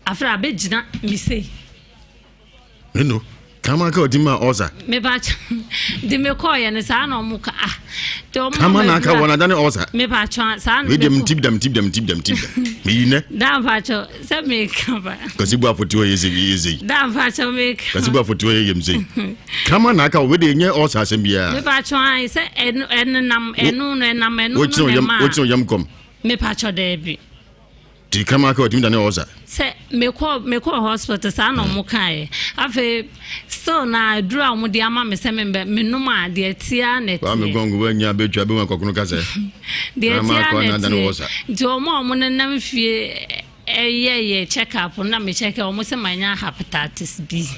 afei abɛgyina me sei. Eno, kama ka ɔdi ma ɔza. Mepa kyɛw, di me kɔɔ yɛ no saa na ɔmo ka ah. Te ɔmo Kama na aka wɔn adane ɔza. Mepa kyɛw saa na. Wei deɛ mtib da mtib da mtib da mtib da. Meyi nɛ. Da mpa kyɛw sɛ meka ba. Kwasi bu afotuo yɛ sɛ yɛ sɛ yi. Da mpa kyɛw meka. Kwasi bu afotuo yɛ yɛm sɛ yi. Kama na aka wei deɛ nyɛ ɔza asɛm biara. Mepa kyɛw ayi sɛ ɛno ɛnenam ɛno no ɛnam ɛno no na ɛma. Wokyerɛ yam kɔm. Mepa kyɛw daabi. Nti kraman ka ɔtumi dane ɔsa. Sɛ mekɔ mekɔ hospital saa na ɔmo kaeɛ afei still na aduru a ɔmo de ama me sɛ membɛ menom a deɛ ɛteɛ na ɛteɛ. Kwame Gɔngo wanya abɛtwa bɛhu akɔkono kasɛ. Deɛ ɛteɛ na ɛteɛ nti ɔmo a ɔmo nenam fie ɛyɛ yɛ check up na me check ɔmo sɛ manya hepatitis B.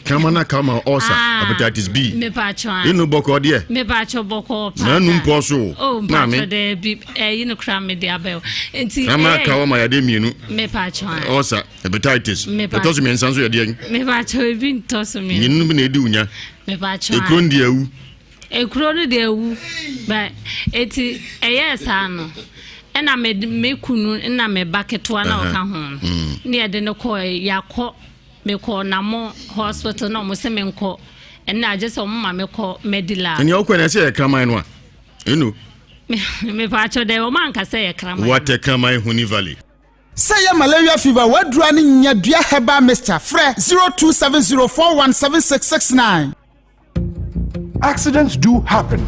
Kraman na ka ma ɔsa ah, hepatitis B. Mepatwa. Inu bɔkɔ deɛ. Mepatwa bɔkɔ paa. Na num pɔ so. Oh mpatwa dɛ bi ɛyi no kura me de abɛw. Nti Kraman ka ma yade mmienu. Mepatwa. Ɔsa hepatitis. Ɛtɔ so mmiɛnsa nso yɛ deɛ. Mepatwa ebi ntɔ so mmiɛnsa. Nyinu bi na edi wunya. Mepatwa. Ekuro ndi awu. Ekuro no de awu. Ba eti ɛyɛ saa no. Ɛna me me kunu na me ba ketewa na ɔka ho no. Mm. Ne yɛde no kɔ yakɔ. Mekɔɔ Namo hospital na ɔmo se menkɔ ɛnna agye sɛ ɔmo ma mekɔ Medilab. Ɛnni ɔkɔ na ɛsɛ yɛ kraman no a ɛnu. Mepaakyɛw dɛ ɔmo anka sɛ yɛ kraman. Watɛ kraman Huni Valley. Sɛ ɛyɛ malaria fever w'aduru a ne nya dua herbal mixture frɛ 0270417669. Accidents do happen.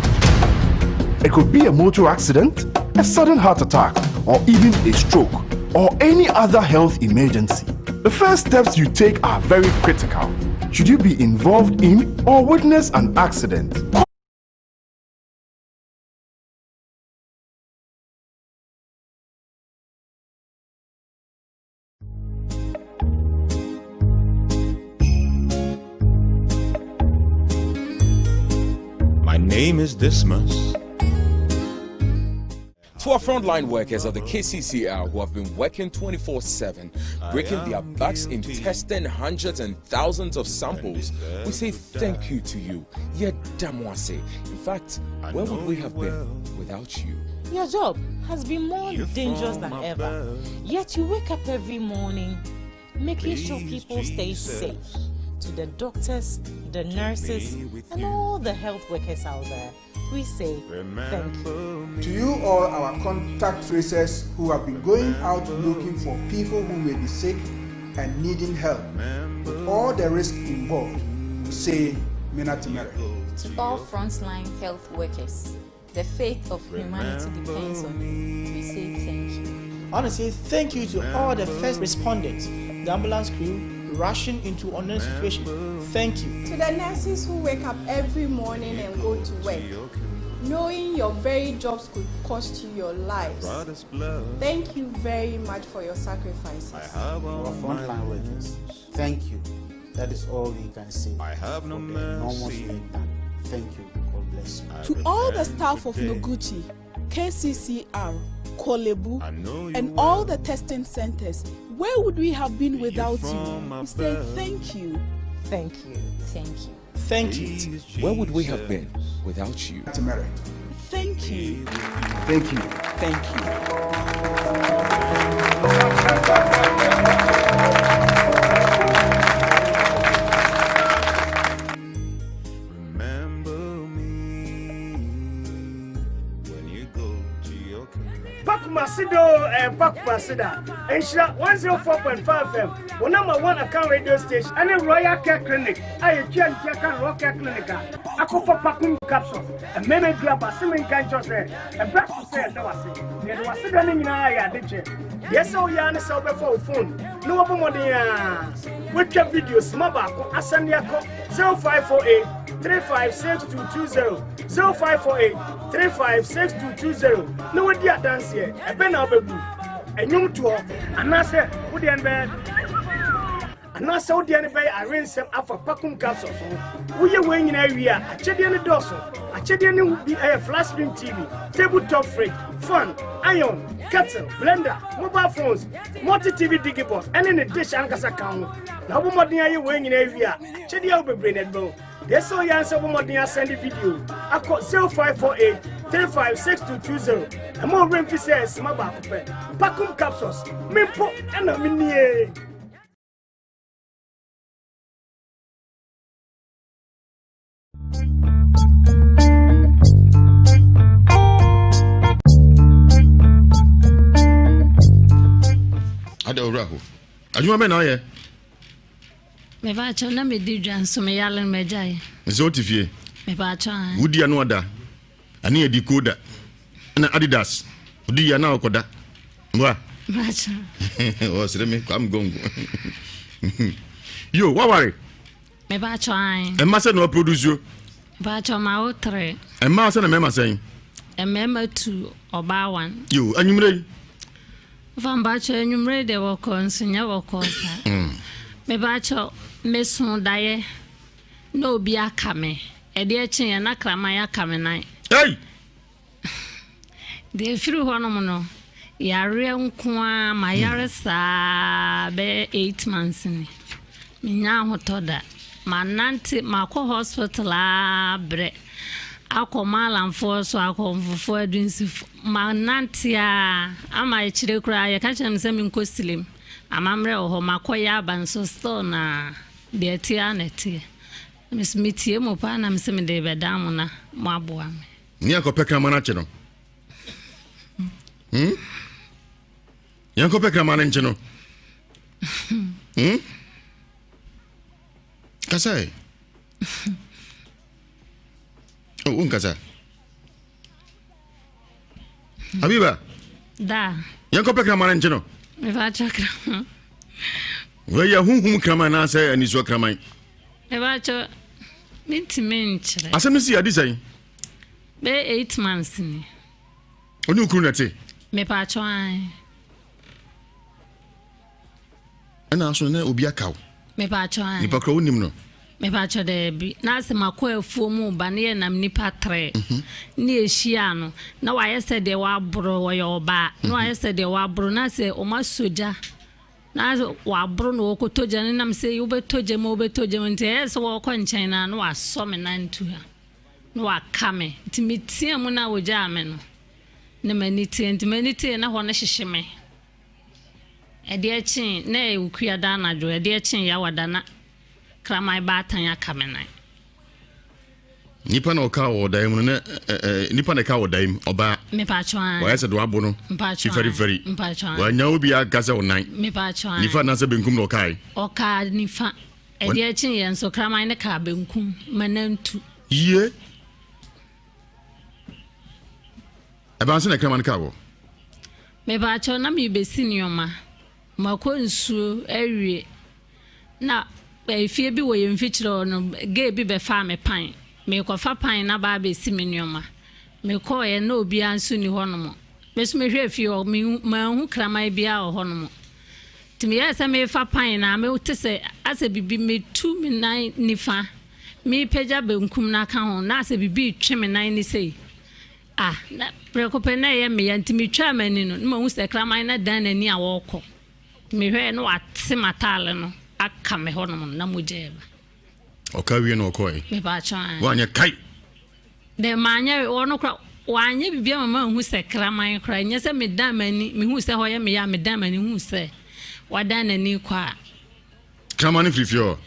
It could be a motor accident, a sudden heart attack, or even a stroke, or any other health emergency. The first steps you take are very critical. Should you be involved in or witness an accident, My name is Dismas. To our frontline workers of the KCCR who have been working 24 7, breaking their backs in testing hundreds and thousands of samples, we say thank you to you. Yet, In fact, where would we have been without you? Your job has been more dangerous than ever. Yet you wake up every morning making sure people stay safe. To the doctors, the nurses, and all the health workers out there, we say thank you. To you all our contact tracers who have been going out looking for people who may be sick and needing help, with all the risk involved, we say Mina Timere. To all frontline health workers, the faith of humanity depends on you. We say thank you. I want to say thank you to all the first responders, the ambulance crew, rushing into unknown situations. Thank you. To the nurses who wake up every morning and go to work, Knowing your very jobs could cost you your lives. Thank you very much for your sacrifices. Our frontline workers, thank you. That is all we can say. I have no enormous work done. Thank you. God bless you. To all the staff of Noguchi, KCCR, Korle Bu, and all the testing centers, where would we have been without you? We say thank you. Thank you. Thank you. Thank you. Where would we have been without you? Thank you. Thank you. Thank you. Pakumasi do eh, Pakumasi da. Nhyira 104.5 FM, wo number one account radio station, ɛne Royal Care Clinic a yɛtua ntua ka Royal Care Clinic a akɔfa Pakum capsules, ɛmɛmɛ dua ba se menka nkyɛw sɛ ɛbrɛ so sɛ ɛda wase. Na yɛde wase da no nyinaa yɛ ade kyɛ. Deɛ sɛ woyɛ ara ne sɛ wobɛfa wo phone na wɔbɔ mmɔden a woatwa video sima baako asɛnde akɔ 0548 356220 0548 356220 na wadi adanseɛ ɛbɛ na wobɛbu ɛnwomtoɔ anaasɛ wodeɛ no bɛyɛ anaasɛ wodeɛ no bɛyɛ awensɛm afa pakum capsules ho woyɛ wei nyinaa wie a akyɛdeɛ no dɔɔso akyɛdeɛ no bi ɛyɛ flat screen tv table top fridge fan iron kettle blender mobile phones multi tv digibox ɛne ne dish ankasa ka ho na wobɔ mmɔden ayɛ wei nyinaa wie a akyɛdeɛ a wo bebree na ɛde bɛwo deɛ sɛ woyɛ ansɛ wobɔ mmɔden asɛnde video akɔ 0548 356220 ɛma owurɛ mfi sɛ sima baako pɛ pakum capsules mempo ɛna menie. Ada owura hɔ. Adwuma bɛn na ɔyɛ? Mepaakyɛw na medi dwa nso meyare no magyae. Sɛ wote fie? Mepaakyɛw an. Wodi ano ada. Ɛne yɛ decoder. Ɛna Adidas. Odi yɛ na ɔkɔda. Mboa. Mepaakyɛw. Ɔsere me Kwame Gongo. Yo, waware. Mepaakyɛw an. Ɛma sɛ na ɔproduce yo. Mepaakyɛw ma wo tere. Ɛma sɛ na mɛma sɛn? Mmarima tu ɔbaa wan. Yo, anwummerɛ yi. Fa mpakyɛw anwummere deɛ wɔkɔ nso nyɛ wɔkɔ saa. Mepakyɛw meso daeɛ na obi aka me ɛdeɛ kyeeɛ na kraman aka me nan. Hey! Deɛ ɛfiri hɔnom no yareɛ nko ara mayare saa bɛyɛ 8 months ni. Mennya ahotɔ da. Manante makɔ hospital aa brɛ akɔ maalamfoɔ so akɔmfofoɔ adunsifo manante aa ama akyire koraa yɛka kyerɛ me sɛ menkɔ silem amammerɛ wɔ hɔ makɔ yɛ aba nso still na deɛ ɛteɛ aa na ɛteɛ me metie mo paa na mese mede bɛdan mo na moaboa me. Ne akɔpɛ kraman akye no. Hmm? Yɛnkɔpɛ kraman no nkye no. Hmm? Kasa ɛ. Oh, wonkasa. Habiba. Da. Yɛnkɔpɛ kraman no nkye no. Mebakyɛ kraman. Wɔyɛ honhom kraman anaasɛ anisoɔ kraman? Mebakyɛ mentumi nkyerɛ. Asɛm no si adi sɛn? Bɛyɛ 8 months ni. Ɔne okunu na ɛte? Mepakyɛ ae. Ɛna aso na obi aka wo? Mepakyɛ ae. Nipa kora wonim no? Mepakyɛ daabi. Na asɛ makɔ afuo mu ba ne yɛ nam nipa trɛ. Mhm. Ne yɛhyia no na wayɛ sɛ deɛ waboro wɔyɛ ɔbaa na mhm. wayɛ sɛ deɛ waboro na sɛ ɔma sogya na sɛ waboro na wɔkɔtɔ gya no nam sɛ wobɛtɔ gya mu wobɛtɔ gya mu nti ɛyɛ sɛ wɔkɔ nkyɛn na na wasɔ me nantu ha. na waka me nti meteaa mu na ɔgyaa me no na m'ani teɛ nti m'ani teɛ na hɔ no hyehye me ɛdeɛ kyee na ɛyɛ okua da anadwo ɛdeɛ kyee yawada na kraman baatan aka me nan. Nipa na ɔka wɔ dan mu no na nipa na ɛka wɔ dan mu ɔbaa. Mepatwa an. Wɔayɛ sɛ do abo no. Mpatwa an. Fɛrifɛri. Mpatwa an. Wɔanya obi aka sɛ ɔnan. Mepatwa an. Nifa anaasɛ benkum na ɔkae. Ɔkaa nifa. Ɛdeɛ kyeeɛ nso, kraman no kaa benkum ma nantu. Yie. Ɛbaa sɛ na kraman no kaa wɔ? Mepaakyɛw, na merebɛsi nneɛma. Makɔ nsuo awie. Na efie bi wɔ yɛn mfikyire hɔ no, gay bi bɛfaa me pan. Merekɔfa pan no aba abɛsi me nneɛma. Mekɔeɛ na obiara nso nni hɔnom. Me nso mehwɛɛ fie hɔ, menhu, manhu kraman biara wɔ hɔnom. Nti meyɛɛ sɛ merefa pan no a, mete sɛ asɛ biribi, metu me nan nifa, merepagya benkum no aka ho, na asɛ biribi retwe me nan no sei. Ah, na prɛko pɛ na ɛyɛ me ya, nti metwaa m'ani no, na mahu sɛ kraman no adan n'ani a ɔrekɔ. Mehwɛɛ na wate m'ataale no aka me hɔnom no, na mogya reba. Ɔka wie na ɔkɔe. Mepatwɔ ae. Woanyɛ kai! Dɛ manyɛ ɔno koraa wanyɛ biribi ama manhu sɛ kraman koraa nyɛ sɛ medan m'ani mehu sɛ hɔ yɛ me ya a medan m'ani hu sɛ wadan n'ani kɔ a. Kraman no firi fie hɔ?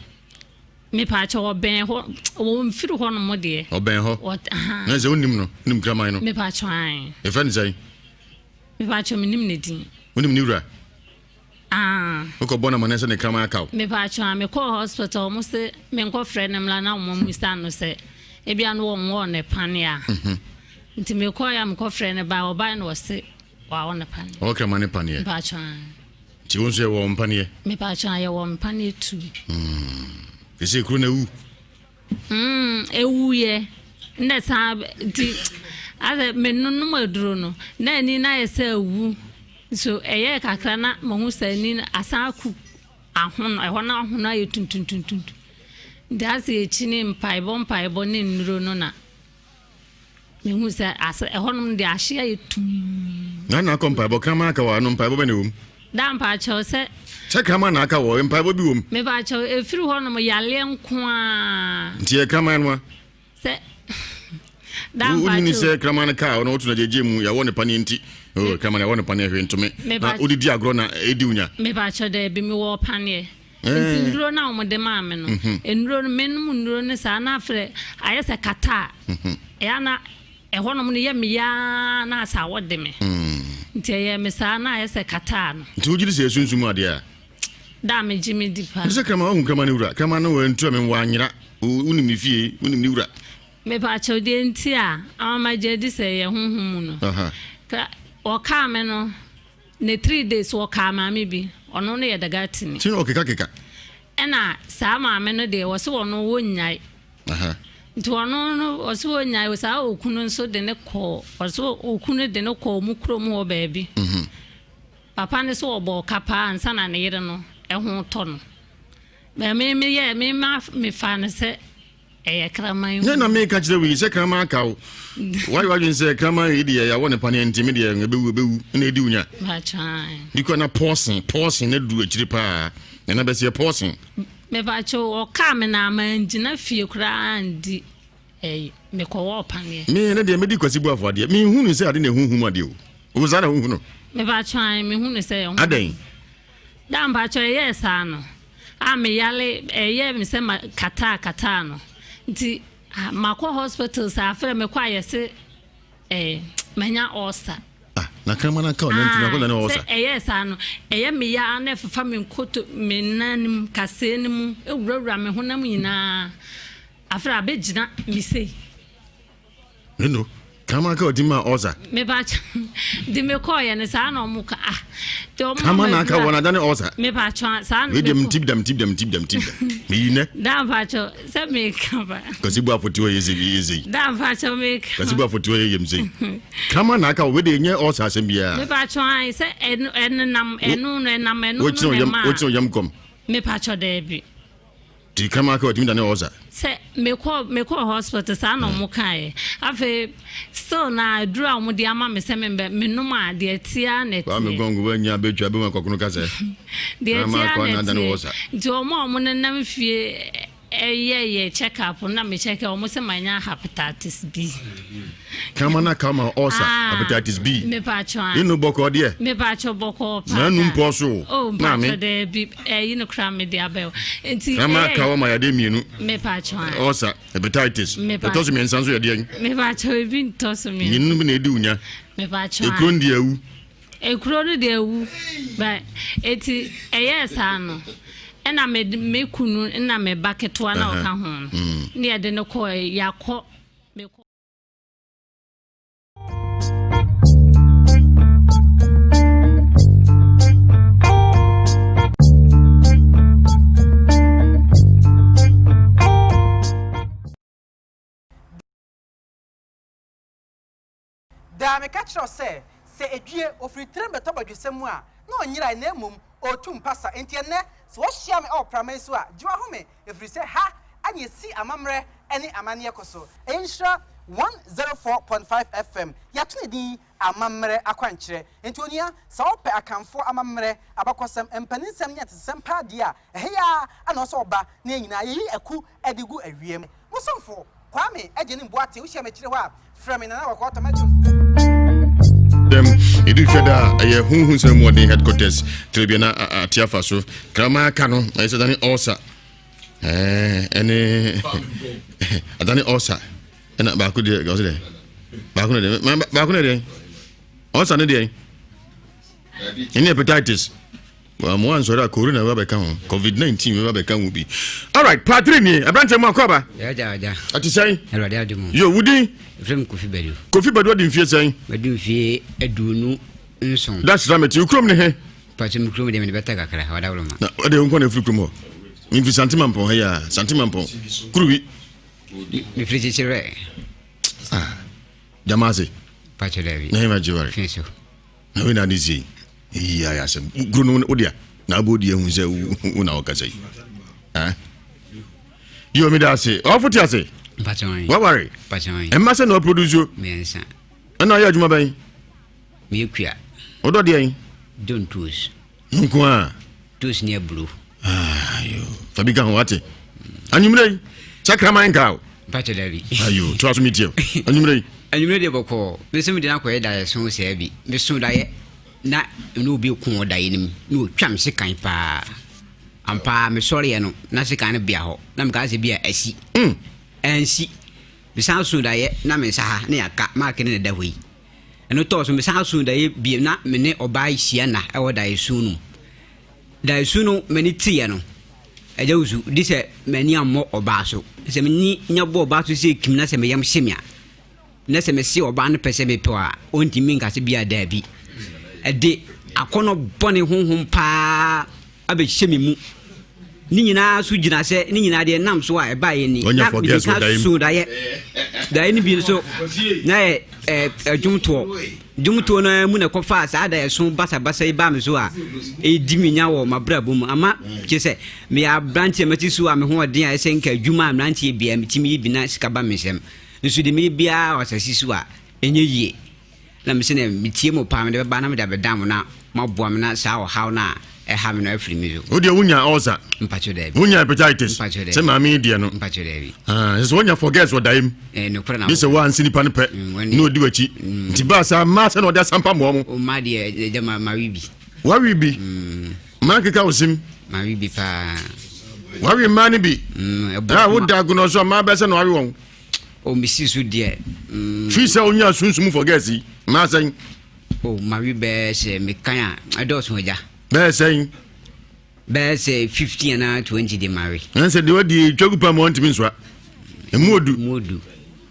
Mepaakyɛ ɔbɛn hɔ wɔmfiri hɔ nom deɛ. Ɔbɛn hɔ? Ɔt ahaa. Na sɛ wonim no wonim kraman no? Mepaakyɛ ae. Yɛfrɛ no sɛn? Mepaakyɛ menim ne din. Wonim ne wura? Ah. Wokɔ bɔ no amaneɛ sɛ ne kraman aka wo? Mepatwo a, mekɔɔ hospital, wɔn se menkɔ frɛ no mmra na wɔn mmisa no sɛ ebia no wɔn wɔɔ no paneɛ a. Mhm. Nti mekɔɔ ya mekɔ frɛ no baa, ɔbae na ɔse wɔawɔ no paneɛ. Ɔwɔ kraman no paneɛ? Mepatwo a. Nti wo nso yɛwɔ wɔn paneɛ? Mepatwo a, yɛwɔ wɔn paneɛ tu. Mm. Ɛsɛ kuro no awu? Mm, ɛwuiɛ. Nna saa nti asɛ menonom aduro no na ani no ayɛ sɛ awu. Nso ɛyɛɛ kakra na mahu sɛ ani no asan aku ahono, ɛhɔ no ahono ayɛ tuntuntuntum. Nti asɛ akyi ne mpaebɔ mpaebɔ ne nnuro no na mehu sɛ asɛ ɛhɔnom deɛ ahye ayɛ tumm. Na na akɔ mpaebɔ kraman aka wɔ ano mpaebɔ bɛ na ɛwɔ mu. Da mpakyɛw sɛ. Sɛ kraman na aka wɔ mpaebɔ bi wɔ mu. Mepakyɛw efiri hɔnom yaleɛ nko ara. Nti yɛ kraman no a. Sɛ da mpakyɛw. Wonyini sɛ kraman no kaa ɔno woto na gyegye mu yɛwɔ ne paneɛ nti. Oh, kraman yɛwɔ ne paneɛ hwee ntome. Na wodidi agorɔ na edi wo nya. Mepakyɛw daabi mewɔ paneɛ. Nti nnuro no a wɔde maa me no, nnuro no menom nnuro no saa na afei ayɛ sɛ kata a, ɛyɛ a na ɛhɔnom no yɛ me yaa na asɛ awɔ de me. Nti ɛyɛɛ me saa na ayɛ sɛ kataa no. Nti wogye di sɛ ɛyɛ sunsum mu adeɛ a? Da a megye me di paa. Nti sɛ kraman wahu kraman no wura, kraman no wantu a me wanyera, wonim ne fie, wonim ne wura. Mepakyɛw deɛ nti a ama magye adi sɛ ɛyɛ honhom mu no, wɔkaa me no, Ne 3 days wɔkaa maame bi, ɔno no yɛ Dagatini. Ti na ɔkeka keka. Ɛna saa maame no deɛ wɔse ɔno wɔnnyae. Nti ɔno no ɔse wɔnnyae, saa okunu nso de ne kɔɔ, ɔse okunu de ne kɔɔ ɔmo kurom hɔ baabi. Papa no se ɔbɔɔ ka paa ansa na ne yere no ɛho tɔ no. Bɛ me meyɛɛ me ma mefaa no sɛ. Ɛyɛ kraman Nyɛ na meka kyerɛ wo yi sɛ kraman aka wo. Wayɛ w'adwene sɛ kraman yi deɛ yɛawɔ ne paneɛ nti me deɛ ɛbɛwu ɛbɛwu na ɛdi wo nya. Bi kura na pɔɔsen pɔɔsen na duru akyiri paa na na bɛsi yɛ pɔɔsen. Mepakyɛw ɔkaa me na mangyina fie koraa andi ɛyi mekɔwɔɔ paneɛ. Me ne deɛ medi Kwasi Boafo adeɛ menhu no sɛ ade na ɛhuhu mu adeɛ o. Wo saa na wohu no? Mepakyɛw ae mehu no sɛ ɛho. Adɛn? Da mpakyɛw ɛyɛɛ saa no a me yare ɛyɛɛ me sɛ ma kataa kataa no nti makɔ hospital saa afrɛ me kɔ a yɛse eh, manya ulcer. Ah, na kraman na ka ɔnam tumi akɔda ne ulcer. Sɛ ɛyɛɛ saa no ɛyɛ me ya na ɛfefa me nkoto me nan no mu kasɛɛ no mu ewurawura me honam nyinaa afrɛ abɛgyina me sei. Hello. Kama ka ɔdi ma ɔza. Mepa kyɛw di me kɔɔ yɛ no saa na ɔmo ka ah. Ti ɔmo Kama na aka wɔn adane ɔza. Mepa kyɛw saa na. Wei deɛ mtib dam tib dam tib dam tib dam. Meyi nɛ. Da mpa kyɛw sɛ me ka ba. Kwasi bu afɔti hɔ yɛ sɛ yɛ sɛ yi. Da mpa kyɛw me ka. Kwasi bu afɔti hɔ yɛ yɛm sɛ yi. Kama na aka wɔ wei deɛ nyɛ ɔza asɛm biara. Mepa kyɛw ayi sɛ ɛno ɛnenam ɛno no ɛnam ɛno no na ɛma. Wokyerɛ yam kɔm. Mepa kyɛw daabi. Nti kraman ka ɔtumi dane ulcer. Sɛ mekɔ mekɔɔ hospital saa na ɔmo kaeɛ afei still na aduru a ɔmo de ama me sɛ me menom a deɛ ɛteɛ ara na ɛteɛ. Kwame Gɔngo wanya abɛtwa bɛma kɔkono kasɛ. Deɛ ɛteɛ ara na ɛteɛ nti ɔmo a ɔmo nenam fie ɛyɛ yɛ check up na me check ɔmo sɛ manya hepatitis B. Kraman na ka ma ulcer ah, hepatitis B. Mepatwɔ a. Inu bɔkɔ deɛ. Mepatwɔ bɔkɔ paa. Na num pɔ so. Oh mpatwɔ dɛ bi ɛyi no kora me de abɛw. Nti. Kraman ka wɔ ma yadeɛ mmienu. Mepatwɔ a. Ulcer hepatitis. Mepatwɔ. Ɛtɔ so mmiɛnsa nso yadeɛ. Mepatwɔ ebi ntɔ so mmiɛnsa. Mmienu bi na edi wunya. Mepatwɔ a. Ekuro ndi awu. Ekuro no deɛ awu. But eti ɛyɛɛ saa no ɛna me me kunu na me ba ketewa na ɔka ho no. Ne yɛde no kɔ yakɔ. Daa meka kyerɛ wo sɛ, sɛ edwie, ofiri tirim bɛtɔ badwesɛ mu a, na ɔnyerae na mmom ɔretu mpasa. Enti ɛnnɛ, sɛ woahyia me wɔ prama yi so a, gye w'ahome, ɛfiri sɛ ha na yɛsi amammerɛ ne amanneɛ kɔ so. Ɛyɛ Nhyira 104.5 FM. Yɛato ne din Amammerɛ Akwankyerɛ. Enti onua, sɛ wopɛ Akanfoɔ amammerɛ, abakɔsɛm, mpaninsɛm ne atetesɛm paa deɛ a, ɛha yi ara na ɛwɔ sɛ woba na yɛn nyinaa yɛyi aku de gu awia mu. Mo somfo, Kwame Agyenim Boateng, wohyia me akyire hɔ a, frɛ me Nana Kɔkɔɔ Tomatoes. Dɛm edu hwɛ da a ɛyɛ huhu sɛ mu ɔden headquarters terebia na ate afa so kraman aka no ɛyɛ sɛ dane ulcer ɛɛ ɛne adane ulcer ɛna baako deɛ ɔsɛ dɛ baako na deɛ baako na deɛ ulcer ne deɛ ɛne hepatitis Mo ansɔre a corona bɛba bɛka ho covid 19 bɛba bɛka ho bi. Alright, part 3 nie. Aberanteɛ mu akɔ aba. Agya agya. Ɛte sɛn? Awurade adom. Yo, wo din? Efrɛ me Kofi Badu. Kofi Badu adi mfie sɛn? Madi mfie 27. That's right, mete. Wo kurom ne he? Pakyɛ me kurom deɛ mede bɛta kakra, Ɔdawoloma. Na ɔde wo nkɔ na efiri kurom hɔ. Mfiri Santimampɔn ha yi a, Santimampɔn. Kuruwi. Mefiri Kyekyerɛ. Ah, Jamase. Pakyɛ daabi. Na hema Gyeware. Fee so. Na wei na ade sie yi ayɛ asɛm kuro no wo dea na abɔ di ahu sɛ wo na wɔkasa yi yɛ omi da ase ɔfo te ase waware ɛmma sɛ na ɔproduce o ɛna ɔyɛ adwuma bɛn wodɔ deɛn nko a Toos ne aburo. Ayo, fa bi ka ho wate. Anwummerɛ yi, sɛ kraman nka o. Mpakyɛ dabi. Ayo, toa so metie o. Anwummerɛ yi. Anwummerɛ deɛ bɔkɔɔ. Me nso mede no akɔyɛ daeɛso saa bi. Meso daeɛ na ne obi ko wɔ daeɛ no mu na ɔtwa me sekan paa. Ampa mesɔreɛ no na sekan no bea hɔ na mekaa sɛ bi a asi. Ansi. Mesan so daeɛ na me nsa ha na yɛaka maake ne na ɛda hɔ yi. Ɛno tɔɔ so, mesan soo daeɛ bio na me ne ɔbaa rehyia nna wɔ daeɛso no mu. Daeɛso no m'ani teeɛ no, Agya Wusu, di sɛ m'ani ammɔ ɔbaa so. Sɛ m'ani nya bɔ ɔbaa so sɛ kim na sɛ me yam hye me a, na sɛ mese ɔbaa no pɛ sɛ mepɛ a, ɔntumi nka sɛ bia daabi. Ɛde akɔnnɔ bɔne honhom paa abɛhyɛ me mu. Ne nyinaa so gyina sɛ ne nyinaa deɛ nam so a ɛbaeɛ ni. Na mede ka so daeɛ. Daeɛ no bi nso na yɛ ɛ dwomtoɔ. Dwomtoɔ no mu na ɛkɔfaa saa daeɛso basabasa yi baa me so a ɛdi me nya wɔ m'abrabɔ mu. Ama kyerɛ sɛ meyɛ aberanteɛ mate so a me ho ɔden a ɛsɛ nka adwuma a mmeranteɛ biara metumi yɛ bi na sika ba me nsam. Nso deɛ meyɛ biara wɔ asase so a ɛnyɛ yie. Na mese dɛ, Metsie mo paa, mede bɛba na mede abɛdan mo na moaboa me na saa ɔhaw no a ɛha me no afiri me so. Wo deɛ wonya ulcer? Mpakyɛw daabi. Wonya hepatitis? Mpakyɛw daabi. Sɛ maame yi deɛ no. Mpakyɛw daabi. Ah, sɛ wonya forgets wɔ daeɛ mu. Eh, nokorɛ na. Ne sɛ woansi nipa no pɛ na odi w'akyi. Nti baa saa mmaa sɛ na ɔde asampa mmoa mo. O mmaa deɛ ɛgya ma mawe bi. Wawe bi? Mmaa keka wo sim. Mawe bi paa. Wawe mmaa no bi? Mm, woda agonɔ so a mmaa bɛsɛ na wawe wɔn. O mesi so deɛ. Mm. Firi sɛ onyaa sunsum for girls yi maa sɛn. O ma wi bɛɛ sɛ mekan a ɛdɔɔso agya. Bɛɛ sɛn. Bɛɛ sɛ 15 anaa 20 de ma we. Ɛn sɛ deɛ wadi twagu pa ma ɔntumi nsoa. Emu odu. Emu odu.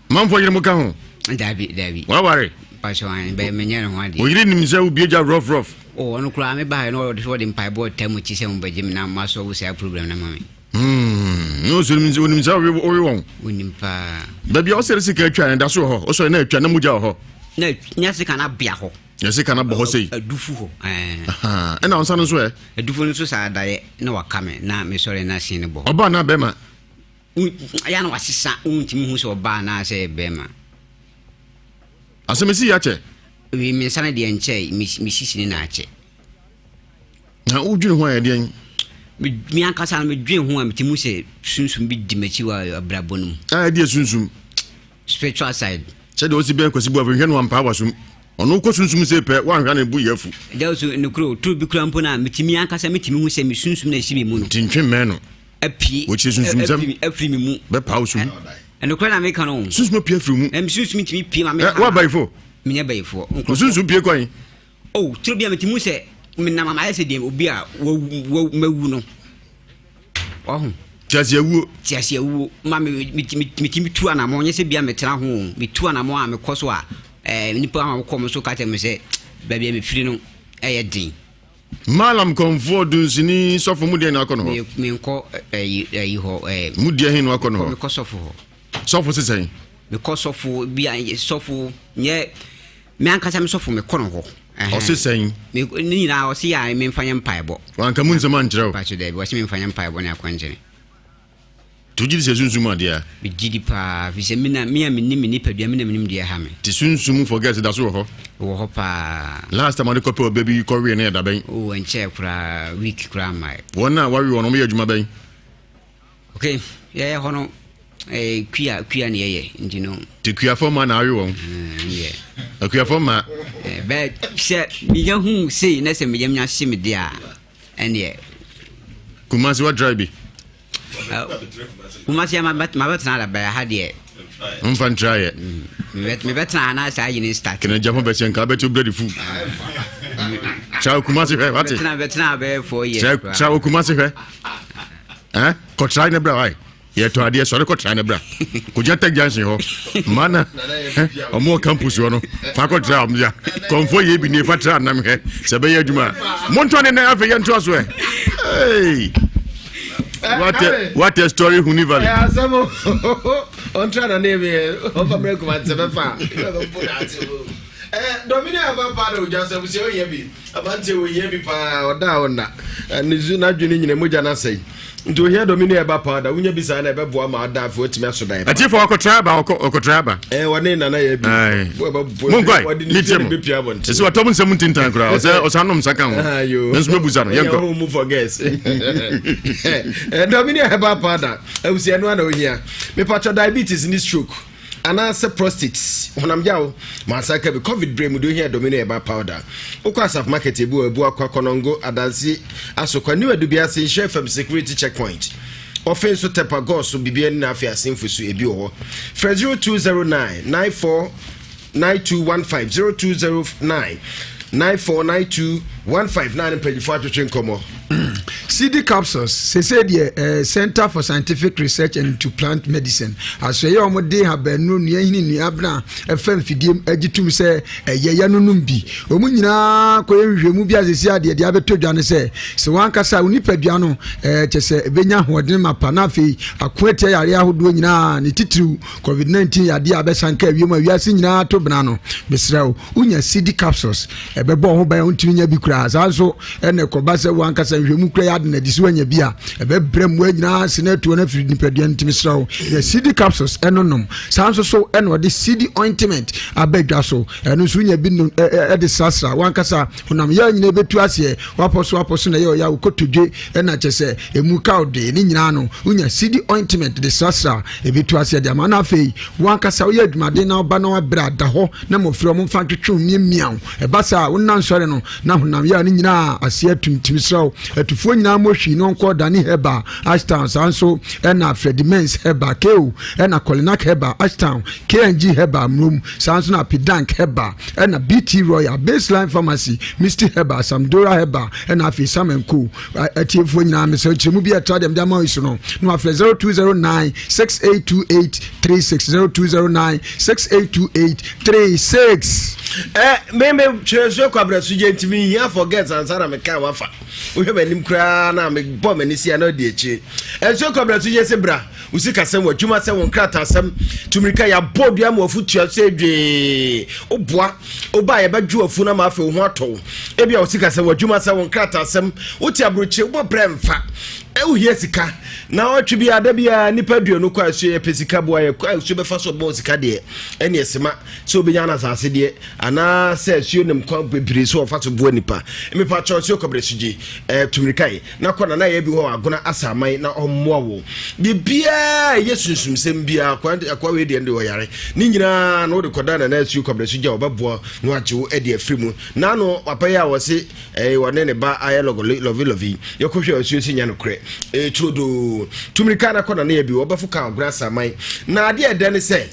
Manfoɔ yere mo ka ho. Dabi dabi. Waware. Pasɔ an bɛyɛ menyɛ ne ho adeɛ. Oyere nim sɛ wobie gya rough rough. O ɔno koraa me baa yɛ no ɔde ɔde mpaebɔ ɔtaa mu kyi sɛ mo bɛgye me na mo asɔ wo saa program na ma me. Hmm, no so onim onim sɛ wowe wowe wɔn. Onim paa. Baabi a ɔsɛ sika atwa no da so wɔ hɔ. Ɔsɔre na atwa na mogya wɔ hɔ. Na nya sika na bea hɔ. Nya sika na bɔ hɔ sei. Adufu hɔ. Ɛɛ. Ɛna ɔnsa no nso ɛ. Adufu no nso saa daeɛ na waka me na mesɔre na sin no bɔ. Ɔbaa na bɛrima. Ya na wasesa wontumi hu sɛ ɔbaa na sɛ bɛrima. Asɛm esi yɛ akyɛ. Wi me nsa no deɛ nkyɛ me sisi ne na akyɛ. Na wodwene ho a ɛdeɛn? Me ankasa no medwene ho a mete mu sɛ sunsum bi di m'akyi wɔ abrabɔ no mu. A ɛdeɛ sunsum? Spiritual side. Sɛdeɛ ɔsi bɛn Kwasi Boafo nhwɛ no ampaa w'asom. Ɔno wokɔ sunsum sei pɛ woanhwɛ a na ne bo yɛ afu. Ɛgya so nokorɛ o, toro bi koraa mpo no a metumi ankasa metumi hu sɛ me sunsum na ɛsi me mu no. Nti ntwe mmɛn no. Apue. Wɔkyerɛ sunsumsɛm. Afiri me mu. Bɛpaa wo sum. Nokorɛ na meka no o. Sunsum apue afiri mu. Me sunsum ntumi pue ma me. Ɛ woabayifo? Menyɛ bayifoɔ. Wo sunsum pue kwan? Oh, turo bi a mete mu sɛ menam a mayɛ sɛ deɛ obi a wawu wawu mawu no. Ɔho. Tease awuo. Tease awuo. Ma me metumi tu anamɔ nyɛ sɛ bia metena ho o. Metu anamɔ a mekɔ so a ɛɛ nipa a wɔkɔ mo so ka kyerɛ me sɛ baabi a mefiri no ɛyɛ den. Malam kɔnfoɔ dunsini sɔfo mu deɛ na akɔ no hɔ. Menkɔ ɛyi ɛyi hɔ ɛɛ. Mu deɛ he na akɔ no hɔ. Mekɔ sɔfo hɔ. Sɔfo sesɛn. Mekɔ sɔfo bi a sɔfo nyɛ. Me ankasa me sɔfo mekɔ no hɔ. Ɔse sɛn? Ne nyinaa ɔse yɛ a memfa nyɛ mpaebɔ. Wanka mu nsɛm ankyerɛ wo? Mpakyɛ daabi, ɔse memfa nyɛ mpaebɔ ne akwankyerɛ. Nti wogye di sɛ sunsum mu adeɛ a? Megye di paa, firi sɛ me na me a menim me nipadua, me na menim deɛ ɛha me. Nti sunsum mu forget da so wɔ hɔ? Ɛwɔ hɔ paa. Last time ɔde kɔpɛ ɔbɛ bi kɔwee no yɛ da bɛn? Oh, ɛnkyɛɛ koraa, week koraa mmae. Wɔn a wawe wɔn no, wɔyɛ adwuma bɛn? Ok, yɛyɛ hɔ no, eh, kua, kua ne yɛyɛ, nti no. Nti kuafoɔ mma na awe wɔn? Deɛ. Akuafoɔ mma? Eh, bɛ sɛ menya hu sei na sɛ meyam nya hye me deɛ a, ɛneɛ. Kumasi wa dry bi. Kumasi ma mabɛtena da bɛyɛ ha deɛ. Mfa ntra yɛ. Mebɛtena ha na saa yi ne start. Kene gya ho bɛsɛ nka bɛte brɛde fu. Tra Kumasi hwɛ wate. Bɛtena bɛtena bɛyɛ 4 years. Tra Kumasi hwɛ. Eh? Kɔtra ne bra wae. Yɛtɔ adeɛ sɔre kɔtra ne bra. Kɔgya tech junction hɔ. Mmaa na ɔmo wɔ campus hɔ no. Fa kɔtra ɔmo ya. Kɔnfɔ yɛ bi ne fa tra anam hwɛ. Sɛ bɛyɛ adwuma a. Montɔ ne nan afei yɛntoa so ɛ. Hey! What a, what a story Huni Valley. Eh, asɛm ɔntra na ne me ɔfa mmerɛ kuma nsɛ bɛfa dɔmini aba paa na ogya sɛ abusua ohia bi Aberanteɛ ohia bi paa ɔda a ɔnna ne zu n'adwene nyina mogya no asɛe nti ohia dɔmi ne ɛba powder wonya bi saa na ɛbɛboa ma ada afei watumi aso dan pa. Atiefo ɔkɔtra aba ɔkɔtra aba. Ɛɛ wɔne nana yɛ bi. Monkɔe Wɔde ne metie fie mo. ne bɛpia abɔnten. Ɛsɛ watɔ mo nsɛm ntintan koraa ɔsɛ ɔsan nom nsa ka ho. Ayo. Nanso mɛbusa no Ɛyɛ yɛnkɔ. ho mu for girls. Dɔmi ne ɛba powder abusua no ana ohia. Mepatwɔ diabetes ne stroke. Anaasɛ prostate, honam yaw, mansa ka bi, covid berɛ mu deɛ ohia domino herbal powder. Wokɔ Asaf market ebi wɔ Abuakwa, Kɔnɔngo, Adansi, Asokwa, New Adubiase, Nhyira FM security checkpoint. Ɔfe nso Tɛpa, Gɔɔ so, Bibiani na afei Asenfo so ebi wɔ hɔ. Frɛ 0209 94 9215 0209 949215 na ne mpanyinfoɔ atwetwe nkɔmmɔ. CD capsules sese deɛ eh, Center for Scientific Research and into Plant Medicine asoɛyɛ a wɔde habannuro nnua hini nnua abena ɛfa mfidie mu agye tum sɛ ɛyɛ yɛnonom bi wɔn nyinaa kɔyɛ nhwehwɛmu bi a sese adeɛ deɛ abɛtɔ dwa no sɛ sɛ wankasa wo nipadua no eh, kyɛ sɛ ɛbɛnya ahoɔden mapa na afei ako atia yareɛ ahodoɔ nyinaa ne titiriw Covid-19 yadeɛ a abɛsan ka wiem a wiase nyinaa to bena no, mesrɛ wo, wonya CD capsules, ɛbɛbɔ wo ho ban a wontumi nya bi koraa. Saa nso ɛna ɛkɔba sɛ wankasa nhwɛmu kura yɛ ade na adi sɛ woanya bi a, ɛbɛbrɛ mmoa nyinaa ase na atuo no afiri nipadua no nti mesrɛ wo, nya CD capsules ɛno nom. Saa nso so ɛna ɔde CD ointment aba dwa so, ɛno nso wonya bi nom ɛde srasra wankasa honam yɛ nyinaa ɛbɛtu aseɛ, wapɔ so apɔ so na ɛyɛ ɔya wo kotodwe ɛna kyɛ sɛ ɛmu ka ɔde ne nyinaa no wonya CD ointment de srasra Ebi to aseɛ de ama na afei wankasa woyɛ adwumaden na woba na wabrɛ ada hɔ na mmɔfra wɔn mfa ntwetwe wo miamia wo ɛba saa wonna nsɔre no na honam yɛ no nyinaa aseɛ atumtumi serɛ wo atufoɔ nyinaa mmɔ hwii na ɔnkɔ Dani Herbal Ashtown saa nso ɛna Freddie Mens Herbal KO ɛna Kolinak Herbal Ashtown KNG Herbal Mmrom saa nso na Apidank Herbal ɛna BT Royal Baseline Pharmacy Misty Herbal Samdora Herbal ɛna afei Sam Co atiefoɔ nyinaa mesɛ nkyerɛmu bi a ɛtra deɛ mede ama yi so no na wafrɛ 0209 6828 36 0209 6828 36 Eh, me me kyerɛ so kwabrɛ so gye ntumi hia forget ansa na meka wafa wohwɛ m'anim koraa na mebɔ m'ani sia na ɔdi akyire ɛnso kwabrɛ so gye sɛ bra wo sikasɛm w'adwuma sɛ wo nkrataasɛm tumirika yɛabɔ dua ma wafotua sɛ dwee woboa Woba a yɛbɛdwo w'afu no ama afei wo ho atɔ wo. Ebia wo sikasɛm, w'adwumasɛm, wo nkrataasɛm, wote aburokyire, wobɔ brɛ mfa. Wohia sika. Na ɔtwe biara, da biara, nnipa aduonu kɔ asuo yɛpɛ sika boa yɛ kɔ asuo bɛfa so bɔ sika deɛ ɛne ɛsema sɛ wobɛnya no asase deɛ anaasɛ asuo nam kwan bebree so wɔfa so boa nipa. Mepa kyɛw asuo kɔbrɛ sugye eh, tumirika yi. na kɔ na na yɛ bi hɔ agona asaman na ɔmmoa wo biribiara ɛyɛ sunsumsɛm biara akwa akwa wei deɛ no deɛ ɔyare ne nyinaa na wode kɔda na na asuo kɔbrɛ so gya ɔbɛboa na wagye wo de afiri mu na ano papa yi a wɔse ɛɛ wɔne ne ba ayɛ lɔgɔli lɔvi lɔvi yɛkɔhwɛ asuo si nya nokorɛ ɛɛ turodoo tumirika na kɔ na na yɛ bi wɔbɛfo ka agona asaman na adeɛ ɛdɛ ne sɛ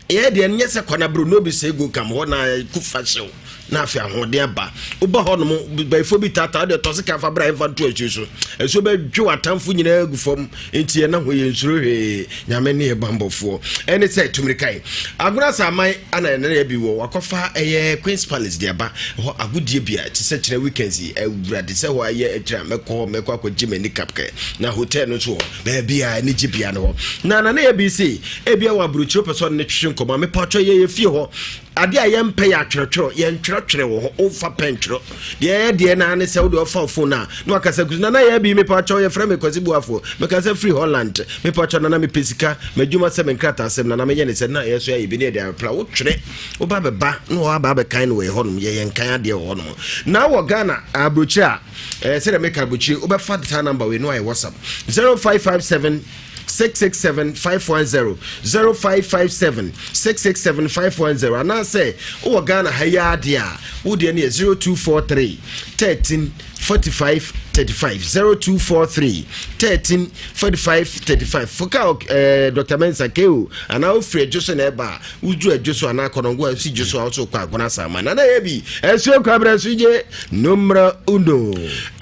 Yɛ deɛ nyɛ sɛ kwanabere no bi sɛ go kam hɔ na ku fa hyew na afei ahoɔden aba woba hɔ nom bayifoɔ bi taataa deɛ tɔse ka fa bra ɛmfa nto asuo so asuo bɛdwe w'atamfo nyinaa gu fam nti yɛna ho yɛ nsuro hwee nyame ne yɛ bambɔfoɔ ɛne sɛ tumirikae agona sɛ aman ana ɛne yɛ bi wɔ wakɔfa ɛyɛ Queen's Palace de aba hɔ agodie bia te sɛ kyerɛ weekends yi awurade sɛ hɔ ayɛ akyira mɛkɔ hɔ mɛkɔ akɔgye m'ani kapkɛ na hotel no nso wɔ baabi a anigye bea no hɔ na nana yɛ bi se ebia wɔ aburokyire pɛ sɛ ɔne ne twetwe nkɔmmɔ a mepatwɔ yɛ yɛ fie hɔ. Adeɛ a yɛmpɛ yɛ atwerɛtwerɛ, yɛntwerɛtwerɛ wɔ hɔ, womfa pɛ ntwerɛ. Deɛ ɛyɛ deɛ naa ne sɛ wode ɔfa phone a na wakasa gu so. Nana yɛ bi mepakyɛw yɛfrɛ me Kwasi Boafo, mekasa firi Holland. Mepakyɛw nana mepɛ sika, m'adwuma sɛ me nkrataasɛm nana menyɛ ne sɛ na yɛ so ayɛ bi ne yɛde arepla. Wotwerɛ, woba bɛba na wɔaba abɛkan no wɔ yɛ hɔnom, yɛyɛ nkan adeɛ wɔ hɔnom. Na wɔ Ghana aburokyire a, eh, sɛdeɛ meka aburokyire wobɛfa saa number wei na wayɛ WhatsApp 0557 667 510 0557 667 510 anaasɛ wowɔ Ghana ha yi ara deɛ a wo deɛ no yɛ 0243 13 45 35 0243 13 45 35 foka eh, Dr. Mensa keo anaa wofiri adwo so na ɛba a Woduru adwo so anaa kɔnɔngo a nsi dwo so a wosɛ wokɔ agona asaman nana yɛ bi ɛnsuo kwabrɛ nso gye numero uno.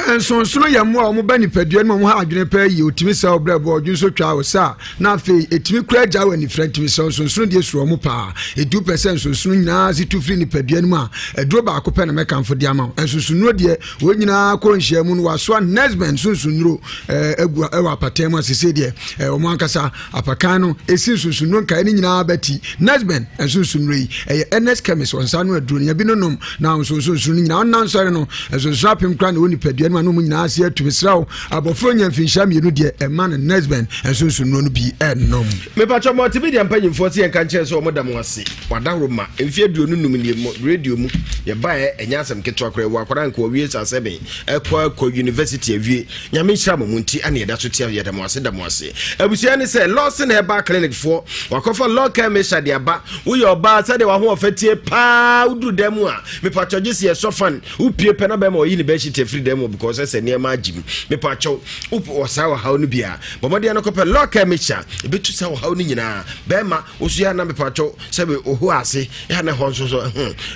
Nsonsono yɛ mmoa a wɔba nipadua no mu a wɔha adwene paa yie. Wɔtumi sɛe wo brɛboɔ, ɔdwo nso twa wo sa na afei ɛtumi koraa gyaa wo anifira. Ntumi sɛ nsonsono deɛ suro wɔn paa. Ɛti wopɛ sɛ nsonsono nyinaa ase tu firi nipadua no mu a, aduro baako pɛ na mɛkamfo de ama wo. Nsonsonnuro deɛ wɔn nyinaa kɔ nhyiamu no wɔasoa Nesben nsonsonnuro agu wɔ apatan mu a sesei deɛ wɔn ankasa Apakan no esi nsonsonoɔ nkaeɛ no nyinaa abati. Nesben nsonsonoɔ yi, ɛyɛ Ernest Chemist wɔn nsa ano aduro no. Nya bi no nom na nsonsonoɔ no nyinaa ɔnna nsɔre no. Nsonsonoɔ apem koraa na ɛwɔ nipadua no mu a na wɔn nyinaa ase atu. Mesrɛ wo, abɔfra ɔnya mfinhyia mmienu deɛ, mma no Nesben nsonsonoɔ no bi nnom. Mepakyɛw multimedia mpanyimfoɔ sɛ yɛnka nkyerɛ sɛ wɔn da mo ase wadahoro ma mfeɛ 25 nie mo radio mu yɛbaeɛ ɛnyɛ asɛm ketewa koraa ɛwɔ akwadaa nka ɔwie saa sɛben ɛkɔ akɔ university awie Nyame nhyira mo mo nti ɛna yɛda so tia yɛda mo ase da mo ase abusua ne sɛ Lawson Herbal Clinic foɔ wakɔfa Law Care Mixture de aba woyɛ ɔbaa sɛdeɛ wahoɔfɛ tie paa woduru dan mu a mepatwɔ gye sɛ yɛsɔ fan wopie pɛ na bɛrima ɔyi ne bɛhyit afiri dan mu because ɛsɛ nneɛma agye mu mepatwɔ wɔ saa ɔhaw no bi a bɔmmɔden no kɔpɛ Law Care Mixture ɛbɛtu saa ɔhaw no nyinaa bɛrima woso yɛ na mepatwɔ sɛ oho ase yɛ na ɛhɔ nso so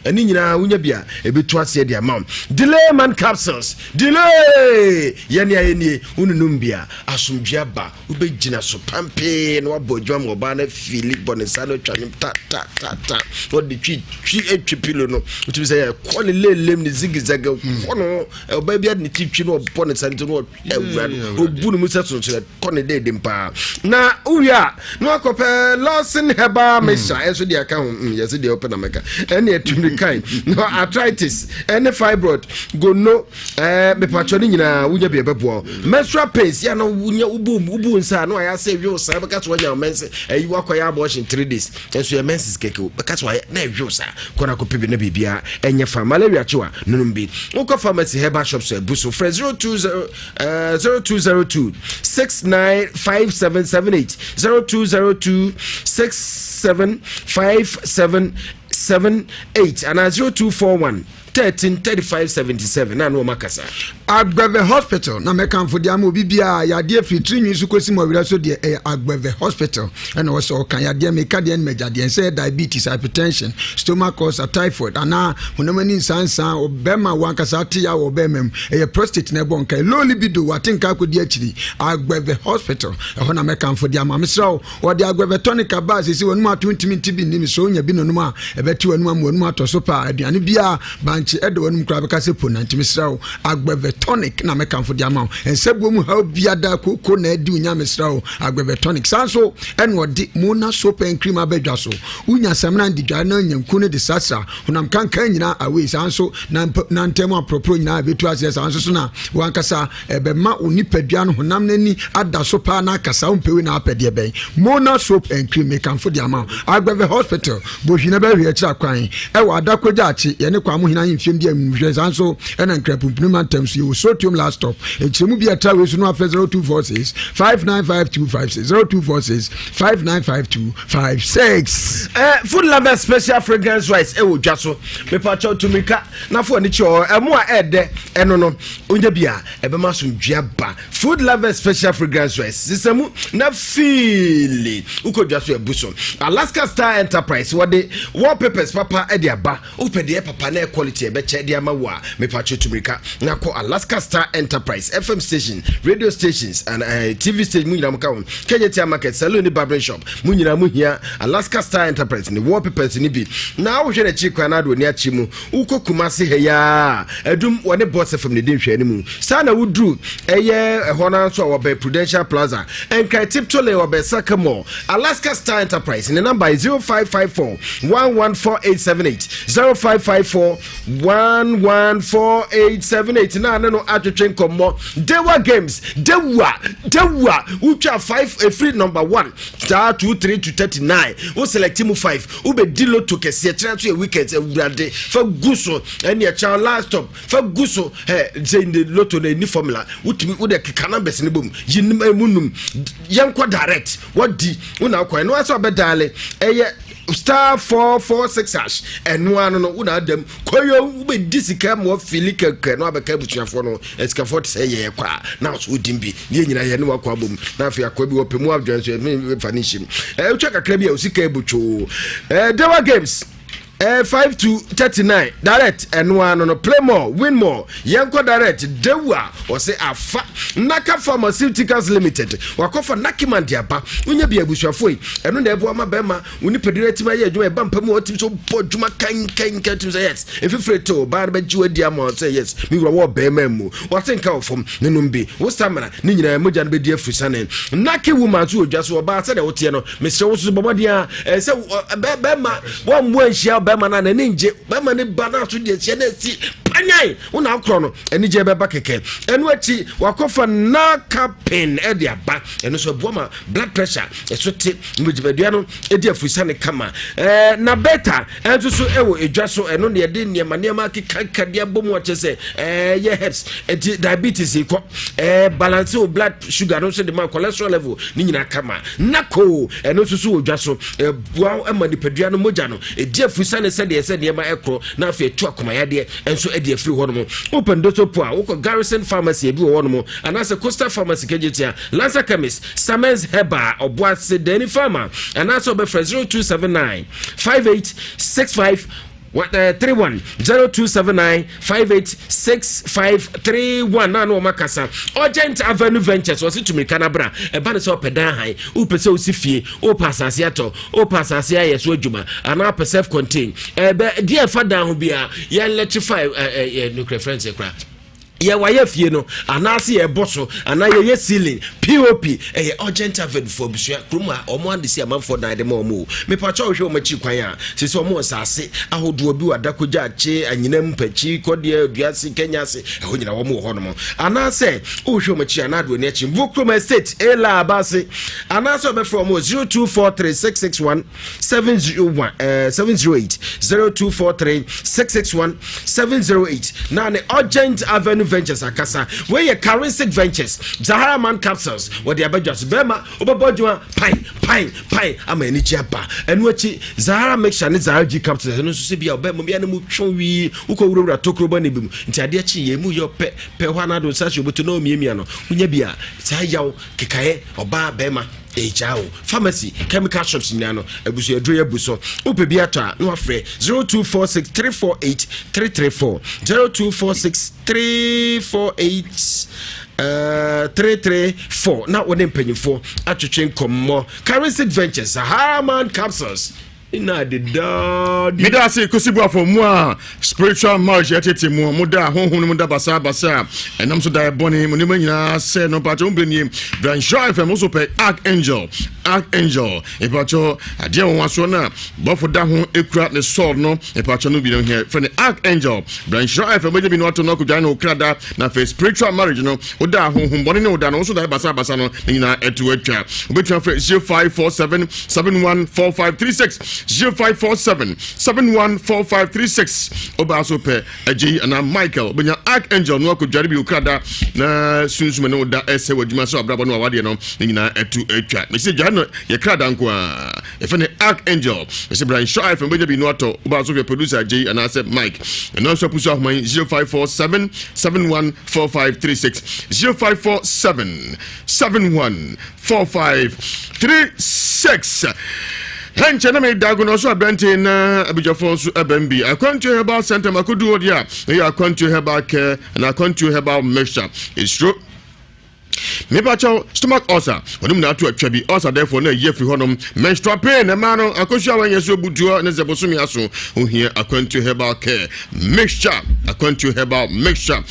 ɛne nyinaa wonya bi a ɛbɛtu aseɛ de ama wo Delay Man Capsules Delay! Yɛ nea yɛ nie, wonunum bi a, asomdwoe aba, wobɛgyina so pampee na wabɔ adwuma ma ɔbaa no afili, bɔ ne nsa no atwa nwom ta ta ta ta, na ɔde twi twi atwi pilo no, wotumi sɛ yɛ kɔ ne lelem ne zigzag kɔ no, ɔbaa bi ade ne ti twi na ɔbɔ ne nsa no na ɔwura no, ɔbu ne mu sɛ sonsono kɔ ne deedem paa. Na wowie a, na wakɔpɛ Lawson Herbal Mixture, ɛnso deɛ aka ho, yɛse deɛ wopɛ na mɛka, ɛne atumi kan, na arthritis, ɛne fibroid, gono, ɛɛ mepatwɔ ne nyinaa wonya bi ɛbɛboa wo. Menstrual pains, yɛ na wonya wobu wobu nsa na wayɛ asɛ ɛhwew saa, bɛka so wanya wo menses, ɛyi wakɔyɛ abortion 3 days, ɛnso yɛ menses kɛkɛ o, bɛka so wayɛ na ɛhwew saa, kɔ na kɔpɛ bi na biribiara ɛnyɛ fa. Malaria kyewa, nonom bi. Wokɔ pharmacy herbal shops abu so, frɛ 020 0202 695778 0202 675778 anaa 0241 13 35 77 na ano ɔma kasa. Agbeve Hospital na mɛkamfo de ama obi biara yadeɛ firi tiri nwi so kɔsi mɔwerɛ so deɛ ɛyɛ Agbeve Hospital ɛna wɔ sɛ ɔka yadeɛ meka deɛ no magya deɛ nsɛ diabetes, hypertension, stomach ulcer, typhoid anaa honam ani nsansan ɔbɛma wankasa ate ya wɔ ɔbɛma mu ɛyɛ prostate na ɛbɔ nkae low libido wate nka akɔdi akyiri Agbeve Hospital ɛhɔ na mɛkamfo de ama mesrɛ wo wɔde Agbeve tonic aba a sisi wɔnum ato ntumi nti bi nnim sɛ wonya bi nonom a ɛbɛte w'anum ama w'anum atɔ so paa aduane biara bankye ɛda w'anum koraa bɛka sɛ po na ntumi srɛ wo Agbeve tonic na mɛkamfo de ama wo nsabuo mu haw biada kooko na adi wo nya mesrɛ wo Agbeve tonic saa nso ɛna ɔde Mona soap and cream abɛdwa so wonya samina de dware na nyanku no de srasra honam kankan nyinaa awei saa nso na nantam aporɔporɔ nyinaa ɛbɛtu aseɛ saa nso so na wankasa ɛbɛma wo nipadua no honam no ani ada so paa na akasa wompɛ wei na apɛ deɛ bɛn Mona soap and cream mekamfo de ama wo Agbeve hospital bohwi na bɛhwɛ akyira kwan ɛwɔ adakogya akye yɛne kwa mo hena ahemfiem de amumhwɛ saa nso ɛna nkrapumpunu mantam so yɛwɔ sotiom last stop nkyerɛmu bi ɛtra wei so no afrɛ 0246 595256 0246 595256 Eh, food lovers special fragrance rice ɛwɔ dwa so mepakyɛw tumirika na fo ani kyerɛ ɛmo a ɛɛdɛ ɛno no onya bi a ɛbɛma asomdwe aba food lovers special fragrance rice sisa mu na fiili wokɔ dwa so abu so Alaska Star Enterprise wɔde wallpapers papa ɛde aba wopɛ deɛ papa na quality ɛbɛkyɛ de ama wo a mepakyɛw tumirika na kɔ Alaska. Alaska Star Enterprise, FM station, radio stations and uh, eh, TV station mu nyinaa mo ka ho. Kejetia Market, saloon ne barbering shop mu nyinaa mo hia Alaska Star Enterprise ne wallpapers ne bi. Na wohwɛ n'akyi kwan na ade w'ani akyi mu wokɔ Kumasi ha yi ara adum wɔne Boss FM ne di nhwɛani mu. Saa na woduru ɛyɛ ɛhɔ no nso a wɔbɛn Prudential Plaza, Nkran Tiptoe Lane wɔbɛn Circle Mall. Alaska Star Enterprise ne namba yɛ 0554 114878 0554 114878 na ne no atwetwe nkɔmmɔ. Dewa Games, Dewa, Dewa, wotwa 5 ɛfiri number 1 star 2 3 to 39 wo select mu 5 wobɛdi loto kɛseɛ kyerɛ so yɛ weekends awurade fa gu so ɛne ɛkyɛw last stop fa gu so ɛ sɛ ne loto no ɛni formula wotumi wode keka numbers no bom yi mu num yɛnkɔ direct wadi wona akɔ ɛno asɛ ɔbɛdaale ɛyɛ star 446 hash ɛno ano no wona adam kɔyɔ wobɛdi sika ma wafili kɛkɛ na wabɛka abusuafoɔ no asikafoɔ te sɛ yɛyɛ kɔ a na so wodim bi ne yɛ nyina yɛ ne wakɔ abom na afei akɔ bi wɔpɛ mu adwene so ɛmfa ne nhyim wotwa kakra bi a osika abotwoo Dewa Games 5 to 39 direct ɛno ano no play more win more yɛnkɔ direct dewa ɔsɛ afa naka pharmaceuticals limited wakɔfa nakiman de aba wonya bi abusuafoɔ yi ɛno na ɛboa ma bɛrima wo nipadua no atumi ayɛ adwuma ɛba mpa mu a ɔtumi sɛ ɔbɔ adwuma kankankan tumi sɛ yes mfifire te ɔbaa no bɛgye wadi ama sɛ yes me wura wɔ bɛrima mu wɔte nka wɔ fam ne nom bi wo stamina ne nyinaa mogya no bɛdi afiri sane nake woman nso wɔ dwa so ɔbaa sɛdeɛ woteɛ no mesrɛ wo so bɔ mmɔden a ɛsɛ bɛrima wɔmmoa nhyia bɛrima no a n'ani ngye bɛrima no ba no aso deɛ hyɛ no asi panyan wo na akorɔ no anigye bɛba kɛkɛ ɛno akyi wakɔfa naka pen ɛde aba ɛno nso ɛboa ma blood pressure ɛso te mogyapadua no ɛdi afusane kama ɛɛ na bɛta ɛnso so ɛwɔ edwa so ɛno na yɛde nneɛma nneɛma akekaka de abɔ mu akyɛ sɛ ɛɛ yɛ herbs ɛti diabetes kɔ ɛɛ balance o blood sugar no nso de ma cholesterol level ne nyinaa kama nako ɛno nso so wɔ dwa so ɛboa ɛma nipadua no mogya no ɛdi afusane sɛdeɛ sɛ nneɛma ɛkorɔ na afei ɛtu akomayadeɛ nso ɛde afiri hɔ nom wopɛ ndoso po a wokɔ garrison pharmacy ebi wɔ hɔ nom anaasɛ coastal pharmacy kagyetia lancer chemist Samens Herbal, Ɔboase, Dani Pharma, anaasɛ ɔbɛfrɛ 0279 5865 31 0279 586531 na ano ɔma kasa Urgent Avenue Ventures wɔse tumirika no abra ɛba ne sɛ ɔpɛ dan han wopɛ sɛ wosi fie wopɛ asase atɔ wopɛ asase ayɛ so adwuma anaa pɛ self contain ɛbɛ deɛ ɛfa dan ho biara yɛ electrify ɛɛ nuclear friends koraa yɛwayɛ fie no anaase yɛbɔ so anaa yɛyɛ ceiling pop ɛyɛ urgent avenue for abusua kurom a wɔn ade si amanfoɔ dan de ma wɔn o mepakyɛ wohwɛ wɔn akyi kwan a sɛ sɛ wɔn nsaase ahodoɔ bi wɔ adakogya akye anyinam mpakyi kɔdeɛ aduase kenya ase ɛhɔ nyina wɔn wɔ hɔ nom anaasɛ wohwɛ wɔn akyi anaa adoani akyi mbo kurom estate ela abase anaasɛ wɔbɛfrɛ wɔn wɔ 0243 661 701 708 0243 661 708 na ne urgent avenue ventures akasa wei yɛ karinsic ventures zahara man capsules wɔde abadwa so bɛrima wobɛbɔ adwuma pan pan pan ama anigye aba ɛno akyi zahara mixture ne zahara g capsules ɛno nso sɛ bia ɔbɛrima bia no mu twɔn wii wokɔ wurawura tokuro bɔ ne bi mu nti adeɛ kye yɛ mu yɛ pɛ pɛ hɔ anado nsa hyɛ oboto na ɔmiamia no wonya bi a saa yaw kekaeɛ ɔbaa bɛrima Ɛgya o, pharmacy, chemical shops nyinaa no, abusua aduro yɛ abu so. Wopɛ bi atɔ a, na wafrɛ 0246 348 334 0246 348 334 na wɔne mpanyinfoɔ atwetwe nkɔmmɔ. Karinsic Ventures, Sahara Man Capsules. Na dedaadi. Meda ase Kosi Boafo mo a spiritual marriage ɛtete mo mo da honhom no mu da basaa basaa ɛnam so da ɛbɔne mo nneɛma nyinaa sɛ no mpakyɛ wo brɛ nie bra nhyira fm wo so pɛ archangel archangel mpakyɛ adeɛ wɔn asoɔ no a bɔfo da ho ekura ne sword no mpakyɛ no bi no hɛ fɛ ne archangel bra nhyira fm bɛgye bi no ato no akɔdwan ne okra da na afei spiritual marriage no woda honhom bɔne ne woda no wo so da basaa basaa no ne nyinaa ɛto atwa wobɛtumi afrɛ 0547 714536 0547 714536 wobaa so pɛ agyei anaa michael wobɛnya archangel no akɔdware bi okrada na sunsum ne woda ɛsɛ w'adwuma sɛ wabrabɔ no wawadeɛ no ne nyinaa ɛto atwa mɛsɛ dware no yɛ krada nko a yɛfɛ ne archangel mɛsɛ bra nhyɛ fm wobɛnya bi no atɔ wobaa so hwɛ producer agyei anaasɛ mike ɛno nso apusu ahoma yi 0547 714536 0547 71 4536. Ɛnkyɛ na meda agona so aberante na abidwafoɔ nso ɛbɛn bi. Akwantuo Herbal Center makodu hɔ deɛ a, ɛyɛ Akwantuo Herbal Care na Akwantuo Herbal Mixture. Esuro. Mepakyɛw, stomach ulcer, wɔnom na ato atwa bi, ulcer therefore na ayi afiri hɔnom, menstrual pain, ɛmaa no, akosua a wanyɛ so obutuo ne sɛ bosome aso, ohia Akwantuo Herbal Care Mixture, Akwantuo Herbal Mixture.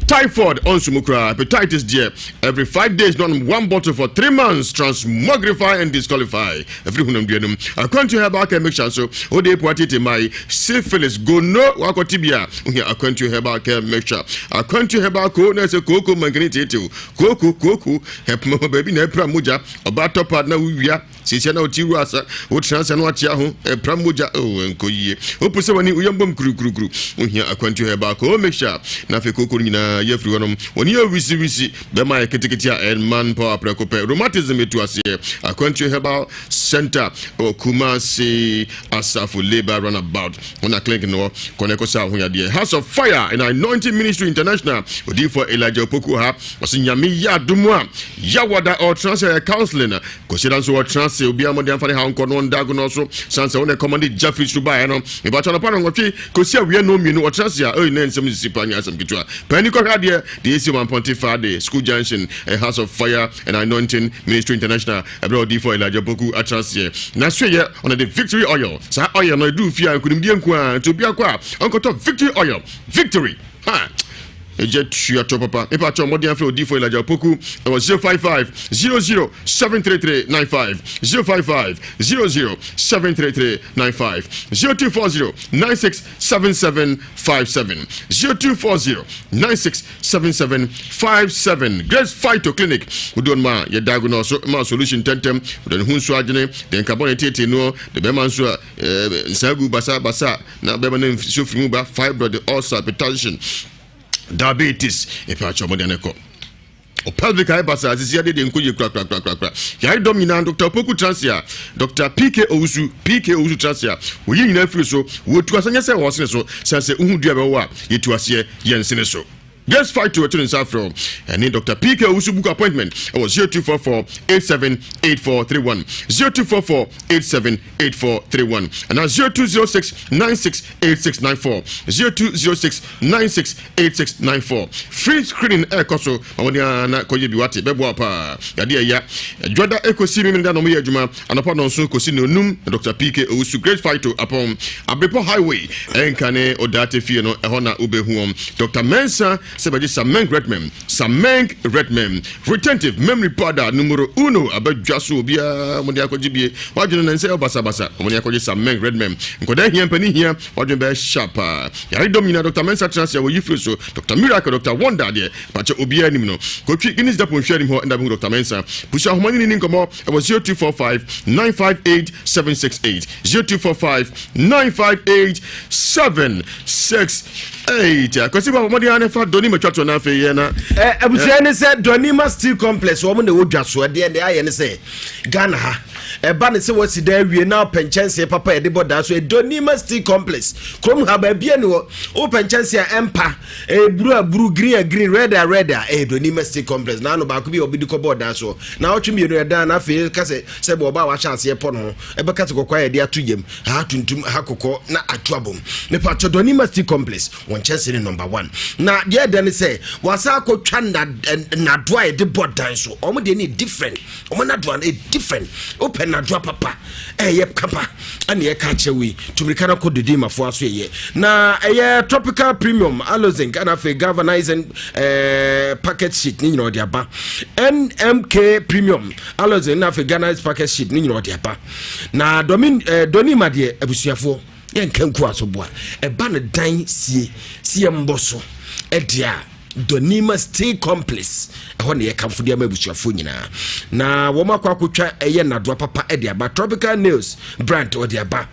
Typhoid, ɔnso mu koraa, hepatitis deɛ, every 5 days na ɔnom one bottle for 3 months, transmogrify and disqualify. Ɛfiri honamdua no mu. Akwantuo Herbal Care Mixture nso, wode epo atete mmae, syphilis, gono, wakɔte bi a, wohia Akwantuo Herbal Care Mixture. Akwantuo Herbal ko na ɛsɛ kooko mankani tetew, kooko, kooko, ɛpoma hɔ baabi na ɛpra mogya, ɔbaa tɔpa na wowia, sesia na wote wura asa, wotena asa na wakyea ho, ɛpra mogya, oh, ɛnkɔ yie. Wopo sɛ w'ani, woyam bom kurukurukuru, wohia Akwantuo Herbal Ko Mixture. Na afei kooko no nyinaa yɛ afiri hɔnom, wɔne yɛ wisiwisi, Bɛma ayɛ ketekete a ɛyɛ man power prɛko pɛ. Rheumatism etu aseɛ. Akwantuo Herbal Center wɔ Kumasi Asafo Labour Runabout. Hɔ na clinic no wɔ. Kɔ na ɛkɔsa wo ho yadeɛ. House of Fire and Anointing Ministry International. Odiyifoɔ Elijah Opoku wɔ ha. Ɔse Nyame yɛ adom a, Yawada ɔretena ase ayɛ counseling. Kwasiada nso ɔretena ase. Obiara mmɔden amfa ne haw nkɔ no ɔnda agonɔ so. San sɛ wo na ɛkɔm de gya firi soro baeɛ no. Mepakyɛ anɔpa nnɔnwɔtwe kɔsi awia nnɔnmienu ɔtena ase a, ei na nsɛm sisi paa nyɛ asɛm ketewa. Paani kɔhwɛ adeɛ. Deɛ ɛsi wɔ Mampɔnte Fade School Junction, a House of Fire and Anointing Ministry International, ɛberɛ a odiyifoɔ Elijah Opoku atena aseɛ. N'asoɛeɛ, ɔno de Victory Oil. Saa oil no, ɛduru fie a, nkunimdie nko ara. Nti obiara kɔ a, ɔnkɔtɔ Victory Oil. Victory! Ha! Ɛgya tua tɔ papa. Mepa kyɛw mmɔden afrɛ odiyifoɔ Elijah Opoku ɛwɔ 055 00 733 95 055 00 733 95 0240 96 7757 0240 967757 Grace Phyto Clinic wodoɔ no ma yɛ diagnose ma solution ntɛntɛm wode ne ho nsuo adwene de nkabɔ ne tietie noɔ de bɛrima nso a eh, nsaa gu basa basa na bɛrima no nsuo firi mu ba, fibroid, ulcer, hypertension, diabetes, ɛpɛ akyɛ ɔmɔde ne kɔ pelvic ayɛ basaa sisi adeɛ deɛ nkɔ yie korakorakorakora. Yare dɔm nyinaa, Dr Opoku Transia, Dr PK Owusu, PK Owusu Transia, wɔyi nyinaa firi so. Wɔtu asa nyɛ sɛ wɔsene so sɛ sɛ wohu dua bɛwɔ a yɛtu aseɛ yɛnsene so. Grace Fight to ɛto ne nsa afrɛ wo ɛne Dr PK Owusu book appointment ɛwɔ 0244 878431, 0244 878431 anaa 0206 968694, 0206 968694. Free screening ɛrekɔ so ma wɔde ara na kɔyɛ bi wate bɛboa paa. Yadeɛ ɛya dwada ɛkɔsi memene da na ɔmoyɛ adwuma anɔpa nɔnso kɔsi nonum na Dr PK Owusu Great Fight apɔn Abrepɔ Highway ɛnka ne Odaate fie no ɛhɔ na wobɛhu wɔn. Dr Mensa sɛ bɛgye Sameng Redmem, Sameng Redmem Retentive Memory Powder numero uno abɛdwa so obiara mode akɔgye bie wadwene na nsɛ ɔbasabasa wɔde akɔgye Sameng Redmem. Nkɔdaa hia mpanin hia wadwene bɛyɛ sharp paa. Yare dɔm nyinaa Dr Mensa tena ase a wɔyi firi so. Dr Miracle, Dr Wonder deɛ pakyɛ obiara nim no. Kotwi Guinness Depot nhwɛ anim hɔ ɛna bɛhu Dr Mensa. Pusu ahoma ne ne ni nkɔmmɔ ɛwɔ 0245 958 768, 0245 958 768. Kwasi bɔ mmɔden ara ne fa dɔni matwa toɔ na afei yɛ na. Ɛ abusua ne sɛ Dɔnima Steel Complex wɔn na ɛwɔ dwa so. Ɛdeɛ deɛ ayɛ ne sɛ Ghana ha ɛba ne sɛ wasi dan awie na ɔpɛ nkyɛnsee papa yɛde bɔ dan so. Dɔnima Steel Complex kurom ha baabi ani hɔ wopɛ nkyɛnsee a ɛmpa ɛburu a buru, green a green, red a red a ɛyɛ Dɔnima Steel Complex. Na ano baako bi a ɔbi de kɔbɔɔ dan soɔ na ɔtwe mmienu ɛdan na afei ka sɛ sɛ bɔ ɔbaa wahyɛ aseɛ pɔ no ho ɛbɛka sɛ kɔkɔɔ a yɛde ato yam ha tuntum ha kɔkɔɔ na ato abom. Mepatwɔ Dɔnima Steel Complex wɔn nkyɛnsee ne number one. Na deɛ ɛdɛ ne sɛ wɔasa akɔtwa nnadoa a yɛde bɔ dan so. Wɔn deɛ ne different, wɔn nnadoa no different. Wopɛ nnadoa papa ɛyɛ kapa ɛna yɛka akyerɛ wei tumirika no kɔ dodi mafoɔ aso ɛyɛ na ɛyɛ tropical premium alozinc ɛna afei galvanizing packet sheet ne nyina ɔde aba, NMK premium alozinc na afei galvanized packet sheet ne nyina ɔde aba. Na dɔmi dɔni ma deɛ abusuafoɔ yɛnka nku aso boa ɛba no dan sie sie mbɔ so ɛdeɛ a Dɔnima Steel Complex ɛhɔ na yɛkamfo de ama abusuafoɔ nyinaa na wɔn akɔ akɔtwa ɛyɛ nnadoa papa ɛde aba. Tropical Nails brand ɔde aba.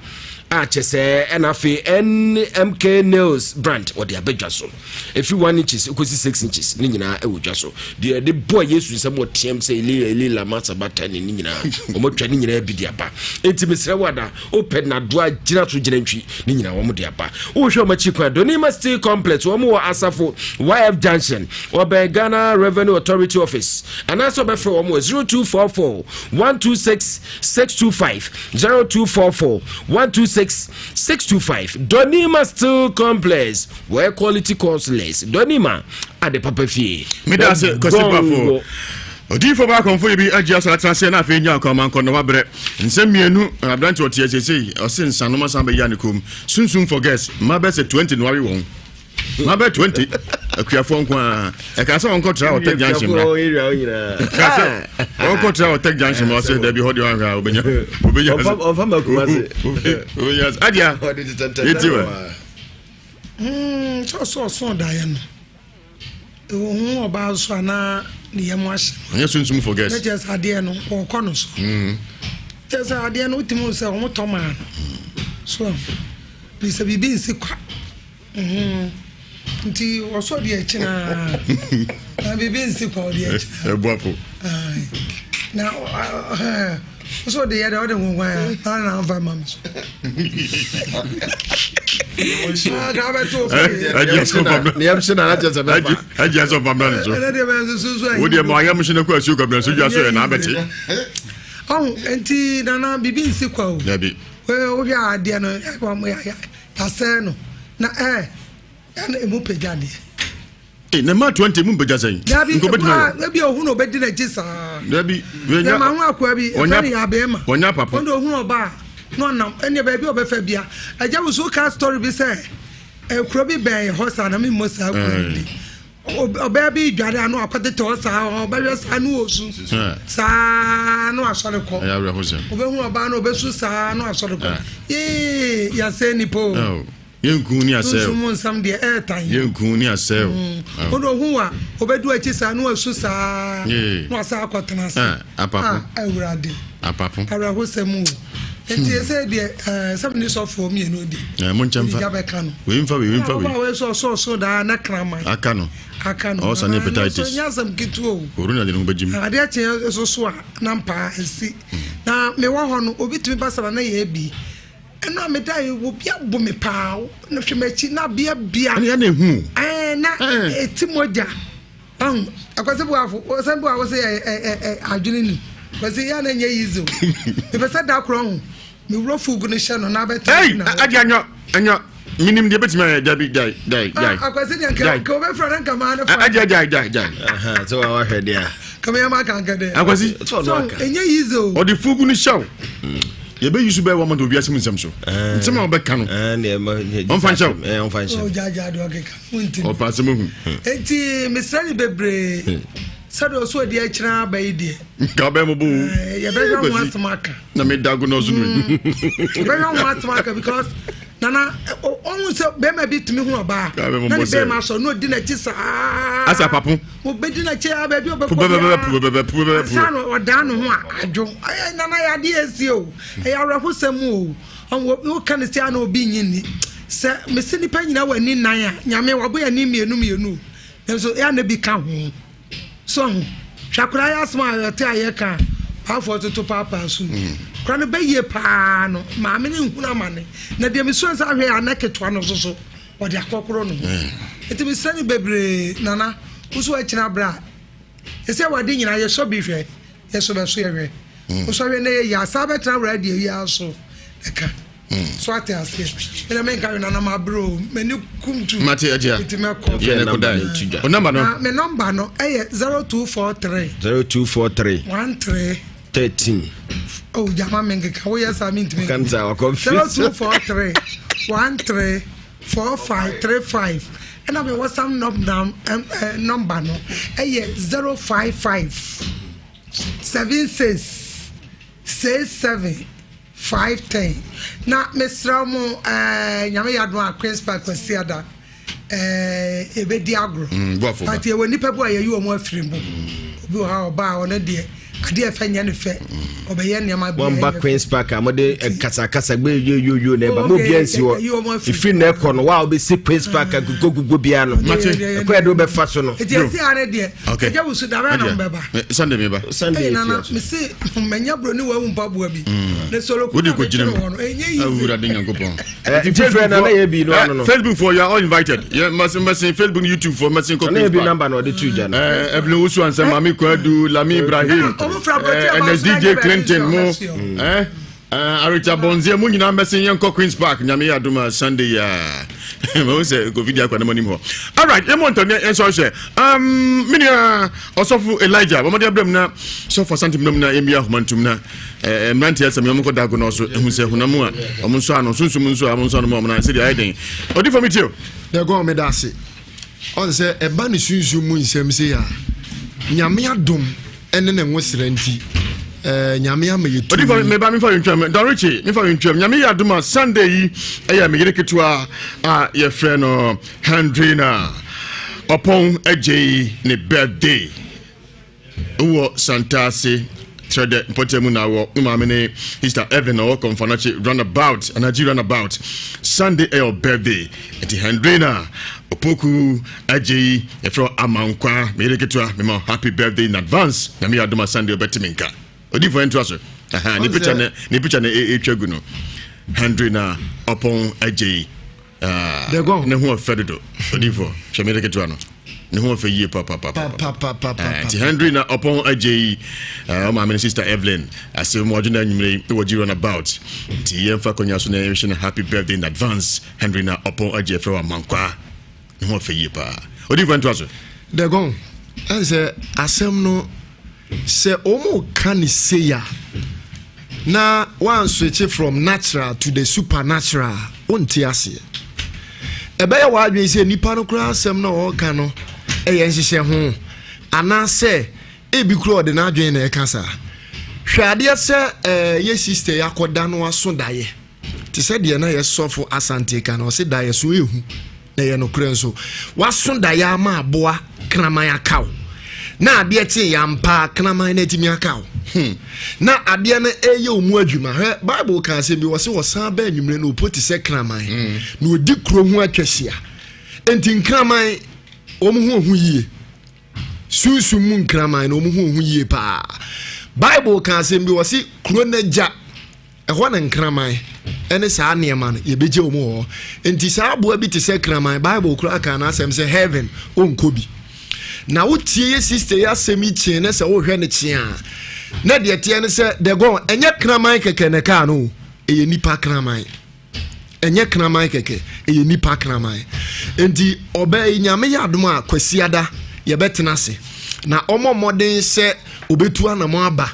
A kyɛ sɛ ɛna afei NMK Nails brand wɔde aba dwa so. Ɛfiri 1 inches kɔsi 6 inches ne nyinaa ɛwɔ dwa so. Deɛ ɛde bɔ Yesu nsɛm ɔteam sɛ Eli Eli lama sabatani ne nyinaa wɔatwa ne nyinaa bi de aba. Enti mesrɛ wo ada wopɛ nadoa gyina so gyina ntwi ne nyinaa wɔn de aba. Wohwɛ wɔn akyi kwan Donima Steel Complex wɔn wɔ Asafo YF Junction ɔbɛn Ghana Revenue Authority Office anaasɛ ɔbɛfrɛ wɔn wɔ 0244 126 625 0244 126 625 Donima Steel Complex where quality costs less. Donima ade papa fie. Meda ase Kwasi Bafo. Odiyifoɔ baa kɔmfo yi bi agye asɔre atena aseɛ na afei nya akɔ amankɔ na wabrɛ. Nsɛm mmienu aberante ɔte asesei ɔse nsanom asan bɛyia ne kom. Sunsum for girls mma bɛsɛ 20 na wawe wɔn. Mma bɛ 20 akuafoɔ nko ara. Ɛka sɛ wɔnkɔ tra ɔtɛ junction mmra. Ɛka sɛ wɔnkɔ tra ɔtɛ junction mmra ɔsɛ dabi hɔ deɛ wanhwɛ a obɛnya obɛnya ɔmfa ma kuma se. Obɛnya adeɛ yɛti wɛ. Sɛ ɔsɛ ɔso daeɛ no ɛwɔ hu ɔbaa so anaa ne yam ahyɛ no. Ɔnyɛ sunsum for girls. Ne kyerɛ sɛ adeɛ no ɔkɔ no so. Kyerɛ sɛ adeɛ no wotumi hu sɛ wɔn tɔ maa no so bi sɛ biribi nsi kwa. Nti ɔsɔ deɛ akyi naa na biribi nsi kwa ɔde akyi naa. Ɛboafo. Na ɔsɔ de yɛ dɛ ɔde nkonkwan a na na nfa ma mi so. Agye asɔ fa mra ne so. Wo deɛ ma ayam hyɛ ne kɔ asuo kɔbena so dwa so yɛ na abɛte. Ɔho nti nana biribi nsi kwa o. Dabi. Wohwɛ adeɛ no yasɛɛ no na ɛɛ ɛna emu pagya deɛ. Ee na mmaa 20 emu mpagya sɛn? Dabi ebu ebi ohun na obedi n'akyi saa. Dabi wenya ma ho akoa bi ɛfɛ ne yɛ abɛɛma. Ɔnya papo. Ɔno ohun ɔbaa na ɔnam ɛnna baabi a ɔbɛfa bia. Agya wusu ka story bi sɛ ekuro bi bɛn hɔ saa na mi mmɔ saa kuro no bi. Ɔbaa bi dware ano akɔtete hɔ saa ɔbɛhwɛ saa no osu saa no asɔre kɔ. Ɔbɛhu ɔbaa no ɔbɛsu saa no asɔre kɔ. Yee yasɛ nipa o. Yɛnku ne asɛe o. Sunsum mu nsɛm deɛ ɛɛtan. Yɛnku ne asɛe o. Mm. Ɔno ohu wa obedu akyi saa na wasu saa na wasa akɔtena ase. Ah, apapo. Ah, awurade. Apapo. Awerɛhosɛm o. Nti hmm. ɛsɛ deɛ ɛɛ sɛm ne sɔfoɔ mmienu di. Ɛɛ mo nkyɛn fa. Ɛdi bɛka no. Wei nfa wei wei nfa wei. Ɔba wei sɔ ɔsɔ daa na kraman. Aka no. Aka no. Ɔsa ne hepatitis. Nyɛ asɛm ketewa o. Corona de ne ho bɛgyim. Adeɛ kyeɛ soso a na mpaa esi. Hmm. Na mewɔ hɔ no obi tumi ba sara na yɛ bi. Ɛno a meda yi obi abo me paa na hwɛ m'akyi na abea bia. Ɛna yɛn na ehu. Ɛɛ na eti mogya ɔn akwasi buafo ɔsɛn bu a wɔsɛ ɛ ɛ ɛ adwene ni kwasi yɛn na nyɛ yizi o mepɛ sɛ da korɔ ho me wuro fugu no hyɛ no na abɛtɛ. Ɛyi adi anyɔ anyɔ minim deɛ bɛtumi ayɛ dabi gyae gyae gyae. Akwasi deɛ nka nka obɛfra ne nka maa ne fa. Adi gyae gyae gyae. Sɛ wa wahwɛ deɛ a. Kama yɛ ma kanka dɛ. Akwasi. So ɛnyɛ yizi o. Ɔde fugu no hyɛ o. Yɛbɛyi so bɛyɛ wɔn de owiase mu nsɛm so. Nsɛm a wɔbɛka no. Ɔmfa nhyɛ o. Ɔmfa nhyɛ. Ɔgyaagyaa deɛ ɔkeka ho nti. Ɔpa asɛm ahu. Enti mesrɛ ne bebree sɛdeɛ ɔso adi akyerɛ aba yi deɛ. Nka ɔbɛn mo bo. Yɛbɛhwɛ ho asɛm aka. Na me dago na ɔso no. Yɛbɛhwɛ ho asɛm aka because nana ɔhu sɛ bɛrima bi tumi hu ɔbaa na ne bɛrima asɔ na ɔdi n'akyi saa. Asa papo. Obedi n'akyi a baabi ɔbɛkɔ biara ansa na ɔdan ne ho a adwo. Ɛyɛ nana yɛ adeɛ esi o. Ɛyɛ awerɛhosɛm o. Woka ne sɛ na obi nyi nni. Sɛ mese nipa nyinaa wɔ ani nan a, nyame wabɔ yɛn ani mmienu mmienu o. Nanso ɛyɛ na bi ka ho. So ho. Hwɛ akwadaa yɛ asɛm a yɛte a yɛka a, paafoɔ toto paapaa so. Akwadaa no bɛyie paa no, maame no nhunu amane. Na deɛ mesua sɛ ahwɛ yɛ a na ketewa no nso so. Ɔde akɔkoro no ho. Nti mesrɛ no bebree Nana wo so akyina berɛ a ɛsɛ wade nyinaa yɛsɔ bi hwɛ yɛsɔ bɛso yɛhwɛ wosɔ hwɛ na yɛyi asa bɛtena wura deɛ yi ara so ɛka so ate aseɛ ɛna menka hwɛ Nana mabrɛ o m'ani kum tu mate agya nti mɛkɔ yɛ ne kodae o namba no na me nɔmba no ɛyɛ 0243 0243 13 13 oh jama me nkeka woyɛ saa mentumi 0243 13 45 35 ɛna me whatsapp nɔmba no ɛyɛ 055 76 67 510 na mesrɛ mo eh, nyame yɛ adom a Queens Park Kwasiada eh, yɛbɛdi agorɔ mm, but yɛwɔ nnipa bi a yɛyi wɔn afiri mu obi wɔ ha ɔbaa ɔno deɛ Adeɛ ɛfɛ nyɛ ne fɛ. Ɔbɛyɛ nneɛma bi. Wɔn ba Queens Park a wɔde kasakasa gbɛ yoyoyo na ɛba mo obiara nsi hɔ. Efiri na ɛkɔ no wa a wɔbɛsi Queens Park a gugugugu biara no. Ɛkɔ yɛ de wɔbɛfa so no. Eti esi ha ne deɛ. Ɛgya wusu dabɛ na wɔbɛba. Sunday mi ba. Sunday nana mesi mɛnya buroni wɔ ewu mpaboa bi. Ne solo kuna mi kyerɛ wɔn no enye yi. Awurade Nyankopɔn. Nti na yɛ bi no ano no. Facebook for you are all invited. Yɛ mɛsi mɛsi Facebook YouTube for mɛsi nkɔ. Na yɛ bi number na ɔde tu gya no. Evelyn Wusu ansa Maame Kwadu Lami Ibrahim. Ernest DJ Clinton mo. Arita Bonzie mo nyinaa mɛsi yɛn nkɔ Queens Park Nyame yɛ adum a Sunday yɛ. Mɛ sɛ Kofi di akwa ne mo anim hɔ. Alright, yɛn mo ntɔ ne yɛn sɔ hwɛ. Minia Ɔsɔfo Elijah wɔn de abirem na sɔfo Asante mu na yɛn bi ahoma ntum na. Eh, mmeranteɛ asɛm yi wɔnkɔ dago no so ɛhu sɛ honam a wɔn nso ano sunsum nso a wɔn nso ano mu a wɔn sɛdeɛ ayɛ den ɔdi fam tio. Dɛgɔn meda ase ɔn sɛ ɛba ne sunsum mu nsɛm sei a nyame adom ɛne ne nwosrɛ nti eh, nyame ama yɛ tumi. Ɔdi fam meba mefa ntwam Don Richie mefa ntwam nyame yɛ adom a Sunday yi ɛyɛ me yere ketewa a yɛfrɛ no Hendrina Ɔpɔn agyei ne birthday. Wowɔ Santase Trɛdɛ mpɔtam mu na wɔ wo maame ne Sister Evelyn na ɔwɔ Kɔmfanakye runabout anagye runabout. Sunday ɛyɛ ɔ birthday nti Hendrina Opoku Agyei yɛfrɛ wo Amankwa me yere ketewa mema wo happy birthday in advance. Nyame yɛ adom a Sunday ɔbɛte me nka. Odifo ɛntoa so. Aha ne picture ne ne picture ne ɛtwa gu no. Hendrina Ɔpɔn Agyei. Ah, ne ho ɔfɛ dodo odifo hwɛ me ketewa no ne ho ɔfɛ yie papapapa ah, nti Henry na ɔpɔn agye yi ah, ɔmaame ne sister Evelyn ase mu ɔdwena anwummerɛ yi wɔ gyi runabout nti yɛmfa akonnwa so na yɛnhwɛ no happy birthday in advance Henry na ɔpɔn agye ɛfrɛ wɔ amankwa ne ho ɔfɛ yie paa odifo ntoa so. Dɛgɔn ɛnsɛ asɛm no Sɛ wɔn ka ne sei a na wan switch from natural to the supernatural a, wonte aseɛ. Ɛbɛyɛ w'adwene sɛ nipa no koraa asɛm na ɔreka no ɛyɛ nhyehyɛ ho anaasɛ ebi koraa ɔde n'adwene na ɛka saa. Hwɛ adeɛ sɛ ɛɛ yɛ sister yi akɔda no aso daeɛ. Te sɛ deɛ na yɛ sɔfo Asante ka no, ɔse daeɛ so ehu. Na ɛyɛ nokorɛ nso. Waso daeɛ ama aboa kraman aka wo. Na adeɛ kye yɛ ampa kraman no atumi aka wo. Hmm. Na adeɛ no ɛyɛ wo mu adwuma. Hwɛ, Bible ka asɛm bi, wɔse wɔsan ba anwummerɛ no ɔpo te sɛ kraman. Hmm. Na ɔdi kuro ho atwa hyia. Enti nkraman, wɔn ho ɔhu yie. Sunsum mu nkraman no, wɔn ho ɔhu yie paa. Bible ka asɛm bi, wɔse kuro no agya Ɛhɔ na nkraman ne saa nneɛma no yɛbɛgye wɔn wɔ hɔ. Nti saa aboa bi te sɛ kraman, Bible koraa kaa n'asɛm sɛ heaven ɔnkɔ bi. Na wotie yɛ sister yi asɛm yi kyee ne sɛ wohwɛ no kyee a, na deɛ teɛ ne sɛ dɛgɔn ɛnyɛ kraman kɛkɛ na ɛkaa no o, ɛyɛ nipa kraman. Ɛnyɛ kraman kɛkɛ, ɛyɛ nipa kraman. Nti ɔbaa yi nyame yɛ adom a kwasiada yɛbɛtena ase na ɔmɔ mmɔden sɛ ɔbɛtu anamɔ aba.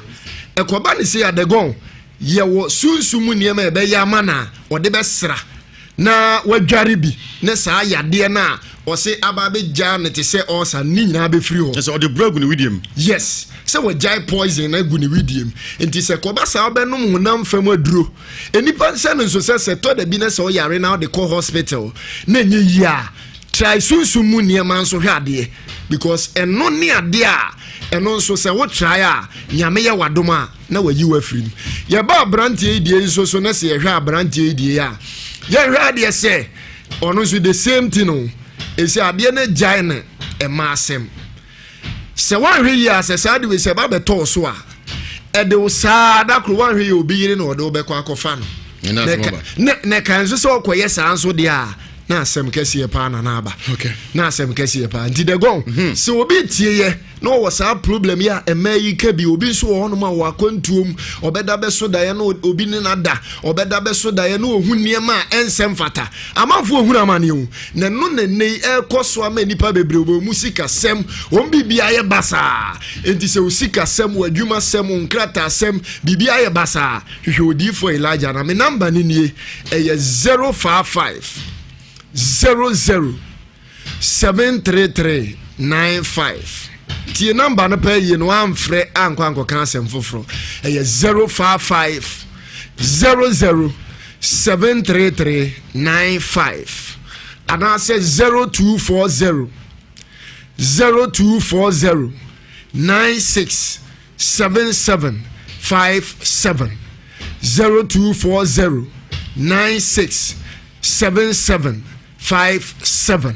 Ɛkɔba ne sei a dɛgɔn yɛwɔ sunsum mu nneɛma a ɛbɛyɛ ama no a ɔde bɛsra na wadware bi ne saa yadeɛ no a ɔse aba abɛgya no te sɛ ɔɔsa ne nyinaa bɛfiri hɔ. Sɛ ɔde buro agu ne wedeɛ mu. Yes, sɛ wagyae poison no agu ne wedeɛ mu. Nti sɛ kɔba saa ɔbɛnom honam fam aduro. Nnipa nhyɛ no nso sɛ sɛ tɔ da bi na sɛ ɔyare na ɔde kɔ hospital na ɛnyɛ yie a, try sunsum mu nneɛma nso hwɛ adeɛ because ɛno ne adeɛ a ɛno nso sɛ wo try a Nyame yɛ wadom a na wayi wo afiri mu. Yɛba aberanteɛ yi deɛ yi nso so na sɛ yɛhwɛ aberanteɛ yi deɛ yi a yɛhwɛ adeɛ sɛ ɔno nso the same thing o ɛsɛ adeɛ no gyae no ɛma asɛm sɛ woanhwɛ yie a sɛ saa de wei sɛ ɛba bɛtɔɔ so a ɛde wo saa da koro woanhwɛ yie obi yere na ɔde wo bɛkɔ akɔfa no na ɛka nso sɛ ɔkɔyɛ saa nso deɛ a na asɛm kɛseɛ paa na na aba na asɛm kɛseɛ paa nti dɛgɔn mhm. sɛ obi tie yɛ na ɔwɔ saa problem yi a ɛmɛ yi ka bi obi nso wɔ hɔnom a wɔ akwantuom ɔbɛda bɛso daeɛ na obi ne na da ɔbɛda bɛso daeɛ na ɔhu nneɛma a ɛnsɛ mfata amanfoɔ ohunu amaneɛ o na ɛno na nnɛ yi ɛrekɔ so ama nnipa bebree wɔn mu sikasɛm wɔn biribi ayɛ basaa nti sɛ wo sikasɛm wɔ adwumasɛm wo nkrataasɛm biribi ayɛ basaa hwehwɛ odiyifoɔ Elijah na me namba no nie ɛyɛ 055 00 733 95 tie namba no pɛ yie no amfrɛ ankɔ ankɔka asɛm foforɔ ɛyɛ 055 00 733 95 anaasɛ 0240 0240 96. 77 57 0240 96 77 57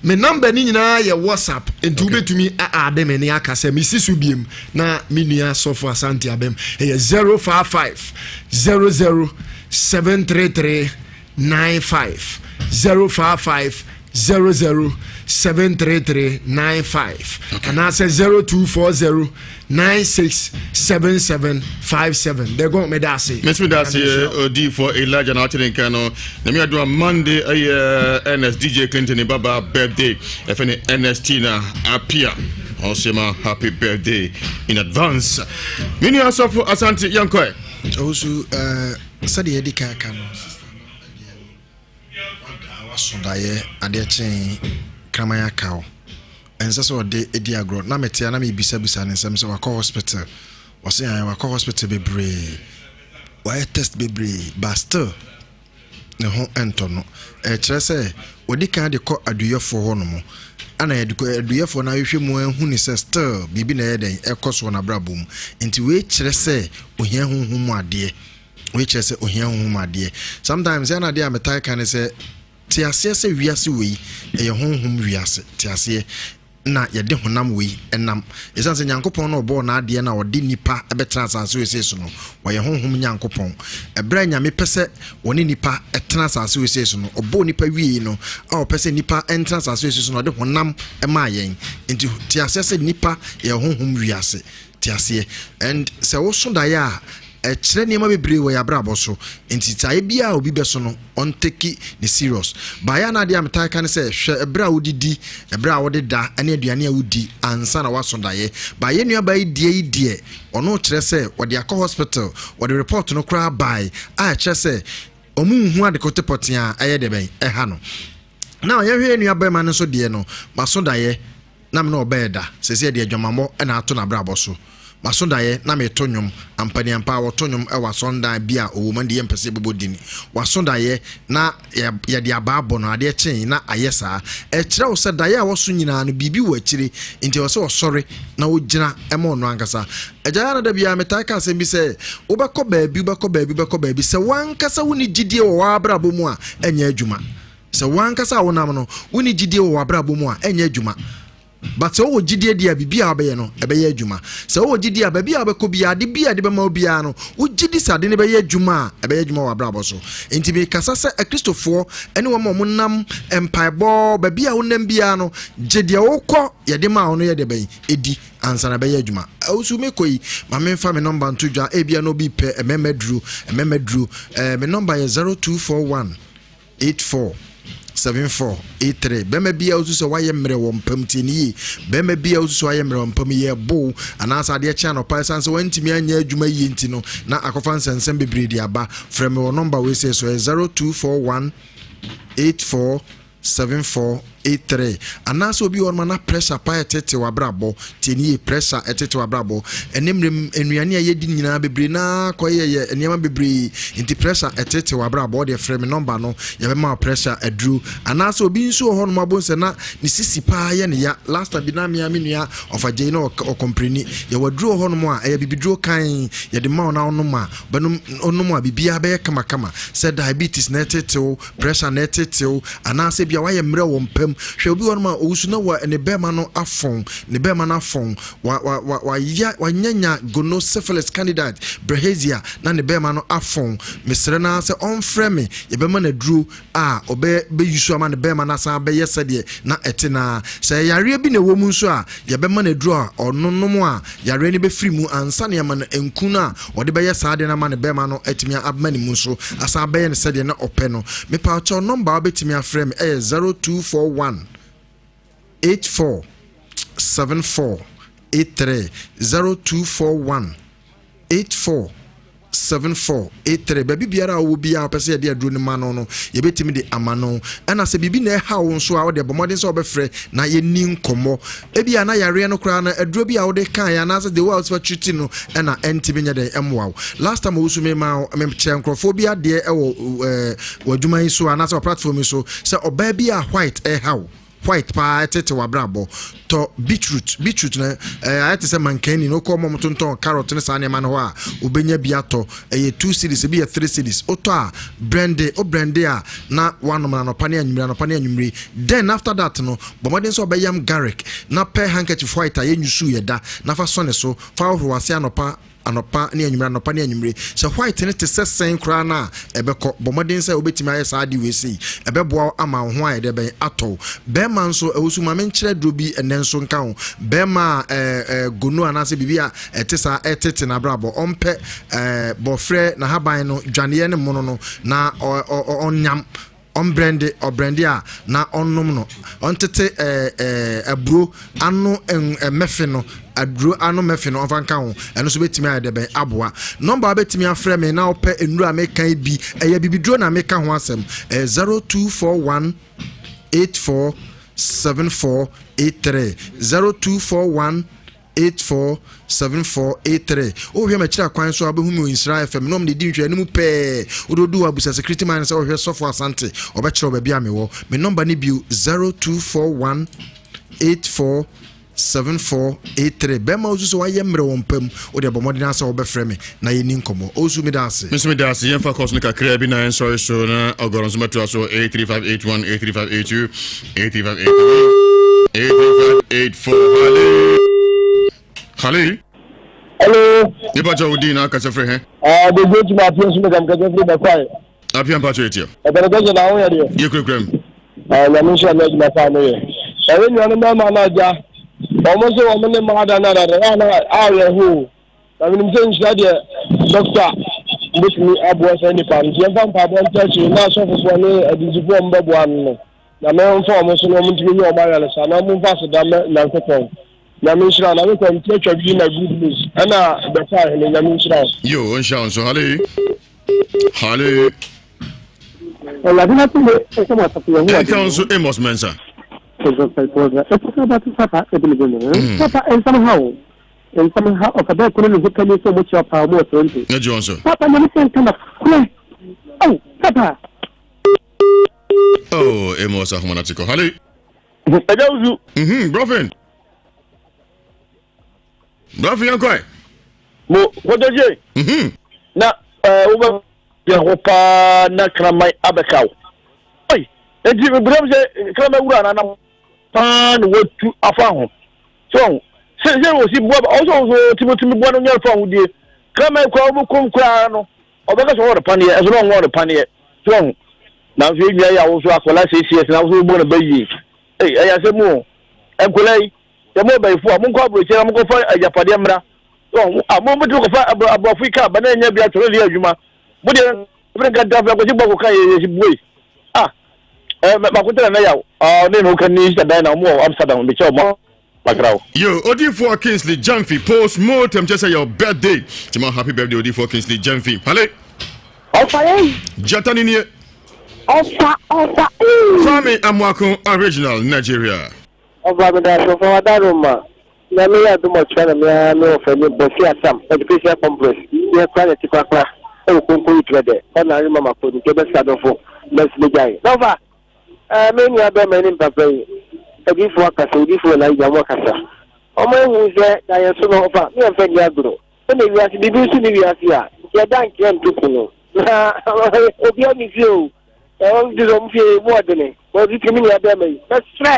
Me number ne nyinaa yɛ WhatsApp nti wobɛtumi aade me ne aka sɛ mesi so biem na me nua sɔfo Asante abam ɛyɛ 055 00 733 95 055 00 733 95 anaasɛ 0240 967757 dɛgɔn meda ase. Mesi meda ase odiifo Elijah na ɔte ne nka no na mi adum Monday ɛyɛ Ernest DJ Clinton ne baba birthday ɛfɛ ne Ernest na Apia ɔsɛ ma happy birthday in advance. Me nua asɔfo Asante yɛnkɔɛ. Ɔwusu ɛɛ sɛdeɛ yɛdi kan ka no sista no ɛdeɛ no wada waso daeɛ adeɛ kyee kraman aka wo. Ɛnsɛ sɛ ɔde di agorɔ. Na mete a na mebisabisa ne nsɛm sɛ wakɔ hospital. Ɔse ae wakɔ hospital bebree. Wayɛ test bebree but still ne ho ntɔ no. Ɛkyerɛ sɛ wadi kan de kɔ aduyɛfoɔ hɔ nom. Ɛna yɛde kɔ aduyɛfoɔ no ahwehwɛ mu ahu ne sɛ still biribi na ɛyɛ dɛn ɛkɔ so wɔ n'abrabɔ mu. Nti wei kyerɛ sɛ ohia honhom mu adeɛ. Wei kyerɛ sɛ ohia honhom mu adeɛ. Sometimes ɛna adeɛ a metaa ka ne sɛ Te aseɛ sɛ wiase wei, ɛyɛ honhom wiase. Te aseɛ? Na yɛde honam wei nam. Ɛsiane sɛ Nyankopɔn na ɔbɔɔ n'adeɛ na ɔde nnipa bɛtena asase wesee so no, ɔyɛ honhom Nyankopɔn. Ɛberɛ a Nyame pɛ sɛ ɔne nnipa tena asase wesee so no, ɔbɔɔ nnipa wiei no, a ɔpɛ sɛ nnipa ntena asase wesee so no, ɔde honam maa yɛn. Nti te aseɛ sɛ nnipa yɛ honhom wiase. Te aseɛ? And sɛ woso daeɛ a, ɛkyerɛ nneɛma bebree wɔ yɛn abrabɔ so. Nti daeɛ biara a obi bɛso no, ɔntake ne serious. Baeɛ a na adeɛ a metaa ka ne sɛ, hwɛ ɛberɛ a wodidi, ɛberɛ a wode da, ne aduane a wodi ansa na woaso daeɛ. Ba yɛn nuabaa yi deɛ yi deɛ, ɔno kyerɛ sɛ wɔde akɔ hospital, wɔde report no koraa bae a ɛkyerɛ sɛ wɔn nhu ade kote pɔtee a ɛyɛ deɛ bɛn ɛha no. Now yɛhwɛ yɛn nua barima no nso deɛ no, maso daeɛ. Na me ne ɔbaa da. Seesei deɛ adwamammɔ na ato n'abrabɔ so. Maso daeɛ na mereto nnwom. Ampaniampa wɔto nnwom wɔ asɔndan bi a ɔwɔ mu, ɛnde yɛmpɛ sɛ yɛbɛbɔ din. Waso daeɛ na yɛde abaa abɔ no, adeɛ kyee na ayɛ saa. Ɛkyerɛ wo sɛ daeɛ a wɔso nyinaa no, biribi wɔ akyire, nti ɛwɔ sɛ ɔsɔre na ɔgyina ma ɔno ankasa. Agya yɛ a na da biara metaa ka asɛm bi sɛ, wobɛkɔ baabi, wobɛkɔ baabi, wobɛkɔ baabi, sɛ w'ankasa wonni gyidie wɔ w'abrabɔ mu a, ɛnyɛ adwuma. Sɛ wo ankasa a wonam no, wonni gyidie wɔ w'abrabɔ mu a, ɛnyɛ adwuma. But sɛ wowɔ gyidie deɛ a, biribi a wobɛyɛ no, ɛbɛyɛ adwuma. Sɛ wowɔ gyidie a, baabi a wobɛkɔ biara, ade bi a yɛde bɛma wo biara no, wogye di sɛ ade no bɛyɛ adwuma a, ɛbɛyɛ adwuma wɔ w'abrabɔ so. Enti mekasa sɛ Akristofoɔ ne wɔn a wɔnam mpaebɔ, baabi a wonam biara no, gye deɛ wokɔ yɛde maa wo no yɛ deɛ bɛn? Di. Ansa na ɛbɛyɛ adwuma. Ɔwusu mekɔ yi, ma memfa me nɔmba nto dwa, ebia na obi pɛ mmarima duro, mmarima duro. Eh, me nɔmba yɛ 0241 84 74 83 Bɛrima bi a wosu sɛ wayɛ mmerɛ wɔ mpam tie ne yie bɛrima bi a wosu sɛ wayɛ mmerɛ wɔ mpam yɛ bow anaasɛ adeɛ kye anɔpa ɛsiane sɛ wantumi anyɛ adwuma yie nti no na akɔfa nsɛnsɛm bebree de aba frɛ me wɔ nɔmba wei sɛ so ɛyɛ 0241 84 7483 Anaasɛ obi wɔ hɔnom a na pressure paa ɛtete w'abrabɔ. Tie no yie, pressure ɛtete w'abrabɔ. Ɛne mmerɛ mu nnuane a yɛdi nyinaa bebree naa kɔyɛ yɛ nneɛma bebree nti pressure ɛtete w'abrabɔ. Ɔdeɛ frɛ me nɔmba no yɛbɛma wo pressure aduro. Anaasɛ obi nso wɔ hɔnom abom sɛ na ne sisi paa yɛ ne ya. Last time bi na mea me nua ɔfa gyei na ɔkɔmpreni. Yɛwɔ aduro wɔ hɔnom a ɛyɛ bibiduro kann yɛde ma wo na wonom a bɛnom wonom a biribiara bɛyɛ kamakama. Sɛ diabetes na ɛtete wo Pressure na ɛtetew, anaasɛ ebia wayɛ mmerɛw wɔ mpa mu. Hwɛ obi wɔ hɔnom a owusu na wa ne bɛrima no afɔn, ne bɛrima no afɔn, wa wa wa waya wanyanya gonosyphilis candidate brehazia na ne bɛrima no afɔn. Mesrɛ no ara sɛ ɔmfrɛ me, yɛbɛma no aduro a ɔbɛ bɛyusu ama ne bɛrima no asan abɛyɛ sɛdeɛ na ɛte no ara. Sɛ yareɛ bi na ɛwɔ mu nso a, yɛbɛma no aduro a ɔnonom a yareɛ no bɛfiri mu ansa na yɛama no nku no a ɔde bɛyɛ saa adeɛ no ama ne bɛrima no atumi abma ne mu nso asan abɛyɛ no sɛdeɛ na ɔpɛ no. Mepaakyɛw nɔmba a wobɛtumi afrɛ me ɛyɛ 0241 84 74 83 0241 84 7483 baabi biara a wowɔ biara wopɛ sɛ yɛde aduro no ma no no yɛbɛtumi de ama no ɛna sɛ biribi na ɛha wo nso a wode bɔ mmɔden sɛ wobɛfrɛ na yɛnni nkɔmmɔ Ebia na yareɛ no koraa no aduro bi a wode kaeɛ anaasɛ the way a wosifa treat no ɛna ɛntumi nyɛ dɛn ɛmmoa wo. Last time owusu me ma mekyerɛ nkurɔfoɔ bi adeɛ ɛwɔ ɛɛ wɔ adwuma yi so anaasɛ wɔ platform yi so sɛ ɔbaa bi a white ɛha wo. white paa ɛtete w'abrabɔ. Tɔ beetroot, beetroot no ɛɛ ayɛ te sɛ mankani no, wokɔ wɔn a wɔtontɔn carrot ne saa nneɛma no hɔ a, wobɛnya bi atɔ. Ɛyɛ two cedis, ebi yɛ three cedis. Wotɔ a, brɛnde, wo brɛnde a na woanom no anɔpa ne anwummere, anɔpa ne anwummere. Then after that no, bɔ mmɔden sɛ wobɛyam garlic na pɛ handkerchief white a yɛnyusuu yɛ da na fa sɔ ne so, fa hohoro w'ase anɔpa anɔpa ne anwummere, anɔpa ne anwummere. Sɛ white no te sɛ sɛn koraa no a, ɛbɛkɔ. Bɔ mmɔden sɛ wobɛtumi ayɛ saa ade wei sei. Ɛbɛboa wo ama wo ho ayɛ dɛ bɛn? Atɔ wo. Bɛrima nso, ɛwɔ so ma menkyerɛ aduro bi ɛnnɛ nso nka ho. Bɛrima a ɛɛ ɛɛ gono anaasɛ biribi a ɛte saa ɛretete n'abrabɔ, ɔmpɛ ɛɛ bɔfrɛ n'ahaban no, dwaneɛ ne mono no, na ɔ ɔ ɔnyam. Ɔmbrɛnde, ɔbrɛnde a na ɔnom no, ɔntete ɛɛ ɛɛ aburo ano mmɛfe no, aduro ano mmɛfe no ɔmfa nka ho. Ɛno nso bɛtumi ayɛ dɛ bɛn aboa. Nɔmba a wobɛtumi afrɛ me na wopɛ nnuro a meka yi bi, ɛyɛ bibiduro na meka ho asɛm, ɛyɛ 0241 84 74 83, 0241 847483 Wohwɛ m'akyiri akwan so a wobɛhu me wɔ Nhyira FM na ɔmde di nhwɛanimu pɛɛ. Wode wodu hɔ a busa security man no sɛ wohwɛ Sɔfo Asante, ɔbɛkyerɛ wo baabi a mewɔ. Me nɔmba ne bio 0241 847483. Bɛrima wosu sɛ woayɛ mmerɛ wɔ mpa mu, wode bɔ mmɔden ara sɛ wobɛfrɛ me na yɛni nkɔmmɔ. Owusu meda ase. Me nso meda ase. Yɛmfa course no kakraa bi na yɛnsɔre so na ɔgɔrɔ nso mɛtoa so 83581 83582 83583 83584 Hale Hale Hello. Nipa kyɛ wo din na akasa firi he? Ah, the great ma apia nso mekam kasa firi bɛkwae. Apia mpa kyɛ etia. Ɛbɛrɛ kɛse na ho yɛ deɛ. Yɛ kurakura mu. Ah, nyame nso ɛmɛ adwuma paa mo yɛ. Ɛyɛ nuanom mmarima no agya. Wɔn nso wɔn ne mmaa da no adada yɛ na awerɛho. Na menim sɛ nhyira deɛ dɔkta bɛtumi aboa saa nipa no nti yɛmfa mpaebɔ nta akyire na asɔfofoɔ ne adinsifoɔ a wɔbɛboa no no Nyame mfa wɔn so na wɔn ntumi nyɛ wɔn ayaresa na wɔn mfa aseda mɛ Nyankopɔn. Nyame nhyira na mekɔ nti atwa bi na good news ɛna bɛfa ahene Nyame nhyira wo. Yo, nhyira wo nso. Hale. Hale. Awurade na tumi ɛsɛ mo asafo yɛn ho Ɛnka wo nso Amos Mensah. Papa nsɛm ha o. Nsɛm ha ɔfa bɛɛ kono ne ho kani sɛ ɔmo kyerɛ paa ɔmo wɔ Toronto. Ne gye wɔn so. Papa nyame sɛ nka na korɛ. Oh papa. Oh Amos Ahomanatiko. Hale. Ɛgya wusu. Mhm, brɔfin. Brɔfin yɛn kɔɛ. Mo kɔtɔgye. Mhm. Na ɛɛ wobɛ yɛ hɔ paa na kraman abɛka wo. Oi, enti mebrɛ sɛ kraman wura na nam paa na watu afa ho. So ɔho sɛ sɛ wɔsi boa ɔwɔ sɛ ɔwɔ tumi tumi boa no nya fa ho die. Kraman koraa wɔbɛkɔm koraa no ɔbɛka sɛ ɔwɔ ne paneɛ ɛso na ɔnwɔ ne paneɛ. So ɔho nanso yɛn nua yi a woso akwadaa six years na woso bɔ ne ba yie. Ei ɛyɛ asɛm o. Nkwadaa yi sɛ mo ɔbɛyifo a monkɔ aburokyire na monkɔfa agyapadeɛ mmra. So ɔho a mo mobɛtumi kɔfa aborɔfo yi kaa ba na ɛnya bi atɔ ne deɛ adwuma. Mo deɛ ɛfiri nka ntaafo akɔsi bɔ kɔka yɛ yɛsi bue. Ah eh, makontana na yaw. Ah, ne no kan ni Sister Diana ɔmo wɔ Amsterdam mekyɛ ɔmo akra o. Yo, Odiyifoɔ Kingsley Gyamfi post mortem kyɛ sɛ your birthday. Tima happy birthday Odiyifoɔ Kingsley Gyamfi. Hale. Ɔfa yɛn. Gyata ni nie. Ɔfa ɔfa ee. Kwame Amoako original Nigeria. Ɔfa medase ɔfa wadaroma Nyame yɛ adom ɔkyena na me ara me wɔfa ni Bofi Asam Educational Complex yɛ kora na ɛte korakora ɛwɔ Konko yi trɛ dɛ ɔna are mama kɔ nti ɛbɛsra adɔfo mɛs megyae na ɔfa ɛɛ me nua bɛrima yi ne mpapa yi adiifoɔ akasa odiifoɔ Elijah wɔn akasa wɔn ahu sɛ da yɛn so no ɔfa me yɛn fɛ ni agorɔ ɛna wiase biribi nso ne wiase a nti ɛda nkeɛ nto pono na obiara ne fie o ɛwɔ nti sɛ ɔmo fie mu ɔdene wɔn ti me nua bɛrima yi mɛsrɛ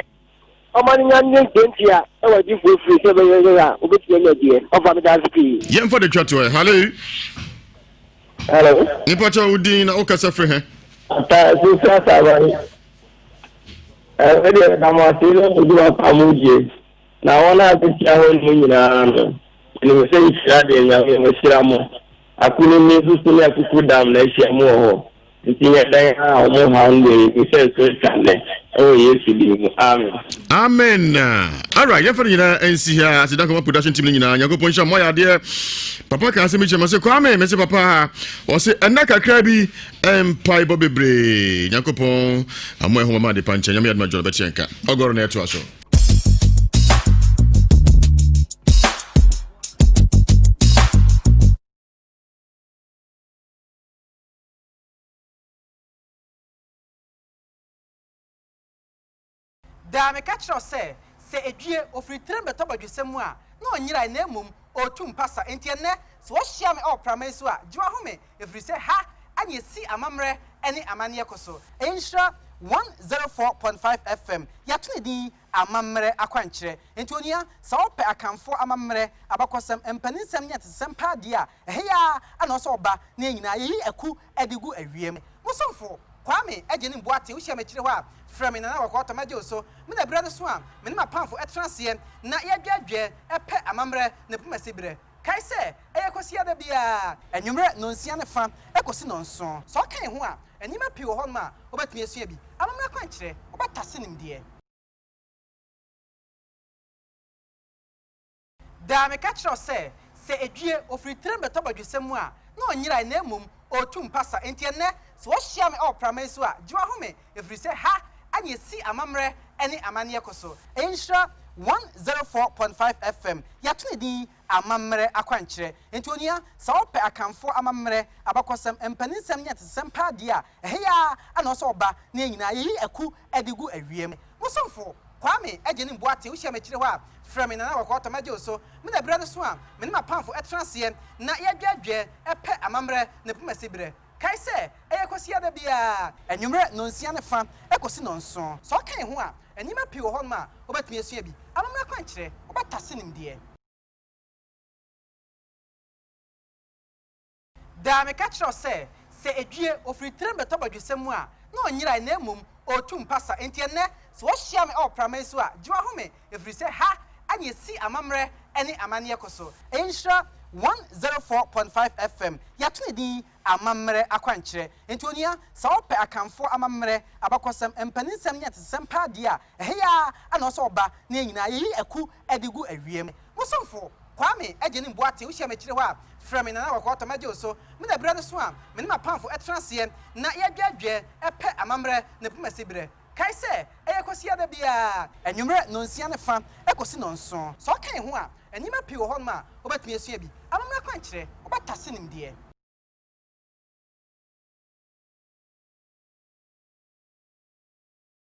Ɔma no nya ne ntiantia wɔ adiyifoɔ fie sɛ ɛbɛyɛ a ɔbɛtumi anya deɛ ɔfa. Meda ase pii. Yɛmfa de twa toɔ ɛ. Hallo. Hello. Nipa kyɛ wo din na wokasa firi he? Ata sisi asaban. Ɛwɛ deɛ ɛda mo ase ne adwuma pa mo die. Na wɔn a bɛhyia hɔ no mu nyinaa no, menim sɛ nhyira deɛ Nyame wahyira mo. Akunini nso so ne akuku dam na ahyia mu wɔ hɔ. Nti yɛ dɛn a ɔmo haw no deɛ yɛnim sɛ nso atwa nnɛ ɛwɔ Yesu din mu amen. Amen. Alright, yɛmfa no nyinaa nsi ha. Aseda nkɔma production team no nyinaa. Nyankopɔn nhyira mo ayɛ adeɛ. Papa ka asɛm bi kyerɛ me ɔse Kwame, mese papa. Ɔse ɛnna kakra bi mpaebɔ bebree. Nyankopɔn amoa ɛho mama adepa nkyɛn. Nyame yɛ adoma dwɔno bɛte yɛn ka. Ɔgɔrɔ na ɛtoa so. Daa meka kyerɛ wo sɛ, sɛ edwie ofiri tirim bɛtɔ badwesɛm mu a, na ɔnyerae na mmom ɔretu mpasa. Enti ɛnnɛ, sɛ woahyia me wɔ prama yi so a, gye w'ahome, ɛfiri sɛ ha na yɛsi amammerɛ ne amanneɛ kɔ so. Ɛyɛ Nhyira 104.5 FM. Yɛato ne din Amammerɛ Akwankyerɛ. Enti onua, sɛ wopɛ Akanfoɔ amammerɛ, abakɔsɛm, mpaninsɛm ne atetesɛm paa deɛ a, ɛha yi ara na ɔsɛ ɔba na yɛn nyinaa yɛyi aku de gu awiem. Mo somfo, Kwame Agyenim Boateng, wohyia me akyire hɔ a, frɛ me Nana Kɔkɔɔ Tɔ mɛgye wo so. Me na berɛ no so a, me ne m'apamfo tena aseɛ na yɛdwɛɛdwɛɛ pɛ amammerɛ ne pomasi berɛ. Kae sɛ, ɛyɛ Kwasiada biara, anwummerɛ nnɔnsia ne fa kɔsi nnɔnson. Sɛ ɔka yɛn ho a, nneɛma pii wɔ hɔnom a wobɛtumi asua bi. Amammerɛ akwankyerɛ, wobɛtase nimdeɛ. Daa meka kyerɛ wo sɛ, sɛ edwie ofiri tirim bɛtɔ badwesɛm mu a, na ɔnyerae na mmom ɔretu mpasa. Enti ɛnnɛ, sɛ woahyia me wɔ prama yi so a, gye w'ahome, ɛfiri sɛ ha na yɛsi amammerɛ ne amanneɛ kɔ so. Ɛyɛ Nhyira 104.5 FM. Yɛato ne din Amammerɛ Akwankyerɛ. Enti onua, sɛ wopɛ Akanfoɔ amammerɛ, abakɔsɛm, mpaninsɛm ne atetesɛm paa deɛ a, ɛha yi ara na ɔsɛ ɔba na yɛn nyinaa yɛyi aku de gu awiem. Mo somfo, Kwame Agyenim Boateng, wohyia me akyire hɔ a, frɛ me Nana Kɔkɔɔ Tɔ mɛgye wo so. Me na berɛ no so a, me ne m'apamfo tena aseɛ na yɛdwɛɛdwɛɛ pɛ amammerɛ ne pomasi berɛ. Kae sɛ, ɛyɛ Kwasiada biara, anwummerɛ nnɔnsia ne fa kɔsi nnɔnson. Sɛ ɔka yɛn ho a, nneɛma pii wɔ hɔnom a wobɛtumi asua bi. Amammerɛ akwankyerɛ, wobɛtase nimdeɛ. Daa meka kyerɛ wo sɛ, sɛ edwie ofiri tirim bɛtɔ badwesɛm mu a, na ɔnyerae na mmom ɔretu mpasa. Enti ɛnnɛ, sɛ woahyia me wɔ prama yi so a, gye w'ahome, ɛfiri sɛ ha na yɛsi amammerɛ ne amanneɛ kɔ so. Ɛyɛ Nhyira 104.5 FM. Yɛato ne din Amammerɛ Akwankyerɛ. Enti onua, sɛ wopɛ Akanfoɔ amammerɛ, abakɔsɛm, mpaninsɛm ne atetesɛm paa deɛ a, ɛha yi ara na ɔsɛ ɔba na yɛn nyinaa yɛyi aku de gu awiem. Mo somfo, Kwame Agyenim Boateng, wohyia me akyire hɔ a, frɛ me Nana Kɔkɔɔ Tɔ mɛgye wo so. Me na berɛ no so a, me ne m'apamfo tena aseɛ na yɛdwɛɛdwɛɛ pɛ amammerɛ ne pomasi berɛ. Kae sɛ, ɛyɛ Kwasiada biara, anwummerɛ nnɔnsia ne fa kɔsi nnɔnson. Sɛ ɔka yɛn ho a, nneɛma pii wɔ hɔnom a wobɛtumi asua bi. Amammerɛ akwankyerɛ, wobɛtase nimdeɛ.